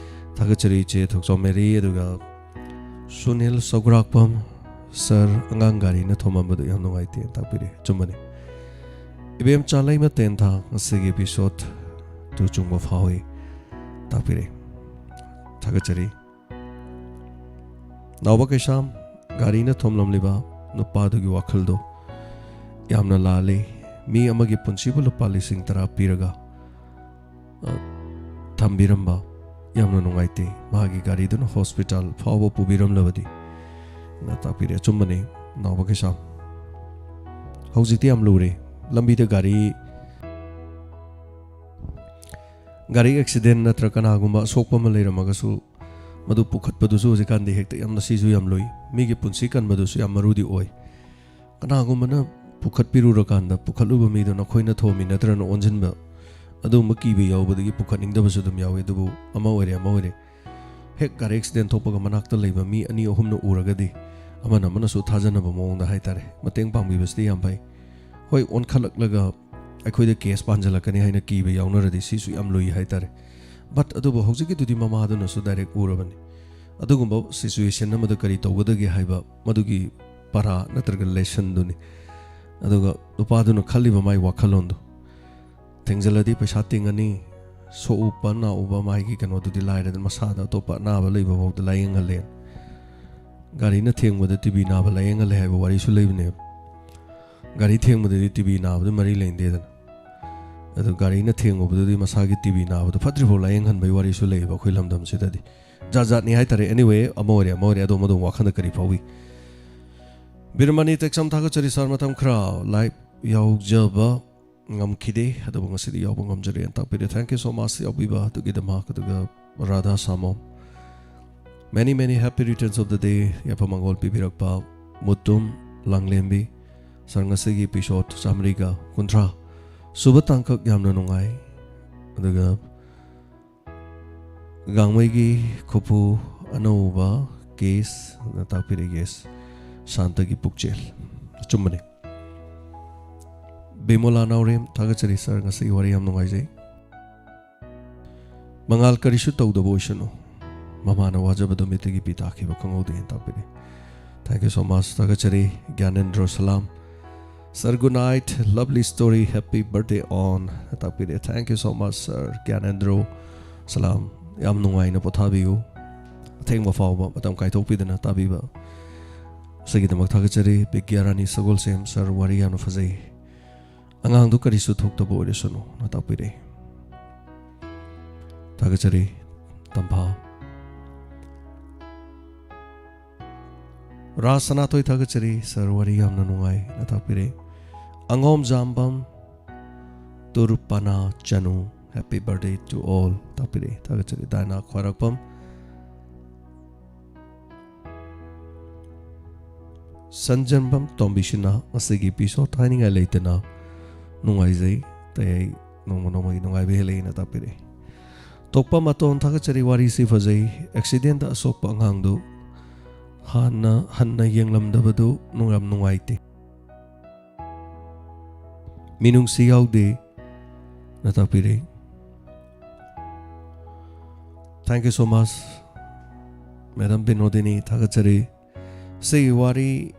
ꯊꯥꯒꯠꯆꯔꯤ ꯏꯆꯦ ꯊꯣꯛꯆꯣꯝ ꯃꯦꯔꯤ, ꯑꯗꯨꯒ ꯁꯨꯅꯤꯜ ꯁꯧꯒ꯭ꯔꯥꯛꯄꯝ ꯁꯥꯔ, ꯑꯉꯥꯡ ꯒꯥꯔꯤꯅ ꯊꯣꯝꯃꯝꯕꯗꯨ ꯌꯥꯝ ꯅꯨꯡꯉꯥꯏꯇꯦ ꯇꯥꯛꯄꯤꯔꯦ꯫ ꯑꯆꯨꯝꯕꯅꯤ꯫ ꯏꯕꯦꯝꯆꯥ ꯂꯩꯃ ꯇꯦꯟꯊꯥ ꯉꯁꯤꯒꯤ ꯏꯄꯤꯁꯣꯠ ꯇꯨ ꯆꯨꯡꯕ ꯐꯥꯎꯏ ꯇꯥꯛꯄꯤꯔꯦ꯫ ꯊꯥꯒꯠꯆꯔꯤ꯫ ꯅꯥꯎꯕ ꯀꯩꯁꯥꯝ, ꯒꯥꯔꯤꯅ ꯊꯣꯝꯂꯝꯂꯤꯕ ꯅꯨꯄꯥꯗꯨꯒꯤ ꯋꯥꯈꯜꯗꯣ ꯌꯥꯝꯅ ꯂꯥꯜꯂꯤ꯫ ꯃꯤ ꯑꯃꯒꯤ ꯄꯨꯟꯁꯤꯕꯨ ꯂꯨꯄꯥ ꯂꯤꯁꯤꯡ ꯇꯔꯥ ꯄꯤꯔꯒ, ꯑ, ꯊꯝꯕꯤꯔꯝꯕ ꯌꯥꯝꯅ ꯅꯨꯡꯉꯥꯏꯇꯦ꯫ ꯃꯍꯥꯛꯀꯤ ꯒꯥꯔꯤꯗꯨꯅ ꯍꯣꯁꯄꯤꯇꯥꯜ ꯐꯥꯎꯕ ꯄꯨꯕꯤꯔꯝꯂꯕꯗꯤ꯫ ꯅ ꯇꯥꯛꯄꯤꯔꯦ꯫ ꯑꯆꯨꯝꯕꯅꯤ, ꯅꯥꯎꯕ ꯀꯩꯁꯥꯝ꯫ ꯍꯧꯖꯤꯛꯇꯤ ꯌꯥꯝ ꯂꯨꯔꯦ꯫ ꯂꯝꯕꯤꯗ ꯒꯥꯔꯤ, ꯒꯥꯔꯤ ꯑꯦꯛꯁꯤꯗꯦꯟ ꯅꯠꯇ꯭ꯔ ꯀꯅꯥꯒꯨꯝꯕ ꯑꯁꯣꯛꯄ ꯑꯃ ꯂꯩꯔꯝꯃꯒꯁꯨ ꯃꯗꯨ ꯄꯨꯈꯠꯄꯗꯨꯁꯨ ꯍꯧꯖꯤꯛꯀꯥꯟꯗꯤ ꯍꯦꯛꯇ ꯌꯥꯝꯅ, ꯁꯤꯁꯨ ꯌꯥꯝ ꯂꯨꯏ꯫ ꯃꯤꯒꯤ ꯄꯨꯟꯁꯤ ꯀꯟꯕꯗꯨꯁꯨ ꯌꯥꯝ ꯃꯔꯨꯗꯤ ꯑꯣꯏ꯫ ꯀꯅꯥꯒꯨꯝꯕꯅ ꯄꯨꯈꯠꯄꯤꯔꯨꯔꯀꯥꯟꯗ ꯄꯨꯈꯠꯂꯨꯕ ꯃꯤꯗꯣ ꯅꯈꯣꯏꯅ ꯊꯣꯝꯃꯤ ꯅꯠꯇ꯭ꯔꯅ ꯑꯣꯟꯁꯤꯟꯕ, ꯑꯗꯨꯒꯨꯝꯕ ꯀꯤꯕ ꯌꯥꯎꯕꯗꯒꯤ ꯄꯨꯈꯠꯅꯤꯡꯗꯕꯁꯨ ꯑꯗꯨꯝ ꯌꯥꯎꯏ꯫ ꯑꯗꯨꯕꯨ ꯑꯃ ꯑꯣꯏꯔꯦ ꯑꯃ ꯑꯣꯏꯔꯦ, ꯍꯦꯛ ꯒꯥꯔꯤ ꯑꯦꯛꯁꯤꯗꯦꯟ ꯊꯣꯛꯄꯒ ꯃꯅꯥꯛꯇ ꯂꯩꯕ ꯃꯤ ꯑꯅꯤ ꯑꯍꯨꯝꯅ ꯎꯔꯒꯗꯤ ꯑꯃꯅ ꯑꯃꯅꯁꯨ ꯊꯥꯖꯅꯕ ꯃꯑꯣꯡꯗ ꯍꯥꯏꯇꯥꯔꯦ ꯃꯇꯦꯡ ꯄꯥꯡꯕꯤꯕꯁꯤꯗꯤ ꯌꯥꯝ ꯐꯩ꯫ ꯍꯣꯏ, ꯑꯣꯟꯈꯠꯂꯛꯂꯒ ꯑꯩꯈꯣꯏꯗ ꯀꯦꯁ ꯄꯥꯟꯁꯤꯜꯂꯛꯀꯅꯤ ꯍꯥꯏꯅ ꯀꯤꯕ ꯌꯥꯎꯅꯔꯗꯤ ꯁꯤꯁꯨ ꯌꯥꯝ ꯂꯨꯏ ꯍꯥꯏꯇꯥꯔꯦ꯫ ꯕꯠ ꯑꯗꯨꯕꯨ ꯍꯧꯖꯤꯛꯀꯤꯗꯨꯗꯤ ꯃꯃꯥꯗꯨꯅꯁꯨ ꯗꯥꯏꯔꯦꯛ ꯎꯔꯕꯅꯤ꯫ ꯑꯗꯨꯒꯨꯝꯕ ꯁꯤꯆꯨꯋꯦꯁꯟ ꯑꯃꯗ ꯀꯔꯤ ꯇꯧꯒꯗꯒꯦ ꯍꯥꯏꯕ ꯃꯗꯨꯒꯤ ꯄꯔꯥ ꯅꯠꯇ꯭ꯔꯒ ꯂꯦꯁꯟꯗꯨꯅꯤ꯫ ꯑꯗꯨꯒ ꯅꯨꯄꯥꯗꯨꯅ ꯈꯜꯂꯤꯕ ꯃꯥꯏ ꯋꯥꯈꯜꯂꯣꯟꯗꯣ, ꯊꯦꯡꯖꯤꯜꯂꯗꯤ ꯄꯩꯁꯥ ꯇꯤꯡꯉꯅꯤ, ꯁꯣꯛꯎꯕ ꯅꯥꯎꯕ ꯃꯥꯒꯤ ꯀꯩꯅꯣꯗꯨꯗꯤ ꯂꯥꯏꯔꯗꯅ ꯃꯁꯥꯗ ꯑꯇꯣꯞꯄ ꯑꯅꯥꯕ ꯂꯩꯕ ꯐꯥꯎꯗ ꯂꯥꯏꯌꯦꯡꯍꯜꯂꯦ꯫ ꯒꯥꯔꯤꯅ ꯊꯦꯡꯕꯗ ꯇꯤ ꯕꯤ ꯅꯥꯕ ꯂꯥꯏꯌꯦꯡꯍꯜꯂꯦ ꯍꯥꯏꯕ ꯋꯥꯔꯤꯁꯨ ꯂꯩꯕꯅꯦꯕ꯫ ꯒꯥꯔꯤ ꯊꯦꯡꯕꯗꯗꯤ ꯇꯤ ꯕꯤ ꯅꯥꯕꯗ ꯃꯔꯤ ꯂꯩꯅꯗꯦꯗꯅ꯫ ꯑꯗꯨ ꯒꯥꯔꯤꯅ ꯊꯦꯡꯉꯨꯕꯗꯨꯗꯤ ꯃꯁꯥꯒꯤ ꯇꯤ ꯕꯤ ꯅꯥꯕꯗꯣ ꯐꯠꯇ꯭ꯔꯤꯐꯥꯎ ꯂꯥꯏꯌꯦꯡꯍꯟꯕꯒꯤ ꯋꯥꯔꯤꯁꯨ ꯂꯩꯌꯦꯕ ꯑꯩꯈꯣꯏ ꯂꯝꯗꯝꯁꯤꯗꯗꯤ꯫ ꯖꯥꯠ ꯖꯥꯠꯅꯤ ꯍꯥꯏꯇꯥꯔꯦ꯫ Anyway, ꯑꯃ ꯑꯣꯏꯔꯦ ꯑꯃ ꯑꯣꯏꯔꯦ, ꯑꯗꯣꯝ ꯑꯗꯣꯝ ꯋꯥꯈꯜꯗ ꯀꯔꯤ ꯐꯥꯎꯏ? ꯕꯤꯔꯃꯅꯤ ꯇꯦꯛꯁꯝ, ꯊꯥꯒꯠꯆꯔꯤ ꯁꯥꯔ, ꯃꯇꯝ ꯈꯔ ꯂꯥꯏꯚ ꯌꯥꯎꯖꯕ ꯉꯝꯈꯤꯗꯦ, ꯑꯗꯨꯕꯨ ꯉꯁꯤꯗꯤ ꯌꯥꯎꯕ ꯉꯝꯖꯔꯦꯅ ꯇꯥꯛꯄꯤꯔꯦ꯫ Thank you so much ꯌꯥꯎꯕꯤꯕ ꯑꯗꯨꯒꯤꯗꯃꯛ꯫ ꯑꯗꯨꯒ Radha ꯁꯥꯃꯣꯝ, Many, many happy returns of the day. ꯌꯥꯏꯐ ꯃꯪꯒꯣꯜ ꯄꯤꯕꯤꯔꯛꯄ ꯃꯨꯇꯨꯝ ꯂꯥꯡꯂꯦꯝꯕꯤ꯫ ꯁꯥꯔ, ꯉꯁꯤꯒꯤ episode ꯆꯥꯃꯔꯤꯒ ꯀꯨꯟꯊ꯭ꯔꯥ ꯁꯨꯕ ꯇꯥꯡꯀꯛ ꯌꯥꯝꯅ ꯅꯨꯡꯉꯥꯏ꯫ ꯑꯗꯨꯒ ꯒꯥꯡꯃꯩꯒꯤ ꯈꯨꯐꯨ ꯑꯅꯧꯕ case ꯅ ꯇꯥꯛꯄꯤꯔꯦ, yes, ꯁꯥꯟꯇꯒꯤ ꯄꯨꯛꯆꯦꯜ꯫ ꯑꯆꯨꯝꯕꯅꯤ꯫ ꯕꯤꯃꯣꯂꯥ ꯅꯥꯎꯔꯦꯝ, ꯊꯥꯒꯠꯆꯔꯤ ꯁꯥꯔ, ꯉꯁꯤꯒꯤ ꯋꯥꯔꯤ ꯌꯥꯝ ꯅꯨꯡꯉꯥꯏꯖꯩ꯫ ꯃꯉꯥꯜ ꯀꯔꯤꯁꯨ ꯇꯧꯗꯕ ꯑꯣꯏꯁꯅꯨ, ꯃꯃꯥꯅ ꯋꯥꯖꯕꯗꯨ ꯃꯤꯠꯇꯒꯤ ꯄꯤ ꯇꯥꯈꯤꯕ ꯈꯪꯍꯧꯗꯦꯅ ꯇꯥꯛꯄꯤꯔꯤ꯫ Thank you so much, ꯊꯥꯒꯠꯆꯔꯤ꯫ ꯒ꯭ꯌꯥꯅꯦꯟꯗ꯭ꯔꯣ ꯁꯂꯥꯝ꯫ Sir, good night, lovely story, happy birthday on ꯍꯥꯏꯅ ꯇꯥꯛꯄꯤꯔꯦ꯫ Thank you so much, Sir ꯒ꯭ꯌꯥꯅꯦꯟꯗ꯭ꯔꯣ ꯁꯂꯥꯝ꯫ ꯌꯥꯝ ꯅꯨꯡꯉꯥꯏꯅ ꯄꯣꯊꯥꯕꯤꯌꯨ꯫ ꯑꯊꯦꯡꯕ ꯐꯥꯎꯕ ꯃꯇꯝ ꯀꯥꯏꯊꯣꯛꯄꯤꯗꯅ ꯇꯥꯕꯤꯕ ꯑꯁꯤꯒꯤꯗꯃꯛ ꯊꯥꯒꯠꯆꯔꯤ꯫ ꯕꯤꯒ꯭ꯌꯥ ꯔꯥꯅꯤ ꯁꯒꯣꯜꯁꯦꯝ, Sir, ꯋꯥꯔꯤ ꯌꯥꯝꯅ ꯐꯖꯩ꯫ ꯑꯉꯥꯡꯗꯨ ꯀꯔꯤꯁꯨ ꯊꯣꯛꯇꯕ ꯑꯣꯏꯔꯁꯅꯨ ꯅ ꯇꯥꯛꯄꯤꯔꯦ꯫ ꯊꯥꯒꯠꯆꯔꯤ꯫ ꯇꯝꯐꯥ ꯔꯥꯖ ꯁꯅꯥꯊꯣꯏ, ꯊꯥꯒꯠꯆꯔꯤ ꯁꯥꯔ, ꯋꯥꯔꯤ ꯌꯥꯝꯅ ꯅꯨꯡꯉꯥꯏ ꯅ ꯇꯥꯛꯄꯤꯔꯦ꯫ ꯑꯉꯣꯝ ꯖꯥꯝꯕꯝ, ꯇꯨꯔꯨꯄꯥꯅꯥ ꯆꯅꯨ, happy birthday to all ꯇꯥꯛꯄꯤꯔꯦ꯫ ꯊꯥꯒꯠꯆꯔꯤ꯫ ꯗꯥꯏꯅꯥ ꯈ꯭ꯋꯥꯏꯔꯥꯛꯄꯝ, ꯁꯟꯖꯟꯕꯝ ꯇꯣꯝꯕꯤꯁꯤꯅ ꯉꯁꯤꯒꯤ episode ꯍꯥꯏꯅꯤꯡꯉꯥꯏ ꯂꯩꯇꯅ ꯅꯨꯡꯉꯥꯏꯖꯩ꯫ ꯑꯇꯩ ꯑꯩ ꯅꯣꯡꯃ ꯅꯣꯡꯃꯒꯤ ꯅꯨꯡꯉꯥꯏꯕ ꯍꯦꯜꯂꯛꯏꯅ ꯇꯥꯛꯄꯤꯔꯛꯏ꯫ ꯇꯣꯛꯄ ꯃꯇꯣꯟ, ꯊꯥꯒꯠꯆꯔꯤ, ꯋꯥꯔꯤꯁꯤ ꯐꯖꯩ꯫ Accidentꯇ ꯑꯁꯣꯛꯄ ꯑꯉꯥꯡꯗꯨ ꯍꯥꯟꯅ ꯍꯟꯅ ꯌꯦꯡꯂꯝꯗꯕꯗꯨ ꯅꯨꯡ-, ꯌꯥꯝ ꯅꯨꯡꯉꯥꯏꯇꯦ꯫ ꯃꯤꯅꯨꯡꯁꯤ ꯌꯥꯎꯗꯦ ꯅ ꯇꯥꯛꯄꯤꯔꯛꯏ꯫ Thank you so much, Madam ꯕꯤꯅꯣꯗꯤꯅꯤ, ꯊꯥꯒꯠꯆꯔꯤ꯫ ꯁꯤꯒꯤ ꯋꯥꯔꯤ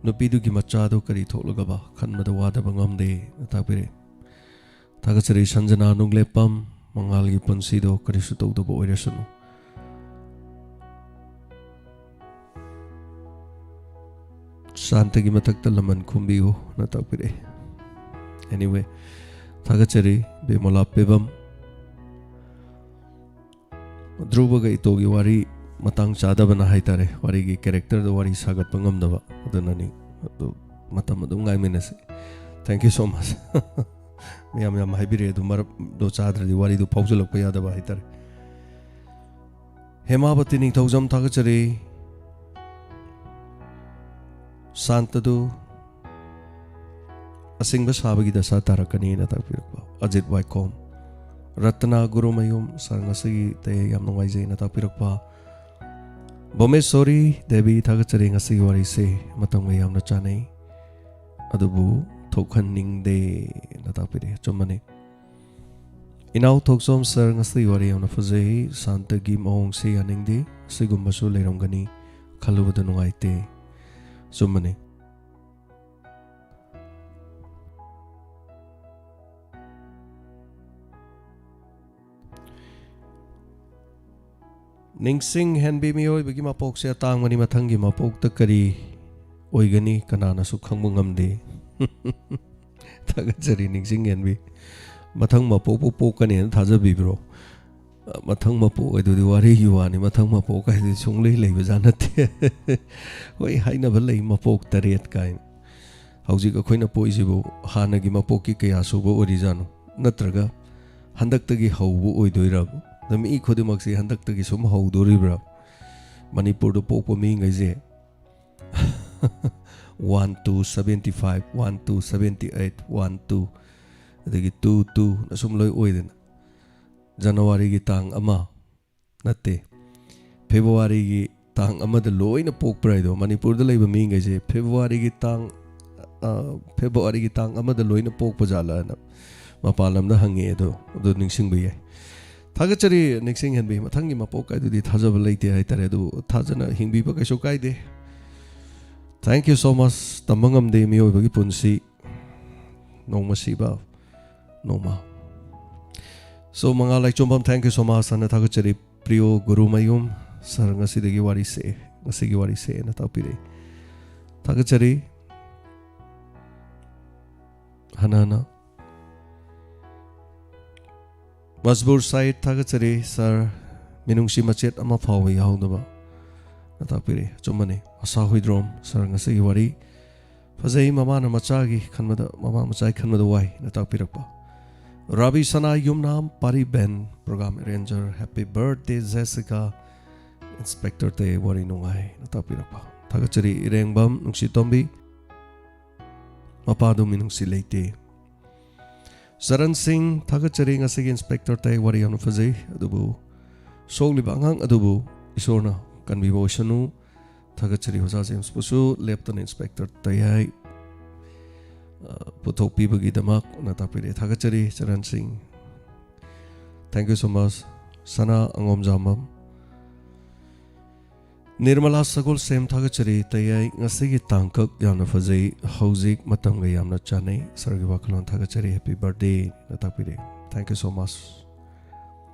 ꯅꯨꯄꯤꯗꯨꯒꯤ ꯃꯆꯥꯗꯣ ꯀꯔꯤ ꯊꯣꯛꯂꯒꯕ ꯈꯟꯕꯗ ꯋꯥꯗꯕ ꯉꯝꯗꯦ ꯅ ꯇꯥꯛꯄꯤꯔꯛꯏ꯫ ꯊꯥꯒꯠꯆꯔꯤ ꯁꯟꯖꯅꯥ ꯅꯨꯡꯂꯦꯞꯄꯝ, ꯃꯉꯥꯜꯒꯤ ꯄꯨꯟꯁꯤꯗꯣ ꯀꯔꯤꯁꯨ ꯇꯧꯗꯕ ꯑꯣꯏꯔꯁꯅꯨ꯫ ꯁꯥꯟꯇꯒꯤ ꯃꯊꯛꯇ ꯂꯃꯟ ꯈꯨꯝꯕꯤꯌꯨ ꯅ ꯇꯥꯛꯄꯤꯔꯛꯏ꯫ Anyway, ꯊꯥꯒꯠꯆꯔꯤ ꯕꯤꯃꯣꯂꯥ ꯄꯦꯕꯝ꯫ ꯙ꯭ꯔꯨꯕꯒ ꯏꯇꯣꯒꯤ ꯋꯥꯔꯤ ꯃꯇꯥꯡ ꯆꯥꯗꯕꯅ ꯍꯥꯏꯇꯥꯔꯦ, ꯋꯥꯔꯤꯒꯤ characterꯗ ꯋꯥꯔꯤ ꯁꯥꯒꯠꯄ ꯉꯝꯗꯕ, ꯑꯗꯨꯅꯅꯤ꯫ ꯑꯗꯨ ꯃꯇꯝ ꯑꯗꯨꯝ ꯉꯥꯏꯃꯤꯟꯅꯁꯤ꯫ Thank you so much꯫ ꯃꯌꯥꯝ ꯌꯥꯝ ꯍꯥꯏꯕꯤꯔꯛꯑꯦ, ꯑꯗꯨ ꯃꯔꯛꯇꯣ ꯆꯥꯗ꯭ꯔꯗꯤ ꯋꯥꯔꯤꯗꯨ ꯐꯥꯎꯖꯤꯜꯂꯛꯄ ꯌꯥꯗꯕ ꯍꯥꯏꯇꯥꯔꯦ꯫ ꯍꯦꯃꯥꯕꯇꯤ ꯅꯤꯡꯊꯧꯖꯝ ꯊꯥꯒꯠꯆꯔꯤ꯫ ꯁꯥꯟꯇꯗꯨ ꯑꯁꯤꯡꯕ ꯁꯥꯕꯒꯤ ꯗꯁꯥ ꯇꯥꯔꯛꯀꯅꯤꯅ ꯇꯥꯛꯄꯤꯔꯛꯄ꯫ ꯑꯖꯤꯠ ꯋꯥꯏꯈꯣꯝ꯫ ꯔꯠꯇꯅꯥ ꯒꯨꯔꯨꯃꯌꯨꯝ ꯁꯥꯔ, ꯉꯁꯤꯒꯤ ꯇꯌꯦ ꯌꯥꯝ ꯅꯨꯡꯉꯥꯏꯖꯩꯅ ꯇꯥꯛꯄꯤꯔꯛꯄ꯫ ꯕꯣꯃꯦꯁꯣꯔꯤ ꯗꯦꯕꯤ ꯊꯥꯒꯠꯆꯔꯤ, ꯉꯁꯤꯒꯤ ꯋꯥꯔꯤꯁꯦ ꯃꯇꯝꯒ ꯌꯥꯝꯅ ꯆꯥꯅꯩ, ꯑꯗꯨꯕꯨ ꯊꯣꯛꯍꯟꯅꯤꯡꯗꯦꯅ ꯇꯥꯛꯄꯤꯔꯛꯑꯦ꯫ ꯑꯆꯨꯝꯕꯅꯤ꯫ ꯏꯅꯥꯎ ꯊꯣꯛꯆꯣꯝ ꯁꯥꯔ, ꯉꯁꯤꯒꯤ ꯋꯥꯔꯤ ꯌꯥꯝꯅ ꯐꯖꯩ꯫ ꯁꯥꯟꯇꯒꯤ ꯃꯑꯣꯡꯁꯦ ꯌꯥꯅꯤꯡꯗꯦ꯫ ꯑꯁꯤꯒꯨꯝꯕꯁꯨ ꯂꯩꯔꯝꯒꯅꯤ ꯈꯜꯂꯨꯕꯗ ꯅꯨꯡꯉꯥꯏꯇꯦ꯫ ꯑꯆꯨꯝꯕꯅꯤ꯫ ꯅꯤꯡꯁꯤꯡ ꯍꯦꯟꯕꯤ, ꯃꯤꯑꯣꯏꯕꯒꯤ ꯃꯄꯣꯛꯁꯦ ꯑꯇꯥꯡꯕꯅꯤ꯫ ꯃꯊꯪꯒꯤ ꯃꯄꯣꯛꯇ ꯀꯔꯤ ꯑꯣꯏꯒꯅꯤ ꯀꯅꯥꯅꯁꯨ ꯈꯪꯕ ꯉꯝꯗꯦ꯫ ꯊꯥꯒꯠꯆꯔꯤ ꯅꯤꯡꯁꯤꯡ ꯍꯦꯟꯕꯤ꯫ ꯃꯊꯪ ꯃꯄꯣꯛꯄꯨ ꯄꯣꯛꯀꯅꯦꯅ ꯊꯥꯖꯕꯤꯕ꯭ꯔꯣ? ꯃꯊꯪ ꯃꯄꯣꯛ ꯍꯥꯏꯗꯨꯗꯤ ꯋꯥꯔꯤꯒꯤ ꯋꯥꯅꯤ꯫ ꯃꯊꯪ ꯃꯄꯣꯛ ꯍꯥꯏꯗꯨꯗꯤ ꯁꯨꯡꯂꯩ ꯂꯩꯕꯖꯥꯠ ꯅꯠꯇꯦ꯫ ꯍꯣꯏ, ꯍꯥꯏꯅꯕ ꯂꯩ, ꯃꯄꯣꯛ ꯇꯔꯦꯠ ꯀꯥꯏꯅ꯫ ꯍꯧꯖꯤꯛ ꯑꯩꯈꯣꯏꯅ ꯄꯣꯛꯏꯁꯤꯕꯨ ꯍꯥꯟꯅꯒꯤ ꯃꯄꯣꯛꯀꯤ ꯀꯌꯥ ꯁꯨꯕ ꯑꯣꯏꯔꯤꯖꯥꯠꯅꯣ? ꯅꯠꯇ꯭ꯔꯒ ꯍꯟꯗꯛꯇꯒꯤ ꯍꯧꯕ ꯑꯣꯏꯗꯣꯏꯔꯕ? ꯑꯗ ꯃꯤ ꯈꯨꯗꯤꯡꯃꯛꯁꯤ ꯍꯟꯗꯛꯇꯒꯤ ꯁꯨꯝ ꯍꯧꯗꯣꯔꯤꯕ꯭ꯔꯥ? ꯃꯅꯤꯄꯨꯔꯗ ꯄꯣꯛꯄ ꯃꯤꯉꯩꯁꯦ one to seventy five, one to seventy eight, one to, ꯑꯗꯒꯤ two two ꯅ ꯁꯨꯝ ꯂꯣꯏ ꯑꯣꯏꯗꯅ꯫ ꯖꯅꯋꯥꯔꯤꯒꯤ ꯇꯥꯡ ꯑꯃ ꯅꯠꯇꯦ, ꯐꯦꯕꯋꯥꯔꯤꯒꯤ ꯇꯥꯡ ꯑꯃꯗ ꯂꯣꯏꯅ ꯄꯣꯛꯄ꯭ꯔꯥ ꯍꯥꯏꯗꯣ, ꯃꯅꯤꯄꯨꯔꯗ ꯂꯩꯕ ꯃꯤꯉꯩꯁꯦ ꯐꯦꯕꯋꯥꯔꯤꯒꯤ ꯇꯥꯡ, ꯑ, ꯐꯦꯕꯋꯥꯔꯤꯒꯤ ꯇꯥꯡ ꯑꯃꯗ ꯂꯣꯏꯅ ꯄꯣꯛꯄ ꯖꯥꯠꯂꯅ ꯃꯄꯥꯟ ꯂꯝꯗ ꯍꯪꯉꯦ꯫ ꯑꯗꯣ, ꯑꯗꯨ ꯅꯤꯡꯁꯤꯡꯕ ꯌꯥꯏ꯫ ꯊꯥꯒꯠꯆꯔꯤ ꯅꯤꯡꯁꯤꯡꯍꯟꯕꯤ꯫ ꯃꯊꯪꯒꯤ ꯃꯄꯣꯛ ꯀꯥꯏꯗꯨꯗꯤ ꯊꯥꯖꯕ ꯂꯩꯇꯦ ꯍꯥꯏꯇꯥꯔꯦ, ꯑꯗꯨꯕꯨ ꯊꯥꯖꯅ ꯍꯤꯡꯕꯤꯕ ꯀꯩꯁꯨ ꯀꯥꯏꯗꯦ꯫ Thank you so much꯫ ꯇꯝꯕ ꯉꯝꯗꯦ ꯃꯤꯑꯣꯏꯕꯒꯤ ꯄꯨꯟꯁꯤ, ꯅꯣꯡꯃ ꯁꯤꯕ, ꯅꯣꯡꯃ꯫ So, ꯃꯉꯥ ꯂꯥꯏꯆꯣꯝꯕꯝ, thank you so much ꯍꯥꯏꯅ ꯊꯥꯒꯠꯆꯔꯤ꯫ ꯄ꯭ꯔꯤꯌꯣ ꯒꯨꯔꯨꯃꯌꯨꯝ ꯁꯥꯔ, ꯉꯁꯤꯗꯒꯤ ꯋꯥꯔꯤ ꯁꯦ, ꯉꯁꯤꯒꯤ ꯋꯥꯔꯤ ꯁꯦꯅ ꯇꯥꯛꯄꯤꯔꯛꯏ꯫ ꯊꯥꯒꯠꯆꯔꯤ꯫ ꯍꯅꯥꯅ꯫ ꯃꯖꯕꯨꯔ ꯁꯥꯏꯗ ꯊꯥꯒꯠꯆꯔꯤ ꯁꯥꯔ, ꯃꯤꯅꯨꯡꯁꯤ ꯃꯆꯦꯠ ꯑꯃ ꯐꯥꯎꯕ ꯌꯥꯎꯗꯕ ꯅ ꯇꯥꯛꯄꯤꯔꯛꯏ꯫ ꯑꯆꯨꯝꯕꯅꯤ꯫ ꯑꯁꯥ ꯍꯨꯏꯗ꯭ꯔꯣꯝ ꯁꯥꯔ, ꯉꯁꯤꯒꯤ ꯋꯥꯔꯤ ꯐꯖꯩ, ꯃꯃꯥꯅ ꯃꯆꯥꯒꯤ ꯈꯟꯕꯗ, ꯃꯃꯥ ꯃꯆꯥꯒꯤ ꯈꯟꯕꯗ ꯋꯥꯏ ꯅ ꯇꯥꯛꯄꯤꯔꯛꯄ꯫ Rabi Sana Yumnam, Pari Ben, program arranger, happy birthday Jessica, inspector ꯇꯌꯥꯏ ꯋꯥꯔꯤ ꯅꯨꯡꯉꯥꯏꯅ ꯇꯥꯛꯄꯤꯔꯛꯄ꯫ ꯊꯥꯒꯠꯆꯔꯤ꯫ ꯏꯔꯦꯡꯕꯝ ꯅꯨꯡꯁꯤꯇꯣꯝꯕꯤ, ꯃꯄꯥꯗꯨ ꯃꯤꯅꯨꯡꯁꯤ ꯂꯩꯇꯦ꯫ ꯆꯔꯟ ꯁꯤꯡ, ꯊꯥꯒꯠꯆꯔꯤ꯫ ꯉꯁꯤꯒꯤ ꯏꯟꯁꯄꯦꯛꯇꯔ ꯇꯌꯥꯏ ꯋꯥꯔꯤ ꯌꯥꯝꯅ ꯐꯖꯩ, ꯑꯗꯨꯕꯨ ꯁꯣꯛꯂꯤꯕ ꯑꯉꯥꯡ ꯑꯗꯨꯕꯨ ꯏꯁꯣꯔꯅ ꯀꯟꯕꯤꯕ ꯑꯣꯏꯁꯅꯨ꯫ ꯊꯥꯒꯠꯆꯔꯤ ꯑꯣꯖꯥ ꯖꯦꯝꯁꯄꯨꯁꯨ, ꯂꯦꯞꯇꯅ ꯏꯟꯁꯄꯦꯛꯇꯔ ꯇꯌꯥꯏ, ꯑ, ꯄꯨꯊꯣꯛꯄꯤꯕꯒꯤꯗꯃꯛ ꯅ ꯇꯥꯛꯄꯤꯔꯛꯑꯦ꯫ ꯊꯥꯒꯠꯆꯔꯤ ꯆꯔꯟ ꯁꯤꯡ꯫ Thank you so much꯫ ꯁꯅꯥ ꯑꯉꯣꯝꯖꯥꯝꯕꯝ, ꯅꯤꯔꯃꯂꯥ ꯁꯒꯣꯜꯁꯦꯝ, ꯊꯥꯒꯠꯆꯔꯤ꯫ ꯇꯌꯥꯏ, ꯉꯁꯤꯒꯤ ꯇꯥꯡꯀꯛ ꯌꯥꯝꯅ ꯐꯖꯩ, ꯍꯧꯖꯤꯛ ꯃꯇꯝꯒ ꯌꯥꯝꯅ ꯆꯥꯅꯩ꯫ ꯁꯥꯔꯒꯤ ꯋꯥꯈꯜꯂꯣꯟ ꯊꯥꯒꯠꯆꯔꯤ꯫ Happy birthday ꯅ ꯇꯥꯛꯄꯤꯔꯦ꯫ Thank you so much꯫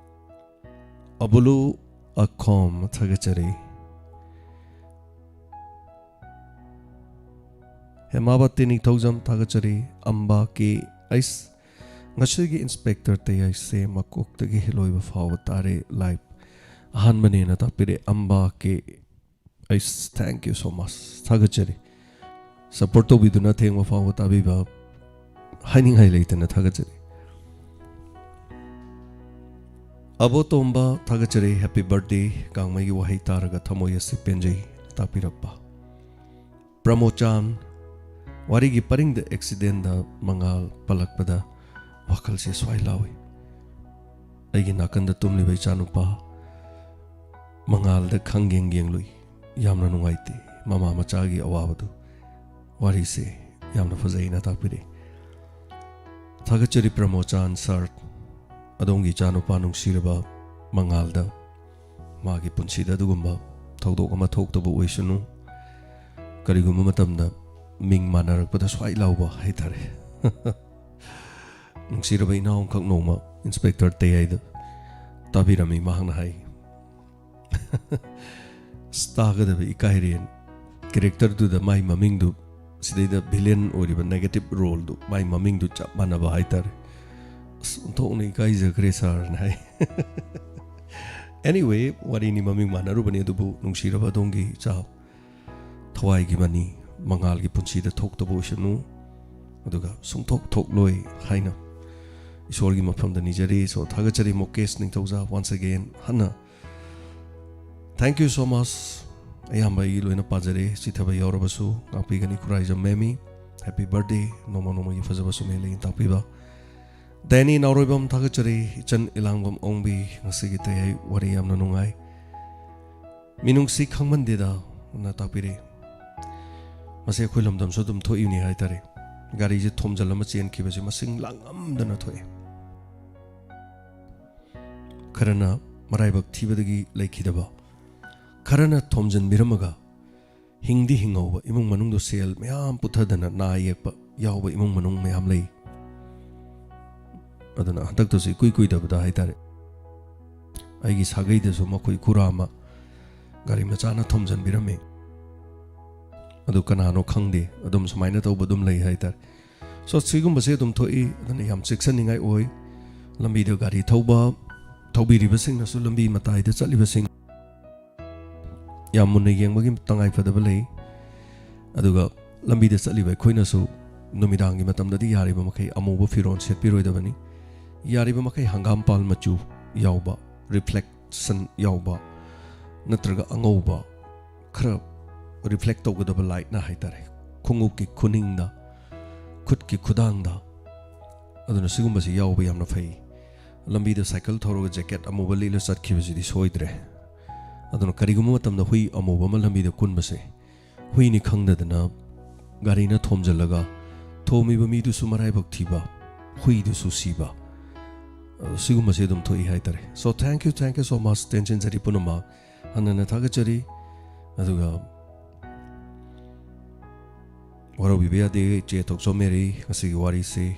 ꯑꯕꯨꯂꯨ ꯑꯈꯣꯝ, ꯊꯥꯒꯠꯆꯔꯤ꯫ ꯍꯦꯃꯥꯕꯇꯤ ꯅꯤꯡꯊꯧꯖꯝ, ꯊꯥꯒꯠꯆꯔꯤ꯫ ꯑꯝꯕꯥ ꯀꯦ ꯑꯩꯁ, ꯉꯁꯤꯒꯤ ꯏꯟꯁꯄꯦꯛꯇꯔ ꯇꯌꯥꯏꯁꯦ ꯃꯀꯣꯛꯇꯒꯤ ꯂꯣꯏꯕ ꯐꯥꯎꯕ ꯇꯥꯔꯦ, ꯂꯥꯏꯚ ꯑꯍꯥꯟꯕꯅꯦꯅ ꯇꯥꯛꯄꯤꯔꯦ꯫ ꯑꯝꯕꯥ ꯀꯦ ꯑꯩꯁ, thank you so much꯫ ꯊꯥꯒꯠꯆꯔꯤ꯫ ꯁꯄꯣꯔꯠ ꯇꯧꯕꯤꯗꯨꯅ ꯊꯦꯡꯕ ꯐꯥꯎꯕ ꯇꯥꯕꯤꯕ, ꯍꯥꯏꯅꯤꯡꯉꯥꯏ ꯂꯩꯇꯅ ꯊꯥꯒꯠꯆꯔꯤ꯫ ꯑꯕꯣꯇꯣꯝꯕ, ꯊꯥꯒꯠꯆꯔꯤ꯫ Happy birthday꯫ ꯀꯥꯡꯃꯩꯒꯤ ꯋꯥꯍꯩ ꯇꯥꯔꯒ ꯊꯃꯣꯏ ꯑꯁꯤ ꯄꯦꯟꯖꯩ ꯇꯥꯛꯄꯤꯔꯛꯄ꯫ ꯄ꯭ꯔꯃꯣꯆꯥꯟ, ꯋꯥꯔꯤꯒꯤ ꯄꯔꯤꯡꯗ ꯑꯦꯛꯁꯤꯗꯦꯟꯗ ꯃꯉꯥꯜ ꯄꯜꯂꯛꯄꯗ ꯋꯥꯈꯜꯁꯦ ꯁ꯭ꯋꯥꯏ ꯂꯥꯎꯏ꯫ ꯑꯩꯒꯤ ꯅꯥꯀꯟꯗ ꯇꯨꯝꯂꯤꯕ ꯏꯆꯥꯅꯨꯄꯥ ꯃꯉꯥꯜꯗ ꯈꯪ ꯌꯦꯡ ꯌꯦꯡꯂꯨꯏ꯫ ꯌꯥꯝꯅ ꯅꯨꯡꯉꯥꯏꯇꯦ ꯃꯃꯥ ꯃꯆꯥꯒꯤ ꯑꯋꯥꯕꯗꯨ꯫ ꯋꯥꯔꯤꯁꯦ ꯌꯥꯝꯅ ꯐꯖꯩꯅ ꯇꯥꯛꯄꯤꯔꯤ꯫ ꯊꯥꯒꯠꯆꯔꯤ ꯄ꯭ꯔꯃꯣꯆꯥꯟ ꯁꯥꯔ, ꯑꯗꯣꯝꯒꯤ ꯏꯆꯥꯅꯨꯄꯥ ꯅꯨꯡꯁꯤꯔꯕ ꯃꯉꯥꯜꯗ ꯃꯥꯒꯤ ꯄꯨꯟꯁꯤꯗ ꯑꯗꯨꯒꯨꯝꯕ ꯊꯧꯗꯣꯛ ꯑꯃ ꯊꯣꯛꯇꯕ ꯑꯣꯏꯁꯅꯨ꯫ ꯀꯔꯤꯒꯨꯝꯕ ꯃꯇꯝꯗ ꯃꯤꯡ ꯃꯥꯟꯅꯔꯛꯄꯗ ꯁ꯭ꯋꯥꯏ ꯂꯥꯎꯕ ꯍꯥꯏꯇꯥꯔꯦ꯫ ꯅꯨꯡꯁꯤꯔꯕ ꯏꯅꯥꯎ ꯑꯃꯈꯛ ꯅꯣꯡꯃ ꯏꯟꯁꯄꯦꯛꯇꯔ ꯇꯌꯥꯏꯗ ꯇꯥꯕꯤꯔꯝꯃꯤ꯫ ꯃꯍꯥꯛꯅ ꯍꯥꯏ, ꯑꯁ, ꯇꯥꯒꯗꯕ ꯏꯀꯥꯏꯔꯦꯅ꯫ ꯀꯦꯔꯦꯛꯇꯔꯗꯨꯗ ꯃꯥꯏ ꯃꯃꯤꯡꯗꯨ, ꯁꯤꯗꯩꯗ ꯚꯤꯂꯦꯟ ꯑꯣꯏꯔꯤꯕ ꯅꯦꯒꯦꯇꯤꯚ ꯔꯣꯜꯗꯨ, ꯃꯥꯏ ꯃꯃꯤꯡꯗꯨ ꯆꯞ ꯃꯥꯟꯅꯕ ꯍꯥꯏꯇꯥꯔꯦ꯫ ꯑꯁ, ꯑꯣꯟꯊꯣꯛꯅ ꯏꯀꯥꯏꯖꯈ꯭ꯔꯦ ꯁꯥꯔꯅ ꯍꯥꯏ꯫ Anyway, ꯋꯥꯔꯤꯅꯤ, ꯃꯃꯤꯡ ꯃꯥꯟꯅꯔꯨꯕꯅꯤ, ꯑꯗꯨꯕꯨ ꯅꯨꯡꯁꯤꯔꯕ ꯑꯗꯣꯝꯒꯤ ꯏꯆꯥ ꯊꯋꯥꯏꯒꯤ ꯃꯅꯤ ꯃꯉꯥꯜꯒꯤ ꯄꯨꯟꯁꯤꯗ ꯊꯣꯛꯇꯕ ꯑꯣꯏꯁꯅꯨ, ꯑꯗꯨꯒ ꯁꯨꯡꯊꯣꯛ ꯊꯣꯛꯂꯣꯏ ꯍꯥꯏꯅ ꯏꯁꯣꯔꯒꯤ ꯃꯐꯝꯗ ꯅꯤꯖꯔꯤ꯫ ꯏꯁꯣꯔ ꯊꯥꯒꯠꯆꯔꯤ꯫ ꯃꯨꯀꯦꯁ ꯅꯤꯡꯊꯧꯖꯥ, once again ꯍꯟꯅ Thank you so much. ꯑꯌꯥꯝꯕ ꯑꯩ ꯂꯣꯏꯅ ꯄꯥꯖꯔꯦ, ꯆꯤꯊꯕ ꯌꯥꯎꯔꯕꯁꯨ꯫ ꯉꯥꯛꯄꯤꯒꯅꯤ ꯈꯨꯔꯥꯏꯖꯝ ꯃꯦꯃꯤ, happy birthday꯫ ꯅꯣꯡꯃ ꯅꯣꯡꯃꯒꯤ ꯐꯖꯕ ꯁꯨꯝ ꯍꯦꯜꯂꯛꯏ ꯇꯥꯛꯄꯤꯕ꯫ ꯗꯦꯅꯤ ꯅꯥꯎꯔꯣꯏꯕꯝ ꯊꯥꯒꯠꯆꯔꯤ꯫ ꯏꯆꯟ ꯏꯂꯥꯡꯕꯝ ꯑꯣꯡꯕꯤ, ꯉꯁꯤꯒꯤ ꯇꯌꯥꯏ ꯋꯥꯔꯤ ꯌꯥꯝꯅ ꯅꯨꯡꯉꯥꯏ꯫ "ꯃꯤꯅꯨꯡꯁꯤ ꯈꯪꯃꯟꯗꯦꯗ" ꯅ ꯇꯥꯛꯄꯤꯔꯤ꯫ ꯃꯁꯤ ꯑꯩꯈꯣꯏ ꯂꯝꯗꯝꯁꯨ ꯑꯗꯨꯝ ꯊꯣꯛꯏꯕꯅꯤ ꯍꯥꯏꯇꯥꯔꯦ꯫ ꯒꯥꯔꯤꯁꯦ ꯊꯣꯝꯖꯤꯜꯂ ꯑꯃ ꯆꯦꯟꯈꯤꯕꯁꯦ ꯃꯁꯤꯡ ꯂꯥꯡꯉꯝꯗꯅ ꯊꯣꯛꯑꯦ꯫ ꯈꯔꯅ ꯃꯔꯥꯏꯕꯛ ꯊꯤꯕꯗꯒꯤ ꯂꯩꯈꯤꯗꯕ, ꯈꯔꯅ ꯊꯣꯝꯖꯤꯟꯕꯤꯔꯝꯃꯒ ꯍꯤꯡꯗꯤ ꯍꯤꯡꯍꯧꯕ, ꯏꯃꯨꯡ ꯃꯅꯨꯡꯗꯣ ꯁꯦꯜ ꯃꯌꯥꯝ ꯄꯨꯊꯗꯅ ꯅꯥ ꯌꯦꯛꯄ ꯌꯥꯎꯕ ꯏꯃꯨꯡ ꯃꯅꯨꯡ ꯃꯌꯥꯝ ꯂꯩ꯫ ꯑꯗꯨꯅ ꯍꯟꯗꯛꯇꯁꯨ ꯏꯀꯨꯏ ꯀꯨꯏꯗꯕꯗ ꯍꯥꯏꯇꯥꯔꯦ, ꯑꯩꯒꯤ ꯁꯥꯒꯩꯗꯁꯨ ꯃꯈꯣꯏ ꯈꯨꯔꯥ ꯑꯃ ꯒꯥꯔꯤ ꯃꯆꯥꯅ ꯊꯣꯝꯖꯤꯟꯕꯤꯔꯝꯃꯤ꯫ ꯑꯗꯨ ꯀꯅꯥꯅꯣ ꯈꯪꯗꯦ, ꯑꯗꯨꯝ ꯁꯨꯃꯥꯏꯅ ꯇꯧꯕ ꯑꯗꯨꯝ ꯂꯩ ꯍꯥꯏꯇꯥꯔꯦ꯫ ꯁꯣ, ꯁꯤꯒꯨꯝꯕꯁꯦ ꯑꯗꯨꯝ ꯊꯣꯛꯏ, ꯑꯗꯨꯅ ꯌꯥꯝ ꯆꯦꯛꯁꯤꯟꯅꯤꯡꯉꯥꯏ ꯑꯣꯏ꯫ ꯂꯝꯕꯤꯗ ꯒꯥꯔꯤ ꯊꯧꯕ, ꯊꯧꯕꯤꯔꯤꯕꯁꯤꯡꯅꯁꯨ ꯂꯝꯕꯤ ꯃꯇꯥꯏꯗ ꯆꯠꯂꯤꯕꯁꯤꯡ ꯌꯥꯝ ꯃꯨꯟꯅ ꯌꯦꯡꯕꯒꯤ ꯇꯉꯥꯏꯐꯗꯕ ꯂꯩ꯫ ꯑꯗꯨꯒ ꯂꯝꯕꯤꯗ ꯆꯠꯂꯤꯕ ꯑꯩꯈꯣꯏꯅꯁꯨ ꯅꯨꯃꯤꯗꯥꯡꯒꯤ ꯃꯇꯝꯗꯗꯤ ꯌꯥꯔꯤꯕ ꯃꯈꯩ ꯑꯃꯨꯕ ꯐꯤꯔꯣꯜ ꯁꯦꯠꯄꯤꯔꯣꯏꯗꯕꯅꯤ꯫ ꯌꯥꯔꯤꯕ ꯃꯈꯩ ꯍꯪꯒꯥꯝꯄꯥꯜ ꯃꯆꯨ ꯌꯥꯎꯕ, ꯔꯤꯐ꯭ꯂꯦꯛꯁꯟ ꯌꯥꯎꯕ, ꯅꯠꯇ꯭ꯔꯒ ꯑꯉꯧꯕ, ꯈꯔ ꯔꯤꯐ꯭ꯂꯦꯛ ꯇꯧꯒꯗꯕ ꯂꯥꯏꯠꯅ ꯍꯥꯏꯇꯥꯔꯦ, ꯈꯣꯡꯎꯞꯀꯤ ꯈꯨꯅꯤꯡꯗ, ꯈꯨꯠꯀꯤ ꯈꯨꯗꯥꯡꯗ꯫ ꯑꯗꯨꯅ ꯁꯤꯒꯨꯝꯕꯁꯤ ꯌꯥꯎꯕ ꯌꯥꯝꯅ ꯐꯩ꯫ ꯂꯝꯕꯤꯗ ꯁꯥꯏꯀꯜ ꯊꯧꯔꯒ ꯖꯦꯀꯦꯠ ꯑꯃꯨꯕ ꯂꯤꯠꯂ ꯆꯠꯈꯤꯕꯁꯤꯗꯤ ꯁꯣꯏꯗ꯭ꯔꯦ꯫ ꯑꯗꯨꯅ ꯀꯔꯤꯒꯨꯝꯕ ꯃꯇꯝꯗ ꯍꯨꯏ ꯑꯃꯨꯕ ꯑꯃ ꯂꯝꯕꯤꯗ ꯀꯨꯟꯕꯁꯦ, ꯍꯨꯏꯅꯤ ꯈꯪꯗꯗꯅ ꯒꯥꯔꯤꯅ ꯊꯣꯝꯖꯤꯜꯂꯒ ꯊꯣꯝꯃꯤꯕ ꯃꯤꯗꯨꯁꯨ ꯃꯔꯥꯏꯕꯛ ꯊꯤꯕ, ꯍꯨꯏꯗꯨꯁꯨ ꯁꯤꯕ, ꯑ, ꯁꯤꯒꯨꯝꯕꯁꯦ ꯑꯗꯨꯝ ꯊꯣꯛꯏ ꯍꯥꯏꯇꯥꯔꯦ꯫ So, thank you, thank you so much, ꯇꯦꯟꯁꯤꯟꯖꯔꯤ ꯄꯨꯝꯅꯃꯛ꯫ ꯍꯟꯅ ꯍꯟꯅ ꯊꯥꯒꯠꯆꯔꯤ꯫ ꯑꯗꯨꯒ ꯋꯥꯔꯧꯕꯤꯕ ꯌꯥꯗꯦ, ꯏꯆꯦ ꯊꯣꯛꯆꯣꯝ ꯃꯦꯔꯤ, ꯉꯁꯤꯒꯤ ꯋꯥꯔꯤꯁꯤ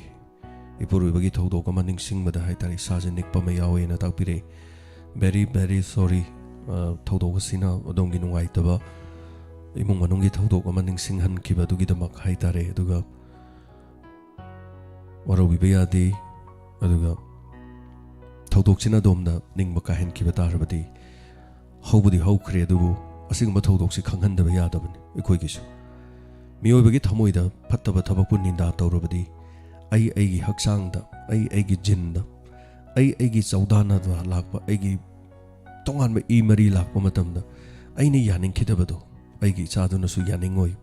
ꯏꯄꯨꯔꯣꯏꯕꯒꯤ ꯊꯧꯗꯣꯛ ꯑꯃ ꯅꯤꯡꯁꯤꯡꯕꯗ ꯍꯥꯏꯇꯥꯔꯦ, ꯏꯁꯥꯁꯦ ꯅꯤꯛꯄ ꯑꯃ ꯌꯥꯎꯋꯦꯅ ꯇꯥꯛꯄꯤꯔꯛꯏ꯫ Very, very sorry꯫ ꯑ, ꯊꯧꯗꯣꯛ ꯑꯁꯤꯅ ꯑꯗꯣꯝꯒꯤ ꯅꯨꯡꯉꯥꯏꯇꯕ ꯏꯃꯨꯡ ꯃꯅꯨꯡꯒꯤ ꯊꯧꯗꯣꯛ ꯑꯃ ꯅꯤꯡꯁꯤꯡꯍꯟꯈꯤꯕ ꯑꯗꯨꯒꯤꯗꯃꯛ ꯍꯥꯏꯇꯥꯔꯦ꯫ ꯑꯗꯨꯒ ꯋꯥꯔꯧꯕꯤꯕ ꯌꯥꯗꯦ꯫ ꯑꯗꯨꯒ ꯊꯧꯗꯣꯛꯁꯤꯅ ꯑꯗꯣꯝꯗ ꯅꯤꯡꯕ ꯀꯥꯏꯍꯟꯈꯤꯕ ꯇꯥꯔꯕꯗꯤ, ꯍꯧꯕꯗꯤ ꯍꯧꯈ꯭ꯔꯦ, ꯑꯗꯨꯕꯨ ꯑꯁꯤꯒꯨꯝꯕ ꯊꯧꯗꯣꯛꯁꯤ ꯈꯪꯍꯟꯗꯕ ꯌꯥꯗꯕꯅꯤ ꯑꯩꯈꯣꯏꯒꯤꯁꯨ꯫ ꯃꯤꯑꯣꯏꯕꯒꯤ ꯊꯃꯣꯏꯗ ꯐꯠꯇꯕ ꯊꯕꯛꯄꯨ ꯅꯤꯟꯗꯥ ꯇꯧꯔꯕꯗꯤ, ꯑꯩ ꯑꯩꯒꯤ ꯍꯛꯆꯥꯡꯗ, ꯑꯩ ꯑꯩꯒꯤ ꯖꯤꯟꯗ, ꯑꯩ ꯑꯩꯒꯤ ꯆꯧꯗꯥꯅꯗ ꯂꯥꯛꯄ ꯑꯩꯒꯤ ꯇꯣꯉꯥꯟꯕ ꯏ ꯃꯔꯤ ꯂꯥꯛꯄ ꯃꯇꯝꯗ ꯑꯩꯅ ꯌꯥꯅꯤꯡꯈꯤꯗꯕꯗꯣ ꯑꯩꯒꯤ ꯏꯆꯥꯗꯨꯅꯁꯨ ꯌꯥꯅꯤꯡꯉꯣꯏ꯫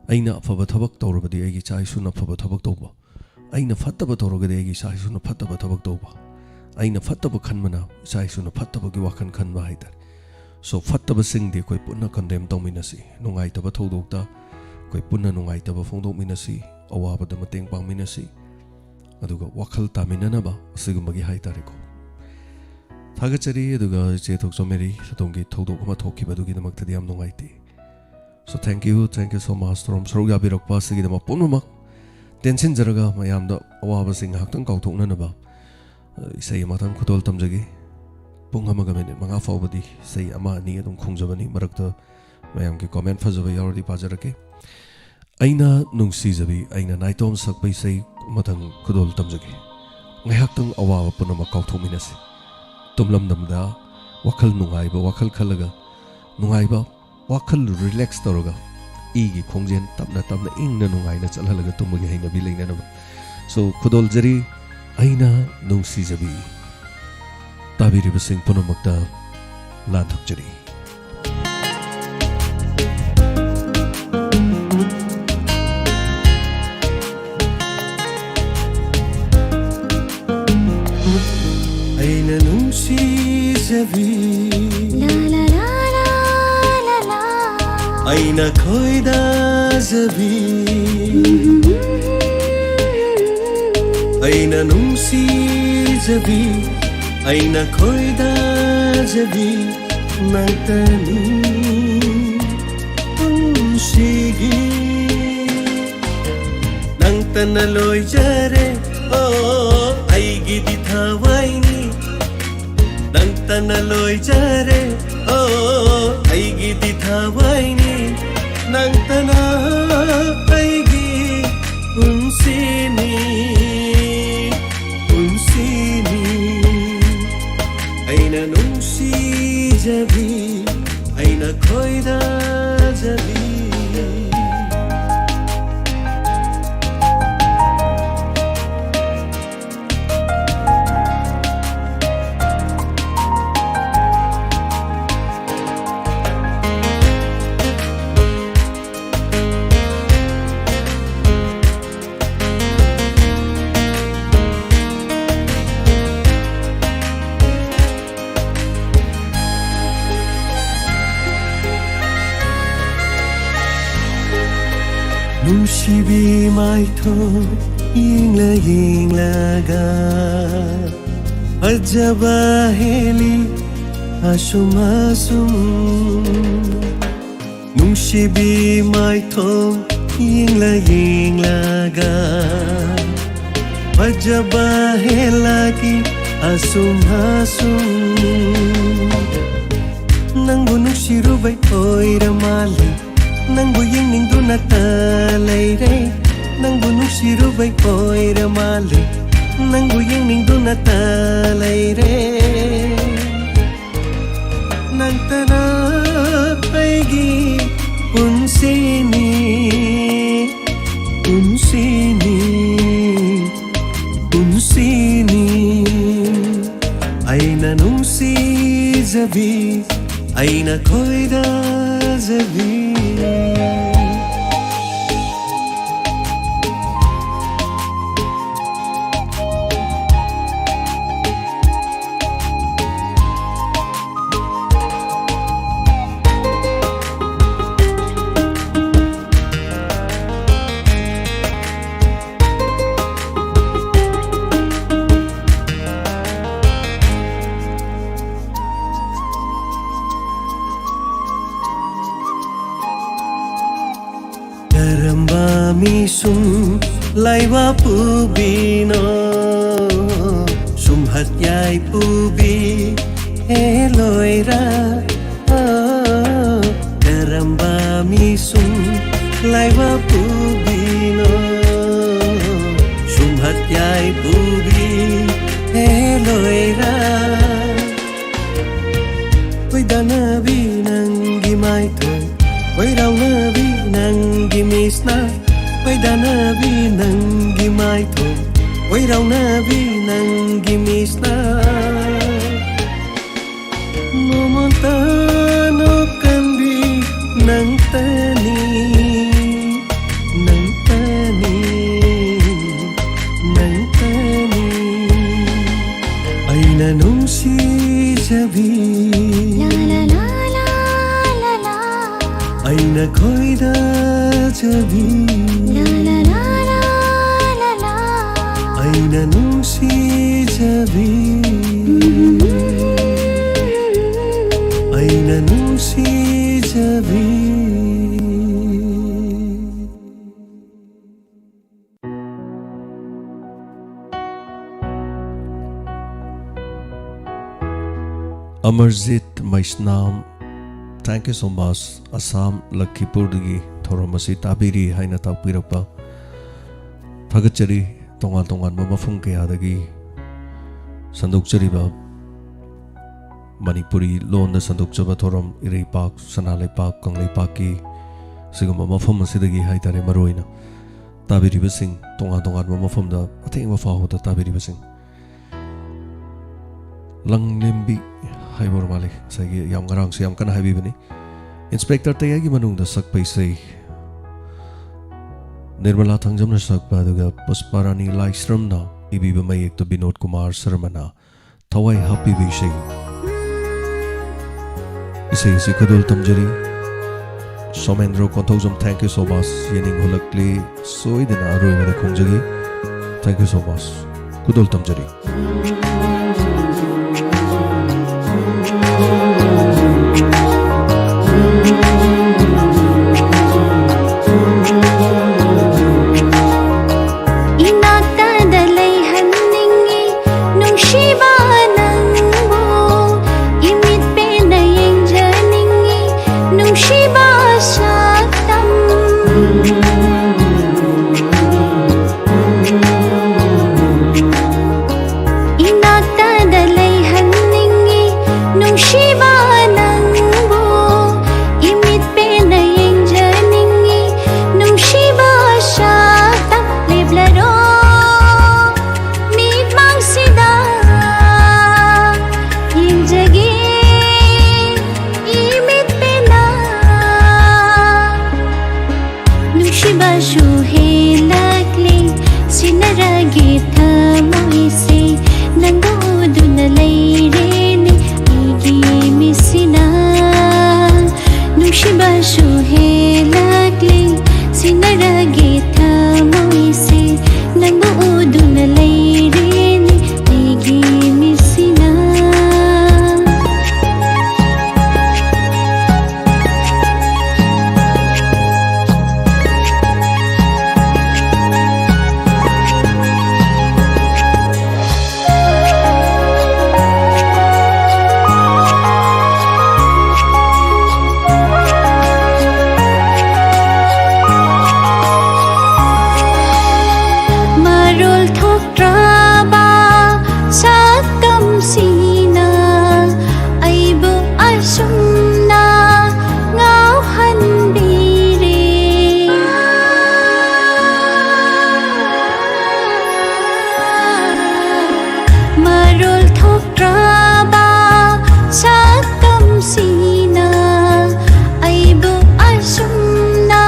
ꯑꯩꯅ ꯑꯐꯕ ꯊꯕꯛ ꯇꯧꯔꯕꯗꯤ ꯑꯩꯒꯤ ꯏꯆꯥ ꯏꯁꯨꯅ ꯑꯐꯕ ꯊꯕꯛ ꯇꯧꯕ, ꯑꯩꯅ ꯐꯠꯇꯕ ꯇꯧꯔꯒꯗꯤ ꯑꯩꯒꯤ ꯏꯆꯥ ꯏꯁꯨꯅ ꯐꯠꯇꯕ ꯊꯕꯛ ꯇꯧꯕ, ꯑꯩꯅ ꯐꯠꯇꯕ ꯈꯟꯕꯅ ꯏꯆꯥ ꯏꯁꯨꯅ ꯐꯠꯇꯕꯒꯤ ꯋꯥꯈꯜ ꯈꯟꯕ ꯍꯥꯏꯇꯥꯔꯦ꯫ So, ꯐꯠꯇꯕꯁꯤꯡꯗꯤ ꯑꯩꯈꯣꯏ ꯄꯨꯟꯅ ꯀꯟꯗꯦꯝ ꯇꯧꯃꯤꯟꯅꯁꯤ꯫ ꯅꯨꯡꯉꯥꯏꯇꯕ ꯊꯧꯗꯣꯛꯇ ꯑꯩꯈꯣꯏ ꯄꯨꯟꯅ ꯅꯨꯡꯉꯥꯏꯇꯕ ꯐꯣꯡꯗꯣꯛꯃꯤꯟꯅꯁꯤ, ꯑꯋꯥꯕꯗ ꯃꯇꯦꯡ ꯄꯥꯡꯃꯤꯟꯅꯁꯤ, ꯑꯗꯨꯒ ꯋꯥꯈꯜ ꯇꯥꯃꯤꯟꯅꯅꯕ ꯑꯁꯤꯒꯨꯝꯕꯒꯤ ꯍꯥꯏꯇꯥꯔꯦꯀꯣ꯫ ꯊꯥꯒꯠꯆꯔꯤ꯫ ꯑꯗꯨꯒ ꯏꯆꯦ ꯊꯣꯛꯆꯣꯝ ꯃꯦꯔꯤ, ꯑꯗꯣꯝꯒꯤ ꯊꯧꯗꯣꯛ ꯑꯃ ꯊꯣꯛꯈꯤꯕ ꯑꯗꯨꯒꯤꯗꯃꯛꯇꯗꯤ ꯌꯥꯝ ꯅꯨꯡꯉꯥꯏꯇꯦ꯫ So, thank you, thank you so much꯫ ꯊꯧꯔꯝ ꯁꯔꯨꯛ ꯌꯥꯕꯤꯔꯛꯄ ꯑꯁꯤꯒꯤꯗꯃꯛ ꯄꯨꯝꯅꯃꯛ ꯇꯦꯟꯁꯤꯟꯖꯔꯒ ꯃꯌꯥꯝꯗ ꯑꯋꯥꯕꯁꯤꯡ ꯉꯥꯏꯍꯥꯛꯇꯪ ꯀꯥꯎꯊꯣꯛꯅꯅꯕ, ꯑ, ꯏꯁꯩ ꯑꯃꯇꯪ ꯈꯨꯗꯣꯜ ꯇꯝꯖꯒꯦ꯫ ꯄꯨꯡ ꯑꯃꯒ ꯃꯤꯅꯤꯠ ꯃꯉꯥ ꯐꯥꯎꯕꯗꯤ ꯏꯁꯩ ꯑꯃ ꯑꯅꯤ ꯑꯗꯨꯝ ꯈꯣꯡꯖꯕꯅꯤ꯫ ꯃꯔꯛꯇ ꯃꯌꯥꯝꯒꯤ comment ꯐꯖꯕ ꯌꯥꯎꯔꯗꯤ ꯄꯥꯖꯔꯛꯀꯦ꯫ ꯑꯩꯅ ꯅꯨꯡꯁꯤꯖꯕꯤ, ꯑꯩꯅ ꯅꯥꯏꯇꯣꯝ ꯁꯛꯄ ꯏꯁꯩ ꯑꯃꯇꯪ ꯈꯨꯗꯣꯜ ꯇꯝꯖꯒꯦ꯫ ꯉꯥꯏꯍꯥꯛꯇꯪ ꯑꯋꯥꯕ ꯄꯨꯝꯅꯃꯛ ꯀꯥꯎꯊꯣꯛꯃꯤꯟꯅꯁꯤ꯫ ꯇꯨꯝꯂꯝꯗꯥꯏꯗ ꯋꯥꯈꯜ ꯅꯨꯡꯉꯥꯏꯕ ꯋꯥꯈꯜ ꯈꯜꯂꯒ, ꯅꯨꯡꯉꯥꯏꯕ ꯋꯥꯈꯜ relax ꯇꯧꯔꯒ, ꯏꯒꯤ ꯈꯣꯡꯖꯦꯜ ꯇꯞꯅ ꯇꯞꯅ ꯏꯪꯅ ꯅꯨꯡꯉꯥꯏꯅ ꯆꯠꯍꯜꯂꯒ ꯇꯨꯝꯕꯒꯤ ꯍꯩꯅꯕꯤ ꯂꯩꯅꯅꯕ꯫ So, ꯈꯨꯗꯣꯜꯖꯔꯤ, ꯑꯩꯅ ꯅꯨꯡꯁꯤꯖꯕꯤ꯫ ꯇꯥꯕꯤꯔꯤꯕꯁꯤꯡ ꯄꯨꯝꯅꯃꯛꯇ ꯂꯥꯟꯊꯣꯛꯆꯔꯤ꯫ ꯑꯩꯅ ꯅꯨꯡꯁꯤꯖꯕꯤ, ꯑꯩꯅ ꯈꯣꯏꯗꯥꯖꯕꯤ, ꯑꯩꯅ ꯅꯨꯡꯁꯤꯖꯕꯤ, ꯑꯩꯅ ꯈꯣꯏꯗꯥꯖꯕꯤ, ꯅꯪꯇꯅꯤ ꯄꯨꯟꯁꯤꯒꯤ꯫ ꯅꯪꯇꯅ ꯂꯣꯏꯖꯔꯦ, ꯑꯣ, ꯑꯩꯒꯤꯗꯤ ꯊꯋꯥꯏꯅꯤ꯫ ꯅꯪꯇꯅ ꯂꯣꯏꯖꯔꯦ, ꯑꯣ, ꯑꯩꯒꯤꯗꯤ ꯊꯋꯥꯏꯅꯤ꯫ ꯅꯪꯇꯅ ꯑꯩꯒꯤ ꯄꯨꯟꯁꯤꯅꯤ, ꯄꯨꯟꯁꯤꯅꯤ꯫ ꯑꯩꯅ ꯅꯨꯡꯁꯤꯖꯕꯤ, ꯑꯩꯅ ꯈꯣꯏꯗꯥꯖꯕꯤ꯫ ꯅꯨꯡꯁꯤꯕꯤ ꯃꯥꯏꯊꯣꯡ ꯌꯦꯡꯂ ꯌꯦꯡꯂꯒ ꯐꯖꯕ ꯍꯦꯜꯂꯤ ꯑꯁꯨꯝ ꯑꯁꯨꯝ꯫ ꯅꯨꯡꯁꯤꯕꯤ ꯃꯥꯏꯊꯣꯡ ꯌꯦꯡꯂ ꯌꯦꯡꯂꯒ ꯐꯖꯕ ꯍꯦꯜꯂꯛꯏ ꯑꯁꯨꯝ ꯑꯁꯨꯝ꯫ ꯅꯪꯕꯨ ꯅꯨꯡꯁꯤꯔꯨꯕꯩ ꯑꯣꯏꯔ ꯃꯥꯜꯂꯦ, ꯅꯪꯕꯨ ꯌꯦꯡꯅꯤꯡꯗꯨꯅꯇ ꯂꯩꯔꯦ꯫ ꯅꯪꯕꯨ ꯅꯨꯡꯁꯤꯔꯨꯕꯩ ꯑꯣꯏꯔ ꯃꯥꯜꯂꯦ, ꯅꯪꯕꯨ ꯌꯦꯡꯅꯤꯡꯗꯨꯅꯇ ꯂꯩꯔꯦ꯫ ꯅꯪꯇꯅ ꯑꯩꯒꯤ ꯄꯨꯟꯁꯤꯅꯤ, ꯄꯨꯟꯁꯤꯅꯤ, ꯄꯨꯟꯁꯤꯅꯤ꯫ ꯑꯩꯅ ꯅꯨꯡꯁꯤꯖꯕꯤ, ꯑꯩꯅ ꯈꯣꯏꯗꯥꯖꯕꯤ꯫ ꯀꯔꯝꯕ ꯃꯤꯁꯨꯝ ꯂꯥꯏꯋꯥ ꯄꯨꯕꯤꯅꯣ, ꯁꯨꯝꯍꯠ ꯌꯥꯏ ꯄꯨꯕꯤ ꯍꯦ ꯂꯣꯏꯔ꯫ ꯀꯔꯝꯕ ꯃꯤꯁꯨꯝ ꯂꯥꯏꯋꯥ ꯄꯨꯕꯤꯅꯣ, ꯁꯨꯝꯍꯠ ꯌꯥꯏ ꯄꯨꯕꯤ ꯍꯦ ꯂꯣꯏꯔ꯫ ꯈꯣꯏꯗꯥꯅꯕꯤ ꯅꯪꯒꯤ ꯃꯥꯏꯊꯣꯡ, ꯈꯣꯏꯔꯥꯎꯅꯕꯤ ꯅꯪꯒꯤ ꯃꯤꯠꯁꯅ꯫ ꯈꯣꯏꯗꯥꯅꯕꯤ ꯅꯪꯒꯤ ꯃꯥꯏꯊꯣꯡ, ꯈꯣꯏꯔꯥꯎꯅꯕꯤ ꯅꯪꯒꯤ ꯃꯤꯠꯁꯅ꯫ ꯅꯣꯡꯃꯇ ꯅꯣꯛꯀꯟꯕꯤ ꯅꯪꯇꯅꯤ, ꯅꯪꯇꯅꯤ, ꯅꯪꯇꯅꯤ꯫ ꯑꯩꯅ ꯅꯨꯡꯁꯤꯖꯕꯤ꯫ ꯂꯥ, ꯂꯥ, ꯂꯥ, ꯂꯥ, ꯂꯥ, ꯂꯥ꯫ ꯑꯩꯅ ꯈꯣꯏꯗꯥꯖꯕꯤ, ꯑꯩꯅ ꯅꯨꯡꯁꯤꯖꯕꯤ, ꯑꯩꯅ ꯅꯨꯡꯁꯤꯖꯕꯤ꯫ ꯑꯃꯔꯖꯤꯠ ꯃꯩꯁꯅꯥꯝ, thank you so much꯫ Assam ꯂꯈꯤꯄꯨꯔꯗꯒꯤ ꯊꯧꯔꯝ ꯑꯁꯤ ꯇꯥꯕꯤꯔꯤ ꯍꯥꯏꯅ ꯇꯥꯛꯄꯤꯔꯛꯄ ꯊꯥꯒꯠꯆꯔꯤ꯫ ꯇꯣꯉꯥꯟ ꯇꯣꯉꯥꯟꯕ ꯃꯐꯝ ꯀꯌꯥꯗꯒꯤ ꯁꯟꯗꯣꯛꯆꯔꯤꯕ ꯃꯅꯤꯄꯨꯔꯤ ꯂꯣꯟꯗ ꯁꯟꯗꯣꯛꯆꯕ ꯊꯧꯔꯝ, ꯏꯔꯩꯄꯥꯛ, ꯁꯅꯥ ꯂꯩꯄꯥꯛ, ꯀꯪꯂꯩꯄꯥꯛꯀꯤ ꯁꯤꯒꯨꯝꯕ ꯃꯐꯝ ꯑꯁꯤꯗꯒꯤ ꯍꯥꯏꯇꯥꯔꯦ, ꯃꯔꯨꯑꯣꯏꯅ ꯇꯥꯕꯤꯔꯤꯕꯁꯤꯡ, ꯇꯣꯉꯥꯟ ꯇꯣꯉꯥꯟꯕ ꯃꯐꯝꯗ ꯑꯊꯦꯡꯕ ꯐꯥꯎꯕꯗ ꯇꯥꯕꯤꯔꯤꯕꯁꯤꯡ꯫ ꯂꯪꯂꯦꯝꯕꯤ ꯍꯥꯏꯕ ꯑꯣꯏꯔ ꯃꯥꯜꯂꯦ, ꯉꯁꯥꯏꯒꯤ ꯌꯥꯝ, ꯉꯔꯥꯡꯁꯨ ꯌꯥꯝ ꯀꯟꯅ ꯍꯥꯏꯕꯤꯕꯅꯤ꯫ ꯏꯟꯁꯄꯦꯛꯇꯔ ꯇꯌꯥꯏꯒꯤ ꯃꯅꯨꯡꯗ ꯁꯛꯄ ꯏꯁꯩ, ꯅꯤꯔꯃꯂꯥ ꯊꯥꯡꯖꯝꯅ ꯁꯛꯄ, ꯑꯗꯨꯒ ꯄꯨꯁꯄꯥꯔꯥꯅꯤ ꯂꯥꯏꯁ꯭ꯔꯝꯅ ꯏꯕꯤꯕ ꯃꯌꯦꯛꯇ ꯕꯤꯅꯣꯗ ꯀꯨꯃꯥꯔ ꯁꯔꯃꯅ ꯊꯋꯥꯏ ꯍꯥꯞꯄꯤꯕ ꯏꯁꯩ꯫ ꯏꯁꯩ ꯑꯁꯤ ꯈꯨꯗꯣꯜ ꯇꯝꯖꯔꯤ꯫ Somendro Konthoujam, thank you so much꯫ ꯌꯦꯅꯤꯡ ꯍꯨꯜꯂꯛꯂꯤ, ꯁꯣꯏꯗꯅ ꯑꯔꯣꯏꯕꯗ ꯈꯣꯡꯖꯒꯦ꯫ Thank you so much꯫ ꯈꯨꯗꯣꯜ ꯇꯝꯖꯔꯤ꯫ ꯏꯅꯥꯛꯇꯗ ꯂꯩꯍꯟꯅꯤꯡꯉꯤ ꯅꯨꯡꯁꯤꯕ ꯅꯪꯕꯨ, ꯏꯃꯤꯠ ꯄꯦꯟꯅ ꯌꯦꯡꯖꯅꯤꯡꯉꯤ ꯅꯨꯡꯁꯤꯕ ꯁꯛꯇꯝ꯫ ꯏꯅꯥꯛꯇꯗ ꯂꯩꯍꯟꯅꯤꯡꯉꯤ ꯅꯨꯡꯁꯤꯕ ꯅꯪꯕꯨ, ꯏꯃꯤꯠ ꯁꯤꯕꯁꯨ ꯍꯦꯜꯂꯛꯂꯤ, ꯁꯤꯟꯅꯔꯒꯦ ꯊꯃꯣꯏꯁꯦ, ꯅꯪꯕꯨ ꯎꯗꯨꯅ ꯂꯩꯔꯦꯅꯦ ꯑꯩꯒꯤ ꯃꯤꯠꯁꯤꯅ꯫ ꯃꯔꯣꯜ ꯊꯣꯛꯇ꯭ꯔꯕ ꯁꯛꯇꯝꯁꯤꯅ ꯑꯩꯕꯨ ꯑꯁꯨꯝꯅ ꯉꯥꯎꯍꯟꯕꯤꯔꯦ꯫ ꯃꯔꯣꯜ ꯊꯣꯛꯇ꯭ꯔꯕ ꯁꯛꯇꯝꯁꯤꯅ ꯑꯩꯕꯨ ꯑꯁꯨꯝꯅ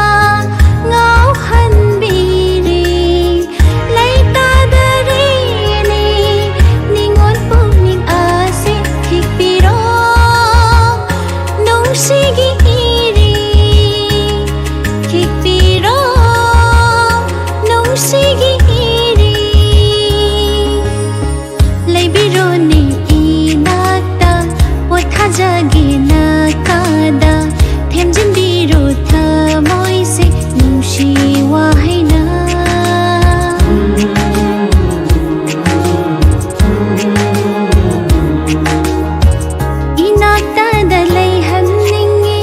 ꯉꯥꯎꯍꯟꯕꯤꯔꯦ꯫ ꯂꯩꯇꯥꯗꯔꯦꯅꯦ ꯅꯤꯉꯣꯜ ꯄꯨꯛꯅꯤꯡ ꯑꯁꯤ ꯊꯤꯛꯄꯤꯔꯣ, ꯅꯨꯡꯁꯤꯒꯤ ꯏꯔꯤ ꯊꯤꯛꯄꯤꯔꯣ, ꯅꯨꯡꯁꯤꯒꯤ ꯏꯔꯤ꯫ ꯂꯩꯕꯤꯔꯣꯅꯦ ꯏꯅꯥꯛꯇ, ꯄꯣꯊꯥꯖꯒꯦ ꯅꯥꯛꯇꯗ, ꯊꯦꯝꯖꯤꯟꯕꯤꯔꯣ ꯊꯃꯣꯏꯁꯦ ꯅꯨꯡꯁꯤ ꯋꯥꯍꯩꯅ꯫ ꯏꯅꯥꯛꯇꯗ ꯂꯩꯍꯟꯅꯤꯡꯉꯤ,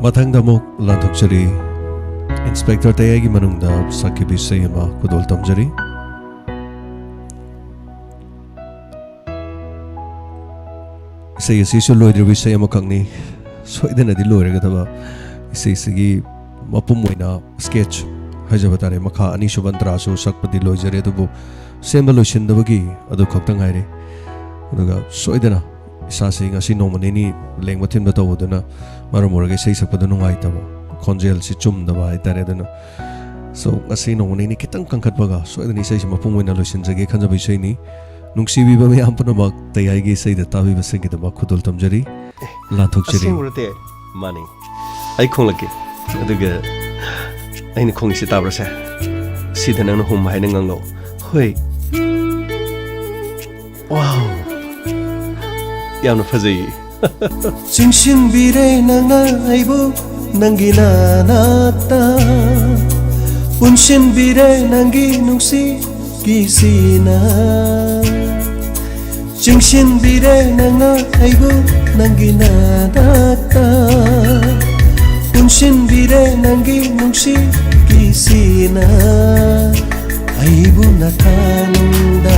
ꯃꯊꯪꯗ ꯑꯃꯨꯛ ꯂꯥꯟꯊꯣꯛꯆꯔꯤ꯫ ꯏꯟꯁꯄꯦꯛꯇꯔ ꯇꯌꯥꯏꯒꯤ ꯃꯅꯨꯡꯗ ꯁꯛꯈꯤꯕ ꯏꯁꯩ ꯑꯃ ꯈꯨꯗꯣꯜ ꯇꯝꯖꯔꯤ꯫ ꯏꯁꯩ ꯑꯁꯤꯁꯨ ꯂꯣꯏꯗ꯭ꯔꯤꯕ ꯏꯁꯩ ꯑꯃꯈꯛꯅꯤ꯫ ꯁꯣꯏꯗꯅꯗꯤ ꯂꯣꯏꯔꯒꯗꯕ ꯏꯁꯩꯁꯤꯒꯤ ꯃꯄꯨꯝ ꯑꯣꯏꯅ sketch ꯍꯥꯏꯖꯕ ꯇꯥꯔꯦ, ꯃꯈꯥ ꯑꯅꯤꯁꯨꯕ ꯑꯟꯇ꯭ꯔꯥꯁꯨ ꯁꯛꯄꯗꯤ ꯂꯣꯏꯖꯔꯦ, ꯑꯗꯨꯕꯨ ꯁꯦꯝꯕ ꯂꯣꯏꯁꯤꯟꯗꯕꯒꯤ ꯑꯗꯨ ꯈꯛꯇ ꯉꯥꯏꯔꯦ꯫ ꯑꯗꯨꯒ ꯁꯣꯏꯗꯅ ꯏꯁꯥꯁꯤ ꯉꯁꯤ ꯅꯣꯡꯃ ꯅꯤꯅꯤ ꯂꯦꯡꯕ ꯊꯤꯟꯕ ꯇꯧꯕꯗꯨꯅ ꯃꯔꯝ ꯑꯣꯏꯔꯒ ꯏꯁꯩ ꯁꯛꯄꯗ ꯅꯨꯡꯉꯥꯏꯇꯕ, ꯈꯣꯟꯖꯦꯜꯁꯤ ꯆꯨꯝꯗꯕ ꯍꯥꯏꯇꯥꯔꯦ꯫ ꯑꯗꯨꯅ so ꯉꯁꯤ ꯅꯣꯡꯃ ꯅꯤꯅꯤ ꯈꯤꯇꯪ ꯀꯟꯈꯠꯄꯒ ꯁꯣꯏꯗꯅ ꯏꯁꯩꯁꯤ ꯃꯄꯨꯡ ꯑꯣꯏꯅ ꯂꯣꯏꯁꯤꯟꯖꯒꯦ ꯈꯟꯖꯕ ꯏꯁꯩꯅꯤ꯫ ꯅꯨꯡꯁꯤꯕꯤꯕ ꯃꯤꯌꯥꯝ ꯄꯨꯝꯅꯃꯛ ꯇꯌꯥꯏꯒꯤ ꯏꯁꯩꯗ ꯇꯥꯕꯤꯕꯁꯤꯡꯒꯤꯗꯃꯛ ꯈꯨꯗꯣꯜ ꯇꯝꯖꯔꯤ꯫ ꯂꯥꯟꯊꯣꯛꯆꯔꯤ꯫ ꯑꯁꯦꯡꯕꯔꯣ ꯇꯦ? ꯃꯥꯅꯤ꯫ ꯑꯩ ꯈꯣꯡꯂꯛꯀꯦ꯫ ꯑꯗꯨꯒ ꯑꯩꯅ ꯈꯣꯡꯉꯤꯁꯤ ꯇꯥꯕ꯭ꯔꯁꯦ? ꯁꯤꯗ ꯅꯪꯅ ꯍꯨꯝ ꯍꯥꯏꯅ ꯉꯥꯡꯂꯛꯑꯣ꯫ ꯍꯣꯏ꯫ ꯋꯥꯎ! ꯌꯥꯝꯅ ꯐꯖꯩꯌꯦ꯫ ꯆꯤꯡꯁꯤꯟꯕꯤꯔꯦ ꯅꯪꯅ ꯑꯩꯕꯨ ꯅꯪꯒꯤ ꯅꯥꯅꯥꯛꯇ, ꯄꯨꯟꯁꯤꯟꯕꯤꯔꯦ ꯅꯪꯒꯤ ꯅꯨꯡꯁꯤ ꯀꯤꯁꯤꯅ꯫ ꯆꯤꯡꯁꯤꯟꯕꯤꯔꯦ ꯅꯪꯅ ꯑꯩꯕꯨ ꯅꯪꯒꯤ ꯅꯥꯅꯥꯛꯇ, ꯄꯨꯟꯁꯤꯟꯕꯤꯔꯦ ꯅꯪꯒꯤ ꯅꯨꯡꯁꯤ ꯀꯤꯁꯤꯅ꯫ ꯑꯩꯕꯨ ꯅꯊꯥꯅꯨꯡꯗ,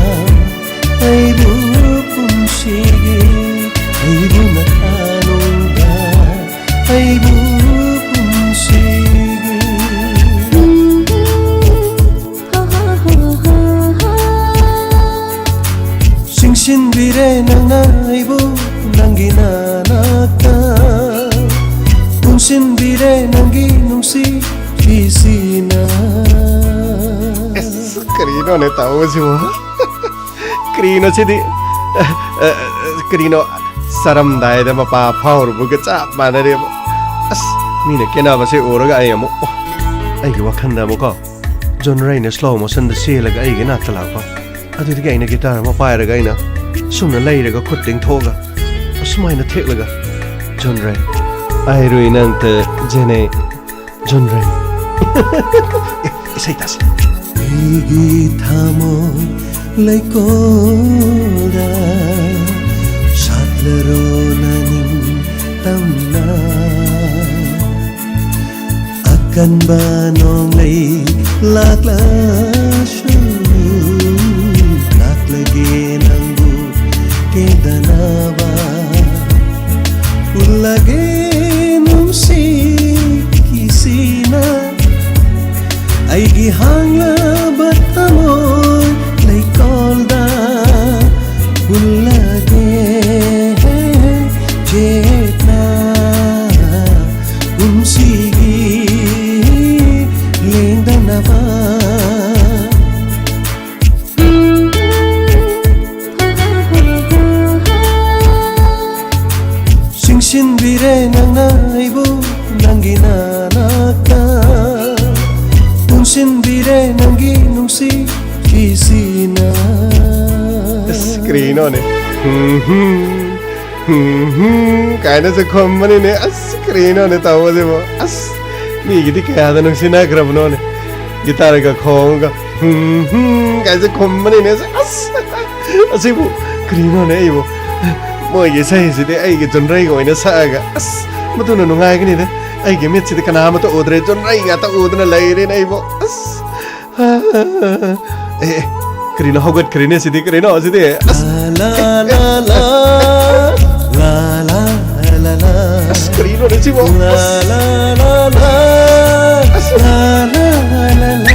ꯑꯩꯕꯨ ꯄꯨꯟꯁꯤꯒꯤ, ꯑꯩꯕꯨ ꯅꯊꯥꯅꯨꯡꯗ, ꯑꯩꯕꯨ ꯄꯨꯟꯁꯤꯒꯤ꯫ ꯆꯤꯡꯁꯤꯟꯕꯤꯔꯦ ꯅꯪꯅ ꯑꯩꯕꯨ ꯅꯪꯒꯤ ꯅꯥꯅꯥꯛꯇ, ꯄꯨꯟꯁꯤꯟꯕꯤꯔꯦ ꯅꯪꯒꯤ ꯅꯨꯡꯁꯤ ꯐꯤꯁꯤꯅ꯫ ꯑꯁ, ꯀꯔꯤꯅꯣꯅꯦ ꯇꯧꯕꯁꯤꯕꯨ? ꯀꯔꯤꯅꯣ ꯁꯤꯗꯤ? ꯑ, ꯑ, ꯑ, ꯀꯔꯤꯅꯣ? ꯆꯥꯔꯝꯗꯥꯏꯗ ꯃꯄꯥ ꯐꯥꯎꯔꯨꯕꯒ ꯆꯞ ꯃꯥꯟꯅꯔꯦꯕ꯫ ꯑꯁ, ꯃꯤꯅ ꯀꯦꯅꯕꯁꯦ ꯎꯔꯒ ꯑꯩ ꯑꯃꯨꯛ, ꯑꯣ, ꯑꯩꯒꯤ ꯋꯥꯈꯜꯗ ꯑꯃꯨꯛꯀꯣ, ꯖꯣꯟ ꯔꯦꯅ slow motionꯗ ꯆꯦꯜꯂꯒ ꯑꯩꯒꯤ ꯅꯥꯛꯇ ꯂꯥꯛꯄ꯫ ꯑꯗꯨꯗꯒꯤ ꯑꯩꯅ guitar ꯑꯃ ꯄꯥꯏꯔꯒ ꯑꯩꯅ ꯁꯨꯝꯅ ꯂꯩꯔꯒ ꯈꯨꯠ ꯇꯤꯡꯊꯣꯛꯑꯒ ꯑꯁꯨꯃꯥꯏꯅ ꯊꯦꯛꯂꯒ, ꯖꯣꯟ ꯔꯦ, ꯑꯩꯔꯨꯏ ꯅꯪꯇ ꯖꯦꯅꯦ, ꯖꯣꯟ ꯔꯦ꯫ ꯑꯦ, ꯏꯁꯩ ꯇꯥꯁꯤ꯫ ꯑꯩꯒꯤ ꯊꯃꯣꯏ ꯂꯩꯀꯣꯜꯗ ꯁꯥꯠꯂꯔꯣ ꯅꯅꯤꯡ ꯇꯝꯅ꯫ ꯀꯟꯕ ꯅꯣꯡꯂꯩ ꯂꯥꯛꯂꯁꯨ, ꯂꯥꯛꯂꯒꯦ ꯅꯪꯕꯨ ꯀꯦꯟꯗꯅꯕ꯫ ꯎꯠꯂꯒꯦ ꯅꯨꯡꯁꯤꯒꯤ ꯁꯤꯅ, ꯑꯩꯒꯤ ꯍꯥꯡꯂꯕ ꯊꯃꯣꯏ ꯂꯩꯀꯣꯜꯗ꯫ ꯎꯠꯂꯒꯦ ꯆꯦꯠꯅ ꯄꯨꯟꯁꯤꯒꯤ ꯂꯦꯡꯗꯅꯕ꯫ ꯆꯤꯡꯁꯤꯟꯕꯤꯔꯦ ꯅꯪꯅ ꯑꯩꯕꯨ ꯅꯪꯒꯤ ꯅꯅꯥꯛꯇ, ꯄꯨꯟꯁꯤꯟꯕꯤꯔꯦ ꯅꯪꯒꯤ ꯅꯨꯡꯁꯤꯒꯤꯁꯤꯅ꯫ ꯑꯁ, ꯀꯔꯤꯅꯣꯅꯦ? ꯍꯨꯝ, ꯍꯨꯝ, ꯍꯨꯝ, ꯍꯨꯝ ꯀꯥꯏꯅꯁꯨ ꯈꯨꯝꯕꯅꯤꯅꯦ꯫ ꯑꯁ, ꯀꯔꯤꯅꯣꯅꯦ ꯇꯧꯕꯁꯤꯕꯣ? ꯑꯁ, ꯃꯤꯒꯤꯗꯤ ꯀꯌꯥꯗ ꯅꯨꯡꯁꯤꯅꯈ꯭ꯔꯕꯅꯣꯅꯦ꯫ ꯒꯤꯇꯥꯔꯒ ꯈꯣꯡꯉꯒ ꯍꯨꯝ, ꯍꯨꯝ ꯀꯥꯏꯁꯦ ꯈꯨꯝꯕꯅꯤꯅꯦ꯫ ꯑꯁ, ꯑꯁꯤꯕꯨ ꯀꯔꯤꯅꯣꯅꯦ ꯑꯩꯕꯨ? ꯃꯣꯏꯒꯤ ꯏꯁꯩꯁꯤꯗꯤ ꯑꯩꯒꯤ ꯖꯨꯟꯔꯩꯒ ꯑꯣꯏꯅ ꯁꯛꯑꯒ, ꯑꯁ, ꯃꯗꯨꯅ ꯅꯨꯡꯉꯥꯏꯒꯅꯤꯗ꯫ ꯑꯩꯒꯤ ꯃꯤꯠꯁꯤꯗꯤ ꯀꯅꯥ ꯑꯃꯠꯇ ꯎꯗ꯭ꯔꯦ, ꯖꯨꯟꯔꯩ ꯉꯥꯛꯇ ꯎꯗꯨꯅ ꯂꯩꯔꯦꯅꯦ ꯑꯩꯕꯨ꯫ ꯑꯁ, ꯑꯦ, ꯑꯦ, ꯀꯔꯤꯅꯣ ꯍꯧꯒꯠꯈ꯭ꯔꯦꯅꯦ ꯁꯤꯗꯤ? ꯀꯔꯤꯅꯣ ꯁꯤꯗꯤ? ꯑꯁ, ꯂꯥ, ꯂꯥ, ꯂꯥ, ꯂꯥ, ꯂꯥ, ꯂꯥ, ꯂꯥ, ꯂꯥ꯫ ꯑꯁ, ꯀꯔꯤꯅꯣꯅꯦ ꯁꯤꯕꯣ? ꯂꯥ, ꯑꯁ꯫ ꯂꯥ, ꯂꯥ, ꯂꯥ, ꯂꯥ꯫ ꯑꯁ꯫ ꯂꯥ, ꯂꯥ, ꯂꯥ, ꯂꯥ, ꯂꯥ꯫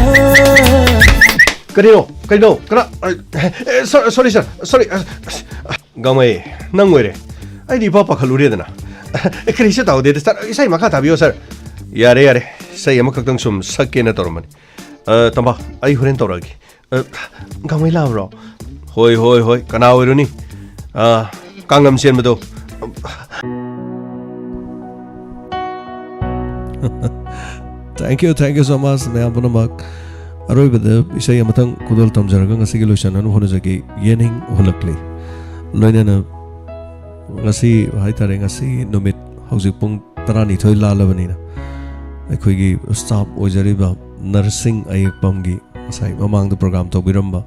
ꯀꯔꯤꯅꯣ? ꯀꯔꯤꯅꯣ? ꯀꯅꯥ? ꯑꯦ, ꯑꯦ, ꯁꯣ-, ꯁꯣꯔꯤ, ꯁꯥꯔ꯫ ꯁꯣꯔꯤ꯫ ꯑꯁ, ꯑꯁ, ꯒꯥꯡꯃꯩ, ꯅꯪ ꯑꯣꯏꯔꯦ꯫ ꯑꯩꯗꯤ ꯏꯄꯥ ꯄꯥꯈꯠꯂꯨꯔꯦꯗꯅ꯫ ꯑꯦ, ꯀꯔꯤꯁꯨ ꯇꯧꯗꯦꯗ, ꯁꯥꯔ꯫ ꯏꯁꯩ ꯃꯈꯥ ꯇꯥꯕꯤꯌꯣ, ꯁꯥꯔ꯫ ꯌꯥꯔꯦ, ꯌꯥꯔꯦ꯫ ꯏꯁꯩ ꯑꯃꯈꯛꯇꯪ ꯁꯨꯝ ꯁꯛꯀꯦꯅ ꯇꯧꯔꯝꯕꯅꯤ꯫ ꯑ, ꯇꯝꯕ, ꯑꯩ ꯍꯣꯔꯦꯟ ꯇꯧꯔꯛꯑꯒꯦ꯫ ꯑ, ꯒꯥꯡꯃꯩ ꯂꯥꯛꯑꯕ꯭ꯔꯣ? ꯍꯣꯏ, ꯍꯣꯏ, ꯍꯣꯏ, ꯀꯅꯥ ꯑꯣꯏꯔꯨꯅꯤ? ꯑ, ꯀꯥꯡꯂꯝ ꯆꯦꯟꯕꯗꯣ꯫ Thank you, thank you so much, ꯃꯌꯥꯝ ꯄꯨꯝꯅꯃꯛ꯫ ꯑꯔꯣꯏꯕꯗ ꯏꯁꯩ ꯑꯃꯇꯪ ꯈꯨꯗꯣꯜ ꯇꯝꯖꯔꯒ ꯉꯁꯤꯒꯤ ꯂꯣꯏꯁꯤꯟꯅꯅꯕ ꯍꯣꯠꯅꯖꯒꯦ꯫ ꯌꯦꯅꯤꯡ ꯍꯨꯜꯂꯛꯂꯤ꯫ ꯂꯣꯏꯅꯅ ꯉꯁꯤ ꯍꯥꯏꯇꯥꯔꯦ, ꯉꯁꯤ ꯅꯨꯃꯤꯠ ꯍꯧꯖꯤꯛ ꯄꯨꯡ ꯇꯔꯥꯅꯤꯊꯣꯏ ꯂꯥꯜꯂꯕꯅꯤꯅ, ꯑꯩꯈꯣꯏꯒꯤ staff ꯑꯣꯏꯖꯔꯤꯕ ꯅꯔꯁꯤꯡ ꯑꯌꯦꯛꯄꯝꯒꯤ ꯉꯁꯥꯏ ꯃꯃꯥꯡꯗ program ꯇꯧꯕꯤꯔꯝꯕ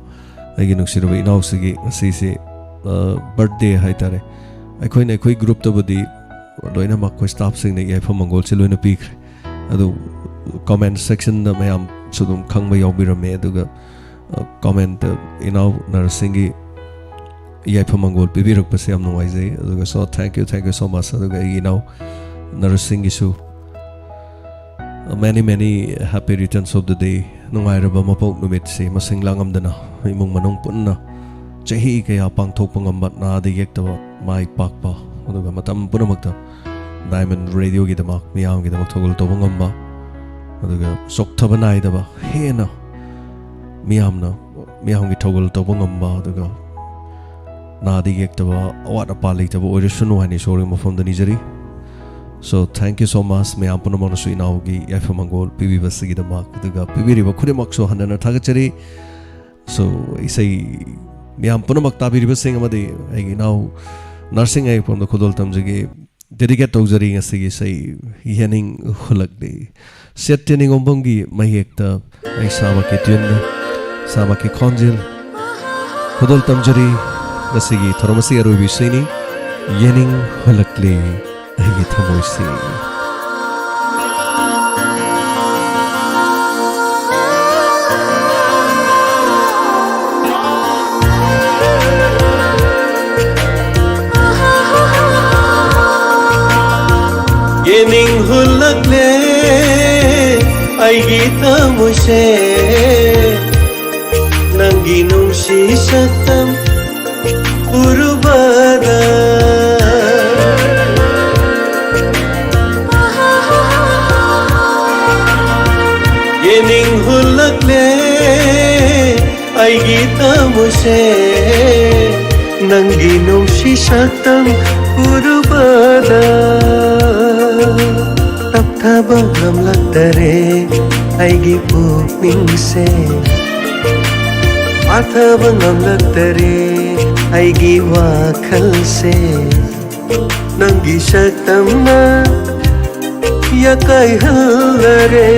ꯑꯩꯒꯤ ꯅꯨꯡꯁꯤꯔꯕ ꯏꯅꯥꯎꯁꯤꯒꯤ ꯉꯁꯤꯁꯦ, ꯑ, birthday ꯍꯥꯏꯇꯥꯔꯦ꯫ ꯑꯩꯈꯣꯏꯅ ꯑꯩꯈꯣꯏ groupꯇꯕꯨꯗꯤ ꯂꯣꯏꯅꯃꯛ ꯑꯩꯈꯣꯏ staffꯁꯤꯡꯅ ꯌꯥꯏꯐ ꯃꯪꯒꯣꯜꯁꯦ ꯂꯣꯏꯅ ꯄꯤꯈ꯭ꯔꯦ꯫ ꯑꯗꯨ ꯀꯣꯃꯦꯟ ꯁꯦꯛꯁꯟꯗ ꯃꯌꯥꯝꯁꯨ ꯑꯗꯨꯝ ꯈꯪꯕ ꯌꯥꯎꯕꯤꯔꯝꯃꯦ꯫ ꯑꯗꯨꯒ ꯀꯣꯃꯦꯟꯇ ꯏꯅꯥꯎ ꯅꯔꯁꯤꯡꯒꯤ ꯌꯥꯏꯐ ꯃꯪꯒꯣꯜ ꯄꯤꯕꯤꯔꯛꯄꯁꯦ ꯌꯥꯝ ꯅꯨꯡꯉꯥꯏꯖꯩ꯫ ꯑꯗꯨꯒ so thank you, thank you so much꯫ ꯑꯗꯨꯒ ꯑꯩꯒꯤ ꯏꯅꯥꯎ ꯅꯔꯁꯤꯡꯒꯤꯁꯨ many many happy returns of the day꯫ ꯅꯨꯡꯉꯥꯏꯔꯕ ꯃꯄꯣꯛ ꯅꯨꯃꯤꯠꯁꯤ ꯃꯁꯤꯡ ꯂꯥꯡꯉꯝꯗꯅ ꯏꯃꯨꯡ ꯃꯅꯨꯡ ꯄꯨꯟꯅ ꯆꯍꯤ ꯀꯌꯥ ꯄꯥꯡꯊꯣꯛꯄ ꯉꯝꯕ, ꯅꯥꯗ ꯌꯦꯛꯇꯕ, ꯃꯥꯏ ꯄꯥꯛꯄ, ꯑꯗꯨꯒ ꯃꯇꯝ ꯄꯨꯝꯅꯃꯛꯇ ꯗꯥꯏꯃꯟ ꯔꯦꯗꯤꯑꯣꯒꯤꯗꯃꯛ, ꯃꯤꯌꯥꯝꯒꯤꯗꯃꯛ ꯊꯧꯒꯜ ꯇꯧꯕ ꯉꯝꯕ, ꯑꯗꯨꯒ ꯆꯣꯛꯊꯕ ꯅꯥꯏꯗꯕ, ꯍꯦꯟꯅ ꯃꯤꯌꯥꯝꯅ, ꯃꯤꯌꯥꯝꯒꯤ ꯊꯧꯒꯜ ꯇꯧꯕ ꯉꯝꯕ, ꯑꯗꯨꯒ ꯅꯥꯗ ꯌꯦꯛꯇꯕ, ꯑꯋꯥꯠ ꯑꯄꯥ ꯂꯩꯇꯕ ꯑꯣꯏꯔꯁꯅꯨ ꯍꯥꯏꯅ ꯏꯁꯣꯔꯒꯤ ꯃꯐꯝꯗ ꯅꯤꯖꯔꯤ꯫ So thank you so much, ꯃꯌꯥꯝ ꯄꯨꯝꯅꯃꯛꯅꯁꯨ ꯏꯅꯥꯎꯒꯤ ꯌꯥꯏꯐ ꯃꯪꯒꯣꯜ ꯄꯤꯕꯤꯕꯁꯤꯒꯤꯗꯃꯛ, ꯑꯗꯨꯒ ꯄꯤꯕꯤꯔꯤꯕ ꯈꯨꯗꯤꯡꯃꯛꯁꯨ ꯍꯟꯅ ꯍꯟꯅ ꯊꯥꯒꯠꯆꯔꯤ꯫ So ꯏꯁꯩ ꯃꯌꯥꯝ ꯄꯨꯝꯅꯃꯛ ꯇꯥꯕꯤꯔꯤꯕꯁꯤꯡ ꯑꯃꯗꯤ ꯑꯩꯒꯤ ꯏꯅꯥꯎ ꯅꯔꯁꯤꯡ ꯑꯩ ꯃꯐꯝꯗ ꯈꯨꯗꯣꯜ ꯇꯝꯖꯒꯦ꯫ ꯗꯦꯗꯤꯀꯦꯠ ꯇꯧꯖꯔꯤ ꯉꯁꯤꯒꯤ ꯏꯁꯩ ꯌꯦꯅꯤꯡ ꯍꯨꯜꯂꯛꯂꯤ꯫ ꯁꯦꯠꯇꯦ ꯅꯤꯉꯣꯝꯕꯝꯒꯤ ꯃꯌꯦꯛꯇ ꯑꯩ ꯏꯁꯥꯃꯛꯀꯤ ꯇ꯭ꯌꯨꯟꯗ, ꯏꯁꯥꯃꯛꯀꯤ ꯈꯣꯟꯖꯦꯜ ꯈꯨꯗꯣꯜ ꯇꯝꯖꯔꯤ꯫ ꯉꯁꯤꯒꯤ ꯊꯧꯔꯝ ꯑꯁꯤ ꯑꯔꯣꯏꯕ ꯏꯁꯩꯅꯤ, ꯌꯦꯅꯤꯡ ꯍꯨꯜꯂꯛꯂꯤ ꯑꯩꯒꯤ ꯊꯃꯣꯏꯁꯤ꯫ ꯌꯦꯅꯤꯡ ꯍꯨꯜꯂꯛꯂꯦ ꯑꯩꯒꯤ ꯊꯃꯣꯏꯁꯦ, ꯅꯪꯒꯤ ꯅꯨꯡꯁꯤ ꯁꯛꯇꯝ ꯎꯔꯨꯕꯗ꯫ ꯌꯦꯅꯤꯡ ꯍꯨꯜꯂꯛꯂꯦ ꯑꯩꯒꯤ ꯊꯃꯣꯏꯁꯦ, ꯅꯪꯒꯤ ꯅꯨꯡꯁꯤ ꯁꯛꯇꯝ ꯎꯔꯨꯕꯗ꯫ ꯇꯞꯊꯕ ꯉꯝꯂꯛꯇꯔꯦ ꯑꯩꯒꯤ ꯄꯨꯛꯅꯤꯡꯁꯦ, ꯐꯥꯊꯕ ꯉꯝꯂꯛꯇꯔꯦ ꯑꯩꯒꯤ ꯋꯥꯈꯜꯁꯦ꯫ ꯅꯪꯒꯤ ꯁꯛꯇꯝꯅ ꯌꯥꯀꯥꯏꯍꯜꯂꯔꯦ,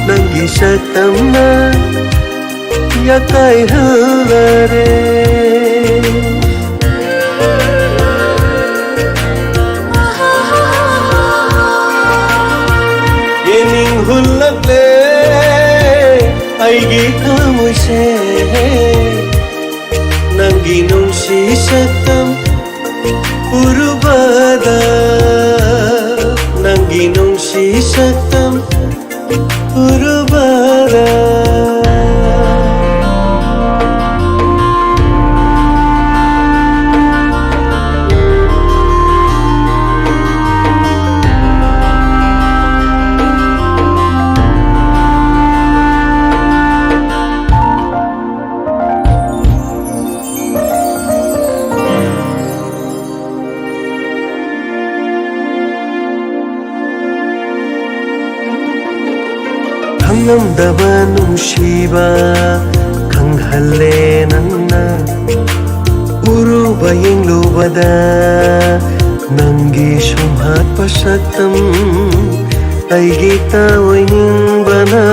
ꯅꯪꯒꯤ ꯁꯛꯇꯝꯅ ꯌꯥꯀꯥꯏꯍꯜꯂꯔꯦ꯫ ꯑꯩꯒꯤ ꯊꯃꯣꯏꯁꯦ ꯅꯪꯒꯤ ꯅꯨꯡꯁꯤ ꯁꯛꯇꯝ ꯎꯔꯨꯕꯗ, ꯅꯪꯒꯤ ꯅꯨꯡꯁꯤ ꯁꯛꯇꯝ ꯎꯔꯨꯕꯗ꯫ ꯈꯪꯂꯝꯗꯕ ꯅꯨꯡꯁꯤꯕ ꯈꯪꯍꯜꯂꯦ ꯅꯪꯅ꯫ ꯎꯔꯨꯕ ꯌꯦꯡꯂꯨꯕꯗ ꯅꯪꯒꯤ ꯁꯨꯝꯍꯠꯄ ꯁꯛꯇꯝ ꯑꯩꯒꯤ ꯇꯥꯑꯣꯏꯅꯤꯡꯕꯅ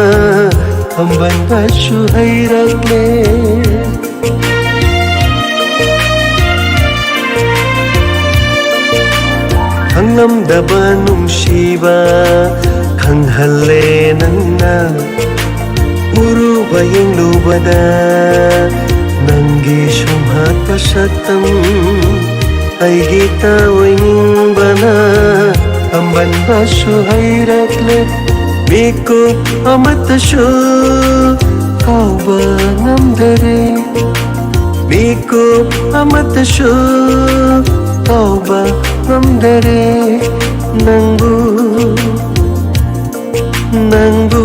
ꯈꯝꯕꯟꯕꯁꯨ ꯍꯩꯔꯛꯂꯦ꯫ ꯈꯪꯂꯝꯗꯕ ꯅꯨꯡꯁꯤꯕ ꯈꯪꯍꯜꯂꯦ ꯅꯪꯅ꯫ ꯎꯔꯨꯕ ꯌꯦꯡꯂꯨꯕꯗ ꯅꯪꯒꯤ ꯁꯨꯝꯍꯠꯄ ꯁꯛꯇꯝ ꯑꯩꯒꯤ ꯇꯥꯑꯣꯏꯅꯤꯡꯕꯅ ꯈꯝꯕꯟꯕꯁꯨ ꯍꯩꯔꯛꯂꯦ꯫ ꯃꯤꯀꯨꯞ ꯑꯃꯠꯇꯁꯨ ꯀꯥꯎꯕ ꯉꯝꯗꯔꯦ꯫ ꯃꯤꯀꯨꯞ ꯑꯃꯠꯇꯁꯨ ꯀꯥꯎꯕ ꯉꯝꯗꯔꯦ ꯅꯪꯕꯨ, ꯅꯪꯕꯨ꯫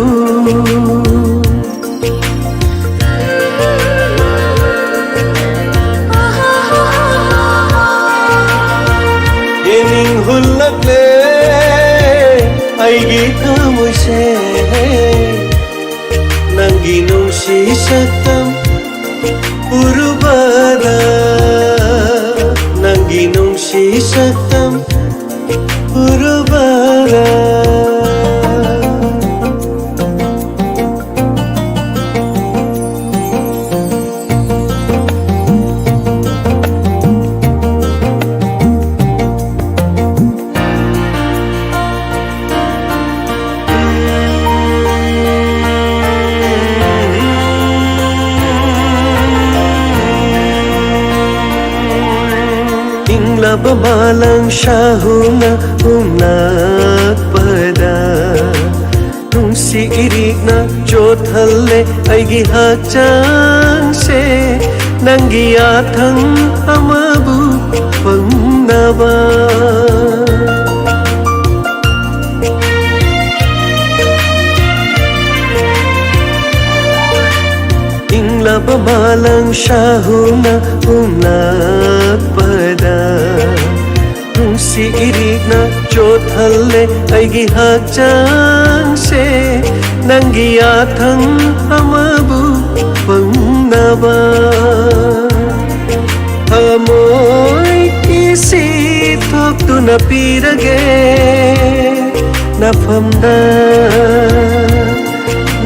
ꯌꯦꯡꯅꯤꯡ ꯍꯨꯜꯂꯛꯂꯦ ꯑꯩꯒꯤ ꯊꯃꯣꯏꯁꯦ꯫ ꯅꯪꯒꯤ ꯅꯨꯡꯁꯤ ꯁꯛꯇꯝ ꯎꯔꯨꯕꯗ, ꯅꯪꯒꯤ ꯅꯨꯡꯁꯤ ꯁꯛꯇꯝ ꯎꯔꯨꯕꯗ꯫ ꯃꯥꯂꯪ ꯁꯥꯍꯨꯅ ꯍꯨꯝꯂꯛꯄꯗ ꯅꯨꯡꯁꯤ ꯏꯔꯤꯛꯅ ꯆꯣꯠꯍꯜꯂꯦ ꯑꯩꯒꯤ ꯍꯛꯆꯥꯡꯁꯦ, ꯅꯪꯒꯤ ꯌꯥꯊꯪ ꯑꯃꯕꯨ ꯐꯪꯅꯕ꯫ ꯏꯪꯂꯕ ꯃꯥꯂꯪ ꯁꯥꯍꯨꯅ ꯍꯨꯝꯂꯛꯄꯗ ꯅꯨꯡꯁꯤ ꯏꯔꯤꯛꯅ ꯆꯣꯠꯍꯜꯂꯦ ꯑꯩꯒꯤ ꯍꯛꯆꯥꯡꯁꯦ, ꯅꯪꯒꯤ ꯌꯥꯊꯪ ꯑꯃꯕꯨ ꯐꯪꯅꯕ꯫ ꯊꯃꯣꯏ ꯏꯁꯤ ꯊꯣꯛꯇꯨꯅ ꯄꯤꯔꯒꯦ ꯅꯐꯝꯗ,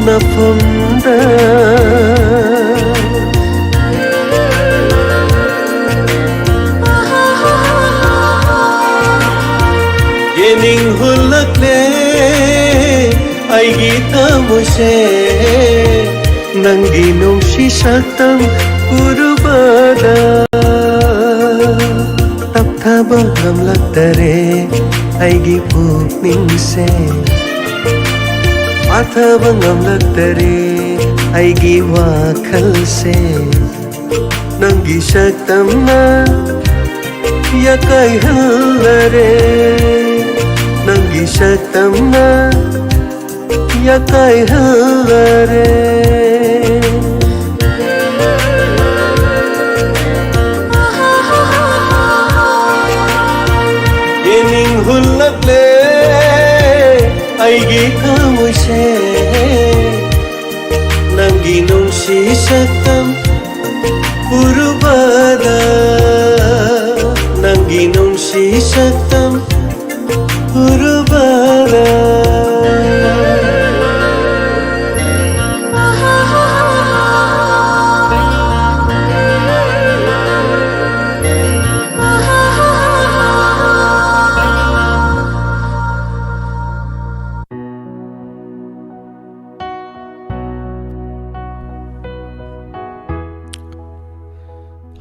ꯅꯐꯝꯗ꯫ ꯌꯦꯅꯤꯡ ꯍꯨꯜꯂꯛꯂꯦ ꯑꯩꯒꯤ ꯊꯃꯣꯏꯁꯦ, ꯅꯪꯒꯤ ꯅꯨꯡꯁꯤ ꯁꯛꯇꯝ ꯎꯔꯨꯕꯗ꯫ ꯇꯞꯊꯕ ꯉꯝꯂꯛꯇꯔꯦ ꯑꯩꯒꯤ ꯄꯨꯛꯅꯤꯡꯁꯦ, ꯄꯥꯊꯕ ꯉꯝꯂꯛꯇꯔꯦ ꯑꯩꯒꯤ ꯋꯥꯈꯜꯁꯦ, ꯅꯪꯒꯤ ꯁꯛꯇꯝꯅ ꯌꯥꯀꯥꯏꯍꯜꯂꯔꯦ, ꯅꯪꯒꯤ ꯁꯛꯇꯝꯅ ꯌꯥꯀꯥꯏꯍꯜꯂꯔꯦ꯫ ꯌꯦꯅꯤꯡ ꯍꯨꯜꯂꯛꯂꯦ ꯑꯩꯒꯤ ꯊꯃꯣꯏꯁꯦ, ꯅꯪꯒꯤ ꯅꯨꯡꯁꯤ ꯁꯛꯇꯝ ꯎꯔꯨꯕꯗ, ꯅꯪꯒꯤ ꯅꯨꯡꯁꯤ ꯁꯛꯇꯝ ꯎꯔꯨꯕꯗ꯫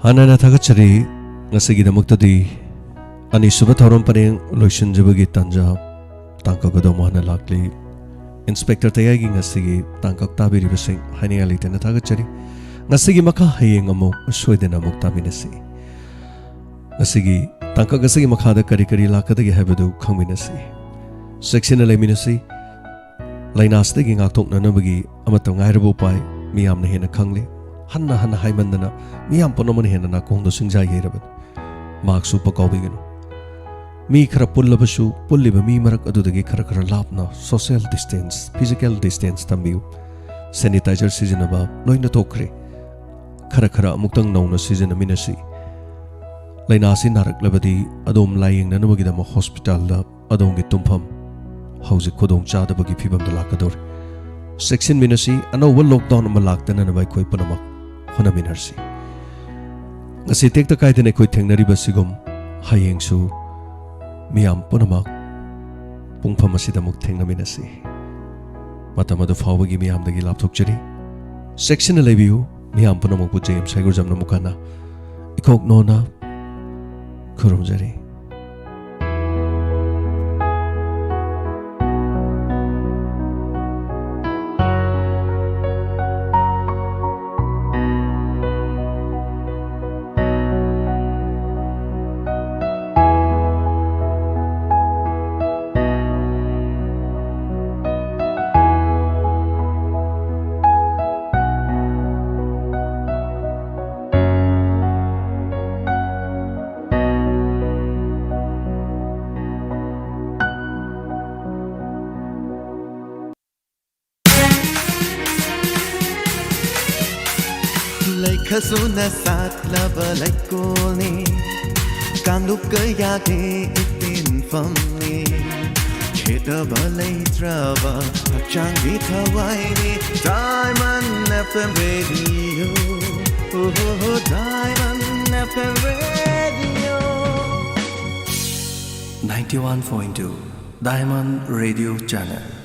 ꯍꯥꯟꯅꯅ ꯊꯥꯒꯠꯆꯔꯤ꯫ ꯉꯁꯤꯒꯤꯗꯃꯛꯇꯗꯤ ꯑꯅꯤꯁꯨꯕ ꯊꯧꯔꯝ ꯄꯔꯦꯡ ꯂꯣꯏꯁꯤꯟꯖꯕꯒꯤ ꯇꯥꯟꯖꯥ ꯇꯥꯡꯀꯛ ꯑꯗꯨ ꯑꯃꯨꯛ ꯍꯟꯅ ꯂꯥꯛꯂꯤ꯫ ꯏꯟꯁꯄꯦꯛꯇꯔ ꯇꯌꯥꯏꯒꯤ ꯉꯁꯤꯒꯤ ꯇꯥꯡꯀꯛ ꯇꯥꯕꯤꯔꯤꯕꯁꯤꯡ ꯍꯥꯏꯅꯤꯡꯉꯥꯏ ꯂꯩꯇꯅ ꯊꯥꯒꯠꯆꯔꯤ꯫ ꯉꯁꯤꯒꯤ ꯃꯈꯥ ꯍꯌꯦꯡ ꯑꯃꯨꯛ ꯁꯣꯏꯗꯅ ꯑꯃꯨꯛ ꯇꯥꯃꯤꯟꯅꯁꯤ꯫ ꯉꯁꯤꯒꯤ ꯇꯥꯡꯀꯛ ꯑꯁꯤꯒꯤ ꯃꯈꯥꯗ ꯀꯔꯤ ꯀꯔꯤ ꯂꯥꯛꯀꯗꯒꯦ ꯍꯥꯏꯕꯗꯨ ꯈꯪꯃꯤꯟꯅꯁꯤ꯫ ꯆꯦꯛꯁꯤꯟꯅ ꯂꯩꯃꯤꯟꯅꯁꯤ꯫ ꯂꯥꯏꯅꯥꯁꯤꯗꯒꯤ ꯉꯥꯛꯊꯣꯛꯅꯅꯕꯒꯤ ꯑꯃꯠꯇ ꯉꯥꯏꯔꯕ ꯎꯄꯥꯏ ꯃꯤꯌꯥꯝꯅ ꯍꯦꯟꯅ ꯈꯪꯂꯦ꯫ ꯍꯟꯅ ꯍꯟꯅ ꯍꯥꯏꯃꯟꯗꯅ ꯃꯤꯌꯥꯝ ꯄꯨꯝꯅꯃꯛꯅ ꯍꯦꯟꯅ ꯅꯥꯀꯣꯡꯗ ꯁꯤꯡꯖꯥꯏ ꯌꯩꯔꯕꯅꯤ꯫ ꯃꯥꯛꯁ ꯎꯞꯄ ꯀꯥꯎꯕꯤꯒꯅꯨ꯫ ꯃꯤ ꯈꯔ ꯄꯨꯜꯂꯕꯁꯨ, ꯄꯨꯜꯂꯤꯕ ꯃꯤ ꯃꯔꯛ ꯑꯗꯨꯗꯒꯤ ꯈꯔ ꯈꯔ ꯂꯥꯞꯅ social distance, physical distance ꯊꯝꯕꯤꯌꯨ꯫ Sanitizer ꯁꯤꯖꯤꯟꯅꯕ ꯂꯣꯏꯅ ꯇꯣꯛꯈ꯭ꯔꯦ꯫ ꯈꯔ ꯈꯔ ꯑꯃꯨꯛꯇꯪ ꯅꯧꯅ ꯁꯤꯖꯤꯟꯅꯃꯤꯟꯅꯁꯤ꯫ ꯂꯥꯏꯅꯥ ꯑꯁꯤ ꯅꯥꯔꯛꯂꯕꯗꯤ ꯑꯗꯣꯝ ꯂꯥꯌꯦꯡꯅꯅꯕꯒꯤꯗꯃꯛ ꯍꯣꯁꯄꯤꯇꯥꯜꯗ ꯑꯗꯣꯝꯒꯤ ꯇꯨꯝꯐꯝ ꯍꯧꯖꯤꯛ ꯈꯨꯗꯣꯡ ꯆꯥꯗꯕꯒꯤ ꯐꯤꯕꯝꯗ ꯂꯥꯛꯀꯗꯧꯔꯤ꯫ ꯆꯦꯛꯁꯤꯟꯃꯤꯟꯅꯁꯤ, ꯑꯅꯧꯕ ꯂꯣꯛꯗꯥꯎꯟ ꯑꯃ ꯂꯥꯛꯇꯅꯅꯕ ꯑꯩꯈꯣꯏ ꯄꯨꯝꯅꯃꯛ ꯍꯣꯠꯅꯃꯤꯟꯅꯔꯁꯤ꯫ ꯉꯁꯤ ꯇꯦꯛꯇ ꯀꯥꯏꯗꯅ ꯑꯩꯈꯣꯏ ꯊꯦꯡꯅꯔꯤꯕ ꯑꯁꯤꯒꯨꯝ ꯍꯌꯦꯡꯁꯨ ꯃꯤꯌꯥꯝ ꯄꯨꯝꯅꯃꯛ ꯄꯨꯡꯐꯝ ꯑꯁꯤꯗ ꯑꯃꯨꯛ ꯊꯦꯡꯅꯃꯤꯟꯅꯁꯤ꯫ ꯃꯇꯝ ꯑꯗꯨ ꯐꯥꯎꯕꯒꯤ ꯃꯤꯌꯥꯝꯗꯒꯤ ꯂꯥꯞꯊꯣꯛꯆꯔꯤ꯫ ꯆꯦꯛꯁꯤꯟꯅ ꯂꯩꯕꯤꯌꯨ꯫ ꯃꯤꯌꯥꯝ ꯄꯨꯝꯅꯃꯛꯄꯨ ꯖꯦ ꯑꯦꯝ ꯁꯥꯏꯒꯨꯔꯖꯝꯅ ꯑꯃꯨꯛ ꯍꯟꯅ ꯏꯀꯣꯛ ꯅꯣꯟꯅ ꯈꯨꯔꯨꯝꯖꯔꯤ꯫ ꯂꯩꯈꯁꯨꯅ ꯁꯥꯠꯂꯕ ꯂꯩꯀꯣꯜꯅꯤ, ꯀꯥꯡꯂꯨꯞ ꯀꯌꯥꯒꯤ ꯏꯇꯤꯟꯐꯝꯅꯤ꯫ ꯈꯦꯠꯅꯕ ꯂꯩꯇ꯭ꯔꯕ ꯍꯛꯆꯥꯡꯒꯤ ꯊꯋꯥꯏꯅꯤ, Diamond F M Radio. Oh, Diamond F M Radio. Ninety-one point two Diamond Radio Channel.